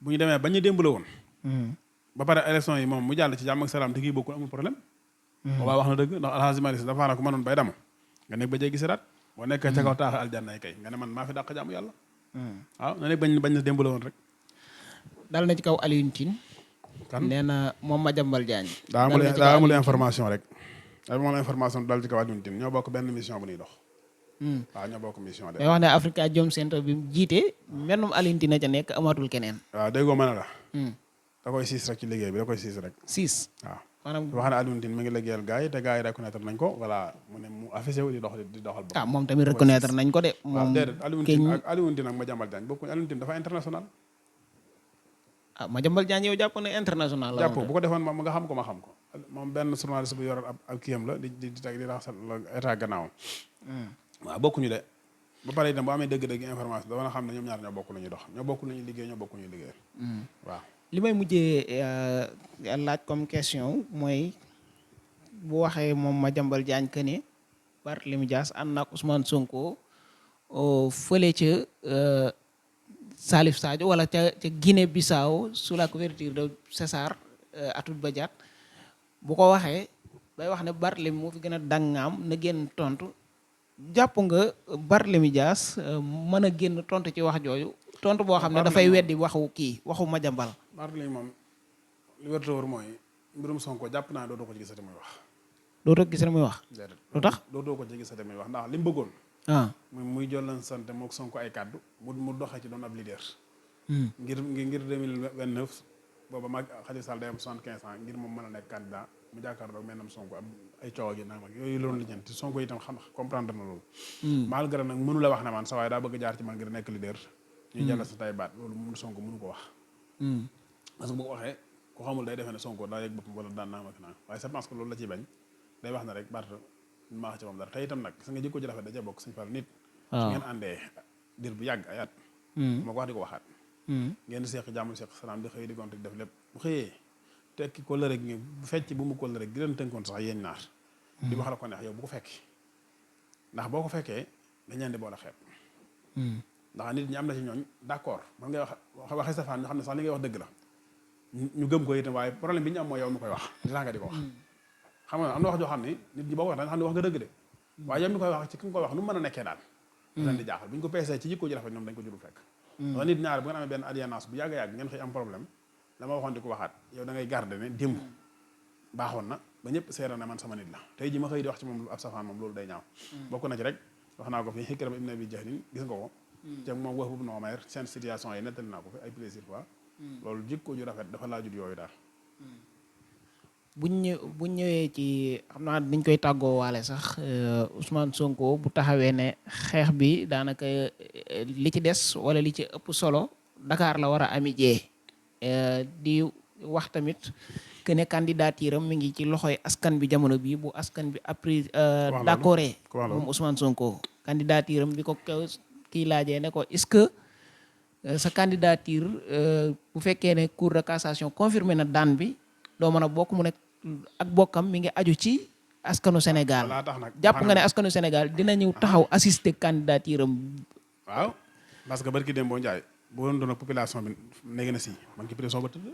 bu ñu demee bañ a démb la woon. ba pare élection yi moom mu jàll ci jàmm ak salaam te kii bokkul amul problème. boobaa wax na dëgg ndax Alhaji Malick Sy dafa na ko mënoon bay damu nga nekk ba jéggi siraat boo nekkee ca kaw taax aljanna kay nga ne man maa fi dàq jaamu yàlla. waaw na nekk bañ na démb la woon rek.
dal na ci kaw Alioune Tine.
kan
nee na moom Madiambal Diagne.
daa amul information rek. daa amul information dal ci kaw Alioune Tine ñoo bokk benn mission bu ñuy dox. waaw ñoo bokk mission de.
day wax ne Africa Jom Center bi mu jiite mennum Alioune Tine ca nekk amatul keneen.
waaw déggoo mën a la. da koy siis rek ci liggéey bi da koy siis rek.
siis
waaw.
maanaam
wax ne Alioune Tine mi ngi liggéeyal gars yi te gars yi reconnaître nañ ko voilà mu ne mu affiché wu di doxal bopp.
ah moom tamit reconnaître nañ ko de.
waaw
moom
déedéet Alioune Tine ak Madiambal Diagne bokkuñ Alioune Tine dafa international.
ah Madiambal Diagne yow jàpp ne international la.
jàpp bu ko defoon moom nga xam ko ma xam ko moom benn journaliste bu yoral ab kiyam la di teg di raxasal état gannaawam. waaw bokkuñu de ba pare itam bu amee dëgg-dëgg information dama xam ne ñoom ñaar ñoo bokk lu ñuy dox ñoo bokk lu ñuy liggéey ñoo bokk lu ñuy liggéey. waaw
li may mujjee laaj comme question mooy bu waxee moom Madiambal Diagne que ne Barthélémy Dias ànd na ak Ousmane Sonko fële ca Salif Sadio wala ca Guinée Bissau sous la couverture de César Atoute Badiate bu ko waxee bay wax ne Barthélémy moo fi gën a dangaam na génn tontu jàpp nga Barthélémy Dias mën a génn tontu ci wax jooju tontu boo xam ne dafay weddi waxu Madiambal.
Barthélémy moom li wër te wër mooy mbirum Sonko jàpp naa dootoo ko ci gisati muy wax.
dootoo ko gisati muy wax.
déedéet
lu tax
dootoo ko ci gisati muy wax ndax li mu bëggoon. muy jollan sant mook Sonko ay kàddu mu doxee ci doon ab leader. ngir 2029 booba mag Khady Sall day am 75 ans ngir moom mën a nekk candidat mu jàkkaarloo ak mennam Sonko am ay coow gi nag yooyu loolu la ñeent Sonko itam comprendre na loolu. malgré nag mënu la wax ne man sa waaye daa bëgg jaar ci man ngir nekk leader. ñu jàll sa tay baat loolu moom Sonko mënu ko wax. parce que bu ko waxee ku xamul day defee ne Sonko daa yëg boppam wala daan naam ak naa waaye c'est parce que loolu la ciy bañ day wax ne rek Barth maa wax ci moom dara te itam nag gis nga jikko ji rafet da cee bokk suñu fal nit. su ngeen àndee dir bu yàgg ay at. moo ko wax di ko waxaat. ngeen di seq jàmm seq salaam di xëy di gont def lépp bu xëyee tekki ko la rek bu fecc bu mu ko la rek di leen tënkoon sax yéen ñaar. di wax la ko neex yow bu ko fekki ndax boo ko fekkee dañ leen di boole xeeb. ndax nit ñi am na ci ñooñ d'accord man ngay wax waxee safaan ñu xam ne sax li ngay wax dëgg la ñu gëm ko itam waaye problème bi ñu am mooy yow mi koy wax di tax nga di ko wax xam nga am na wax joo xam ne nit ñi boo ko wax da nga xam ne wax nga dëgg de waaye yow mi koy wax ci ki nga koy wax nu mu mën a nekkee daal leen di jaaxal bu ñu ko peesee ci jikko ji rafet ñoom dañ ko jurul fekk ndax nit ñaar bu ngeen amee benn alliance bu yàgg-yàgg ngeen xëy am problème la ma waxoon di ko waxaat yow da ngay garder ne démb baaxoon na ba ñëpp seera ne man sama nit la tey ji ma xëy di wax ci moom ab safaan moom loolu day ñaaw bokk na ci rek wax naa ko fi Hikram ibn Abi Jahl gis nga ko te moom wax bu noomeer seen situation yi nettali naa ko fi ay plaisir fois loolu jikko ju rafet dafa laajut yooyu daal
buñ ñëwee ci xam naa dañ koy tàggoo waale sax Ousmane Sonko bu taxawee ne xeex bi daanaka li ci des wala li ci ëpp solo Dakar la war a ami jee di wax tamit que ne candidature am mi ngi ci loxoy askan bi jamono bi bu askan bi après d'accord moom Ousmane Sonko candidature am bi ko kii laajee ne ko est-ce que sa candidature bu fekkee ne cour de cassation confirmé na daan bi doo mën a bokk mu nekk ak bokkam mi ngi aju ci askanu Sénégal jàpp nga ne askanu Sénégal dina ñëw taxaw assister candidature am
waaw parce que barki dem boo njaay boo doon ak population bi nekk na si man ki prison ba tëdd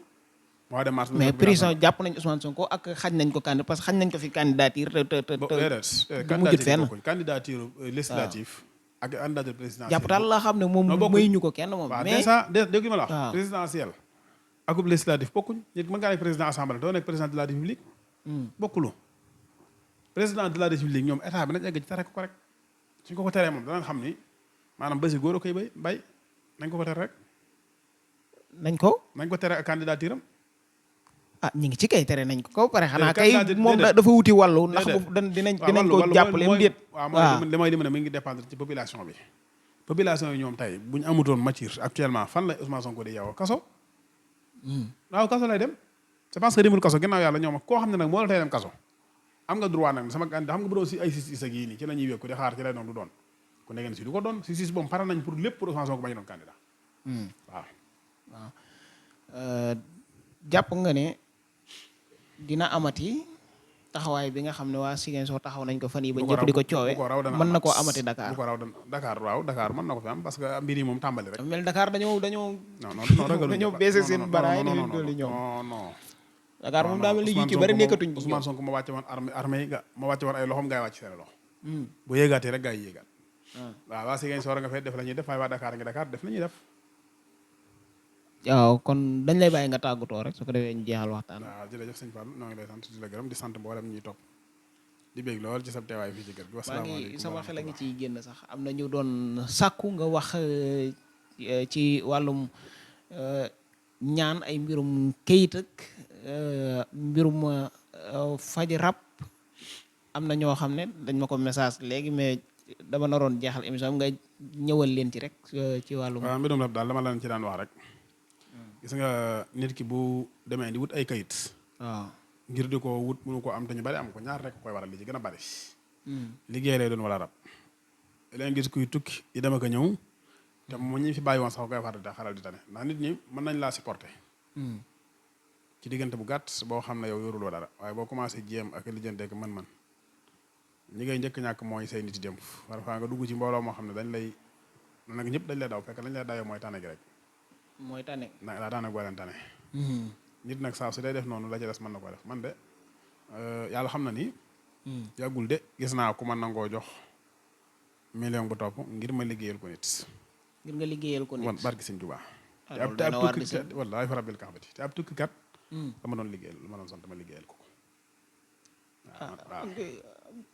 mois de mars
mais prison jàpp nañ Ousmane Sonko ak xañ nañ ko candidat parce que xañ nañ ko fi candidature te du mujjut fenn
candidature législative ak candidature présidentielle
jàpp daal laa xam ne moom mayuñu ko kenn moom mais
ça dégg ma la wax présidentielle akub législatif bokkuñ nit mën ngaa nekk président assemblée doo nekk président de la république bokkulu président de la république ñoom état bi nañ egg ci tere ko rek suñ ko teree moom danañ xam ni maanaam bési góor a koy bay nañ ko tere rek
nañ ko
tere ak candidature am
ñi ngi ci kay tere nañ ko pare xanaa kay moom dafa wuti wàllu ndax dinañ ko jàppale mu déet
waaw li may ne mi ngi dépendre ci population bi population yi ñoom tey bu ñu amutoon matière actuellement fan la Ousmane Sonko di yow kaso waaw kaso lay dem c'est parce que demul kaso gannaaw yàlla ñoom koo xam ne nag moo la tey dem kaso am nga droit nag sama candidat xam nga bu doon si ay sis ak yii nii ci la ñuy wékku di xaar ci lay doon du doon ku nekkee si du ko doon si boobu pare nañ pour lépp pour Ousmane Sonko bañ doon candidat waaw
jàpp nga ne dina amati taxawaay bi nga xam ne waa Ziguinchor taxaw nañ ko fan yi ba ñëpp di ko coowee mën na koo amati Dakar
bu ko raw Dakar waaw Dakar mën na ko fi am parce que mbir yi moom tàmbali rek
mel Dakar dañoo
dañoo
baissé seen baraay di dooli ñoom
non
Dakar moom daa mel ni ci bari nekkatuñ ci
Ousmane Sonko ma wàcce woon armée ma wàcce woon ay loxom gaay wàcc seen loxo bu yéegaatee rek gaay yi yéegaat waaw waa Ziguinchor nga fay def la ñuy def waaye waa Dakar nga Dakar def la ñuy def
waaw kon dañ lay bàyyi nga tàggatoo rek su ko defee ñu jeexal waxtaan
waaw jërëjëf sëñ Fall noo ngi lay sant di la gërëm di sant mboolem ñuy topp di bég lool ci sa teewaay fii ci kër gi
wasalaamaaleykum sama xel a ngi ciy génn sax am na ñu doon sàkku nga wax ci wàllum ñaan ay mbirum kayit ak mbirum faj rab am na ñoo xam ne dañ ma ko message léegi mais dama naroon jeexal émission nga ñëwal leen ci rek ci wàllum
waaw mbirum rab daal dama leen ci daan wax rek gis nga nit ki bu demee di wut ay kayit
waaw
ngir di ko wut mënu ko am te ñu bari am ko ñaar rek koy waral li ci gën a bari liggéey lay doon wala rab léegi gis kuy tukki di dem ak a ñëw te mu ñi fi bàyyi woon sax koy faral di xaral di tane ndax nit ñi mën nañ laa supporter ci diggante bu gàtt boo xam ne yow yoruloo dara waaye boo commencé jéem ak lijjante ak mën-mën ñi ngay njëkk ñàkk mooy say nit yi démb parfois nga dugg ci mbooloo moo xam ne dañ lay nag ñëpp dañ lay daw fekk lañ lay dawee mooy tane gi rek
mooy tane
daa daanaka boo leen tane nit nag saa su day def noonu la ci des mën na ko def man de yàlla xam na ni yàggul de gis naa ku ma nangoo jox million bu topp ngir ma liggéeyal ko nit
ngir nga liggéeyal ko nit
wan barki sëñ Tuubaa te ab tukki wallaahi fa rabbil kaabati te ab tukki kat dama doon liggéeyal lu ma doon sant ma liggéeyal ko waaw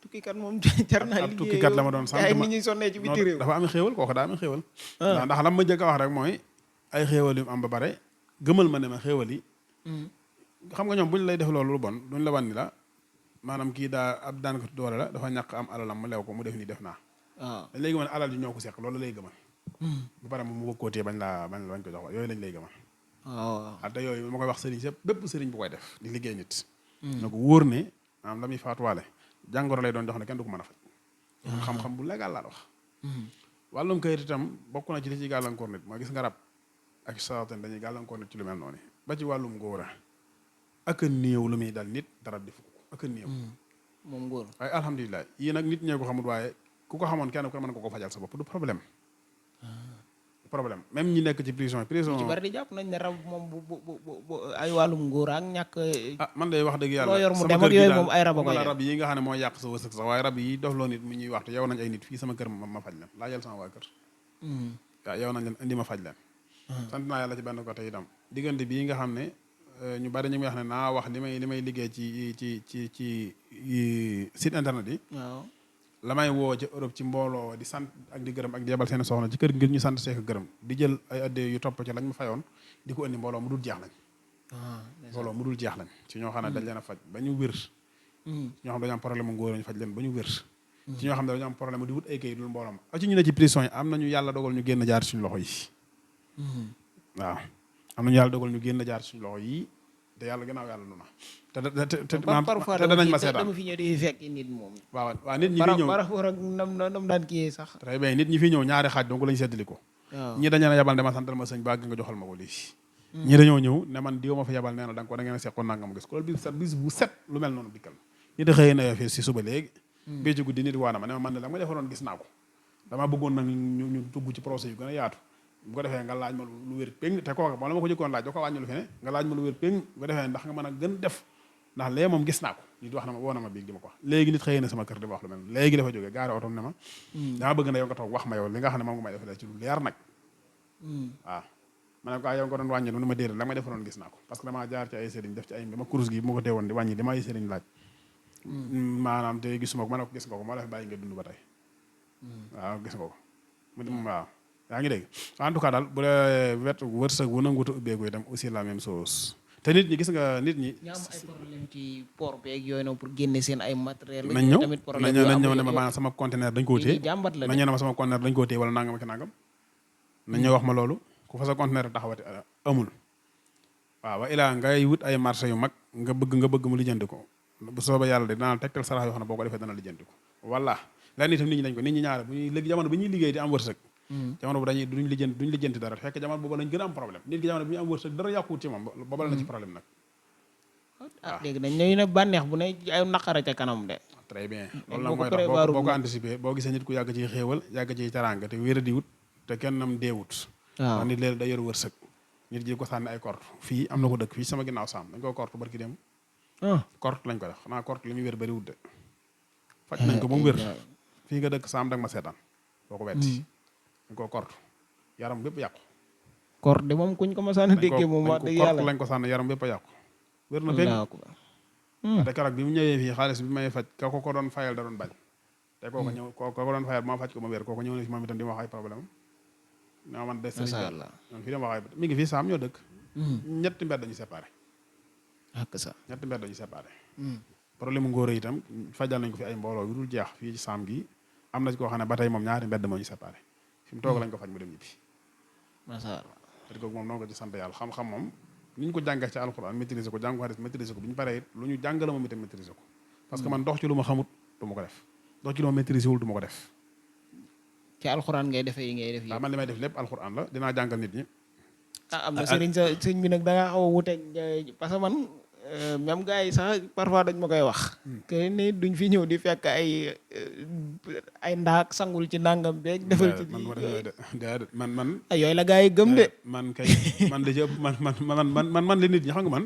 tukki kat moom jar naa liggéey
ab tukki kat la ma doon sant
ay nit ñi sonnee ci biti réew
dafa am xéewal kooku daa am xéewal ndax lam ma jëkk a wax rek mooy ay xéewal yu am ba bare gëmal ma ne ma xéewal yi xam nga ñoom buñ lay def loolu lu bon duñ la wan ni la maanaam kii daa ab daan ko doole la dafa ñàkk am alalam mu lew ko mu def nii def naa dañ lay gëmal alal ji ñoo ko seq loolu lay gëmal bu pare mu bëgg koo téye bañ ko jox yooyu lañ lay gëmal waaw te yooyu ma koy wax sëriñ sëpp bépp sëriñ bu koy def di liggéey nit na ko wóor ne maanaam la muy faatuwaale jàngoro lay doon jox ne kenn du ko mën a faj xam-xam bu légal laa wax wàllum kayit itam bokk na ci li ci gàllankoor nit moo gis nga rab ak saaten dañuy gàllankoor nit ci lu mel noonu ba ci wàllum ngóora ak a néew lu muy dal nit dara defu ko ak a néew
moom ngóor
waaye alhamdulilah yii nag nit ñee ko xamul waaye ku ko xamoon kenn ku ne mën nga ko fajal sa bopp du problème même ñi nekk ci prison
ci bari di jàpp nañ ne rab moom bu ay wàllum ngóor ak ñàkk
man day wax dëgg yàlla
loo yor mu dem ak yooyu moom ay rab a koy def
rab yi nga xam ne mooy yàq sa wërsëg sax waaye rab yi dof loo nit mu ñuy waxtu yow nañ ay nit fii sama kër ma faj leen laajal sama waa kër waaw yow nañ leen indi ma faj leen sant naa yàlla ci benn côté itam diggante bii nga xam ne ñu bari ñu ngi wax ne naa wax li may liggéey ci site internet yi
waaw
la may woo ci Europe ci mbooloo di sant ak di gërëm ak di yebal seen soxna ci kër ngir ñu sant seek gërëm di jël ay addee yu topp ci lañ ma fayoon di ko indi mbooloo mu dul jeex lañ mbooloo mu dul jeex lañ ci ñoo xam ne dañ leen a faj ba ñu wér ñoo xam dañu am problème mu ngóor ñu faj leen ba ñu wér ci ñoo xam ne dañu am problème di wut ay kayit dul mbooloo ma ci ñu ne ci prison yi am nañu yàlla dogal ñu génn jaar suñu loxo yi waaw am nañu yàlla dogal ñu génn jaar suñu loxo yi te yàlla gannaaw yàlla nu na te danañ ma seetaan
dama fi ñëw di fekk nit moom
waaw nit ñi fi ñëw
par rapport ak nam daan kiyee sax
très bien nit ñi fi ñëw ñaari xaaj donc lañu seddali ko ñii dañu yabal ne ma santal ma sëñ ba nga joxal ma ko lii ñii dañoo ñëw ne man diw ma fa yabal nee na da ngeen a seqoon nangam gis ko loolu bis bu set lu mel noonu dikkal nit a xëyee na fi si suba léegi bii ci guddi nit waana ma ne ma man ne la ma defaroon gis naa ko damaa bëggoon nag ñu dugg ci procès yu gën a yaatu bu ko defee nga laaj ma lu wér péng te kooka moo la ma ko jëkkoon laaj doo ko wàññi lu fi ne nga laaj ma lu wér péng bu ko defee ndax nga mën a gën def ndax léegi moom gis naa ko nit wax na ma woo na ma biig di ma ko wax léegi nit xëy na sama kër di ma wax lu mel léegi dafa jógee gaari otom ne ma dama bëgg na yow nga toog wax ma yow li nga xam ne moom nga may def ci lu leer nag waaw ma ne ko yow nga doon wàññi lu ma déedéet la may defaloon gis naa ko parce que damaa jaar ci ay sëriñ def ci ay dama kurus gi bu ma ko teewoon di wàññi dama ay sëriñ laaj maanaam te gisuma ko ma ne ko gis nga ko moo la fi bàyyi nga dund ba tey waaw gis nga ko mu dem waaw yaa ngi dégg en tout cas daal bu dee wet wërsëg bu nanguta ubbeeku itam aussi la même chose te nit ñi gis nga nit ñi
ña am ay problème ci port beeg yooyu noonu pour génne seen ay matériel
nañ ñëw
tamit problème
nañ ñëw ne ma maanaam sama conteneur dañ koo téye
jàmbat la
nañ ñëw ne ma sama conteneur dañ koo téye wala nangam ak nangam nañ ñëw wax ma loolu ku fa sa conteneur taxawati amul waaw wa ilaa ngay wut ay marché yu mag nga bëgg mu lijjanti ko bu soobee yàlla de dana tegtal sarax yoo xam ne boo ko defee dana lijjanti ko walla lenn itam nit ñi dañ ko nit ñi ñaare bu ñuy léegi jamono bi ñuy liggéey di am wërsëg jamono bu dañuy duñ lijjanti dara fekk jamono booba lañ gën a am problème nit ki jamono bi ñu am wërsëg dara yàquwut ci moom booba la na ci problème nag
ah léegi dañ ñëw ne bànneex bu ne ay naqara ca kanam de
très bien loolu nag mooy tax boo ko anticiper boo gisee nit ku yàgg ciy xéewal yàgg ciy teraanga te wéra di wut te kenn nam deewut waaw nit léegi day yor wërsëg nit ji ko sànni ay kort fii am na ko dëkk fii sama ginnaaw saam dañ ko kort barki dem kort lañ ko def xanaa kort li muy wér bari wut de faj nañ ko ba mu wér fii nga dëkk saam dag ma seetaan boo ko wetti dañ ko kort yaram bépp yàqu
kort de moom kuñ ko ma sànni déggee moom wax dëgg yàlla
kort lañ ko sànni yaram bépp a yàqu wér na fekk te keroog bi mu ñëwee fii xaalis bi may faj ka ko doon fayal da doon bañ te kooko ñëw ko doon fayal ma faj ko ma wér kooko ñëw na fi moom itam di ma wax ay problème non man de sëriñ man fii dama wax ay mi ngi fii saam ñoo dëkk ñetti mbedd dañu séparé
ak sa
ñetti mbedd dañu séparé problème mu ngóor itam fajal nañ ko fi ay mbooloo yu dul jeex fii ci saam gi am na ci koo xam ne ba tey moom ñaari mbedd moo ñu séparé fi mu toog lañ ko faj mu dem ñibbi
masha Allah
te kooku moom noo ko ci sant yàlla xam-xam moom ni ñu ko jàngee ci alxuraan maîtriser ko jàng ko hadis maîtriser ko bu ñu paree it lu ñu jàngale moom itam maîtriser ko parce que man dox ci lu ma xamut du ma ko def dox ci lu ma maîtriser wul du ma ko def
ci alxuraan ngay defee yi ngay def yi
waaw man li may def lépp alxuraan la dinaa jàngal nit ñi
am na sëriñ bi nag da ngaa xaw a wuteeg parce que man même gars yi sax parfois dañ ma koy wax que ni duñ fi ñëw di fekk ay ndaak sangul ci nangam beeg defal ci
man
yooyu la gars yi gëm de
man kay man da ci ëpp man li nit ñi xam nga man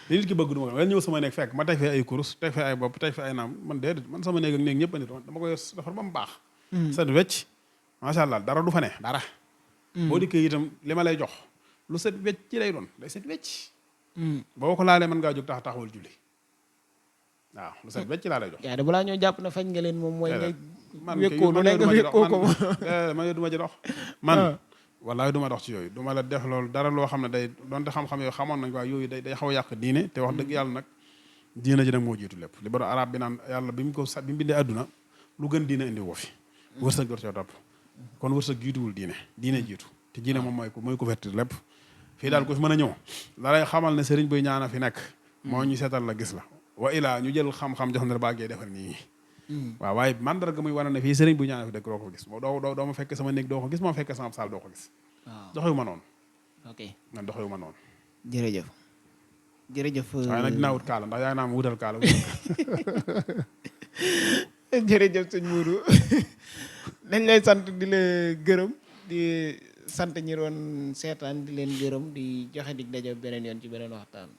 li nit ki bëgg du ma ko ñëw sama néeg fekk ma teg fee ay kurus teg fee ay bopp teg fee ay naam man déedéet man sama néeg ak néeg ñëpp a nit dama koy defar ba mu baax set wecc macha allah dara du fa ne dara boo dikkee itam li ma lay jox lu set wecc ci lay doon day set wecc boo ko laalee mën ngaa jóg taxawal julli waaw lu set wecc laa lay jox
yaa de balaa ñoo jàpp na fañ nga leen moom mooy nga
man
wékkoo lu ne nga wékkoo ko
man yooyu du ma ci dox man wallaay du ma dox ci yooyu du ma la def loolu dara loo xam ne day donte xam-xam yooyu xamoon nañ ko waaye yooyu day xaw a yàq diine te wax dëgg yàlla nag diine ji nag moo jiitu lépp li baro arab bi naan yàlla bi mu bindee àdduna lu gën diine indi woo fi wërsëg door coo topp kon wërsëg jiituwul diine jiitu te diine moom mooy couverture lépp fii daal ku fi mën a ñëw la lay xamal ne sëriñ buy ñaana fi nekk moo ñu seetal la gis la wa ilaa ñu jël xam-xam jox na la baagee defal nii waaw waaye mandarga muy wane ne fii sëriñ buy ñaana fi dëkk doo ko gis moo doo ma fekk sama néeg doo ko gis moo fekk sama saal doo ko gis doxewu ma noonu
ok
man doxewu ma noonu
jërëjëf
waaye nag dinaa wut kaala ndax yaa naa ma wutal kaala
jërëjëf sëñ Modou dañ lay sant di la gërëm di sant ñi doon seetaan di leen gërëm di joxe dig daje beneen yoon ci beneen waxtaan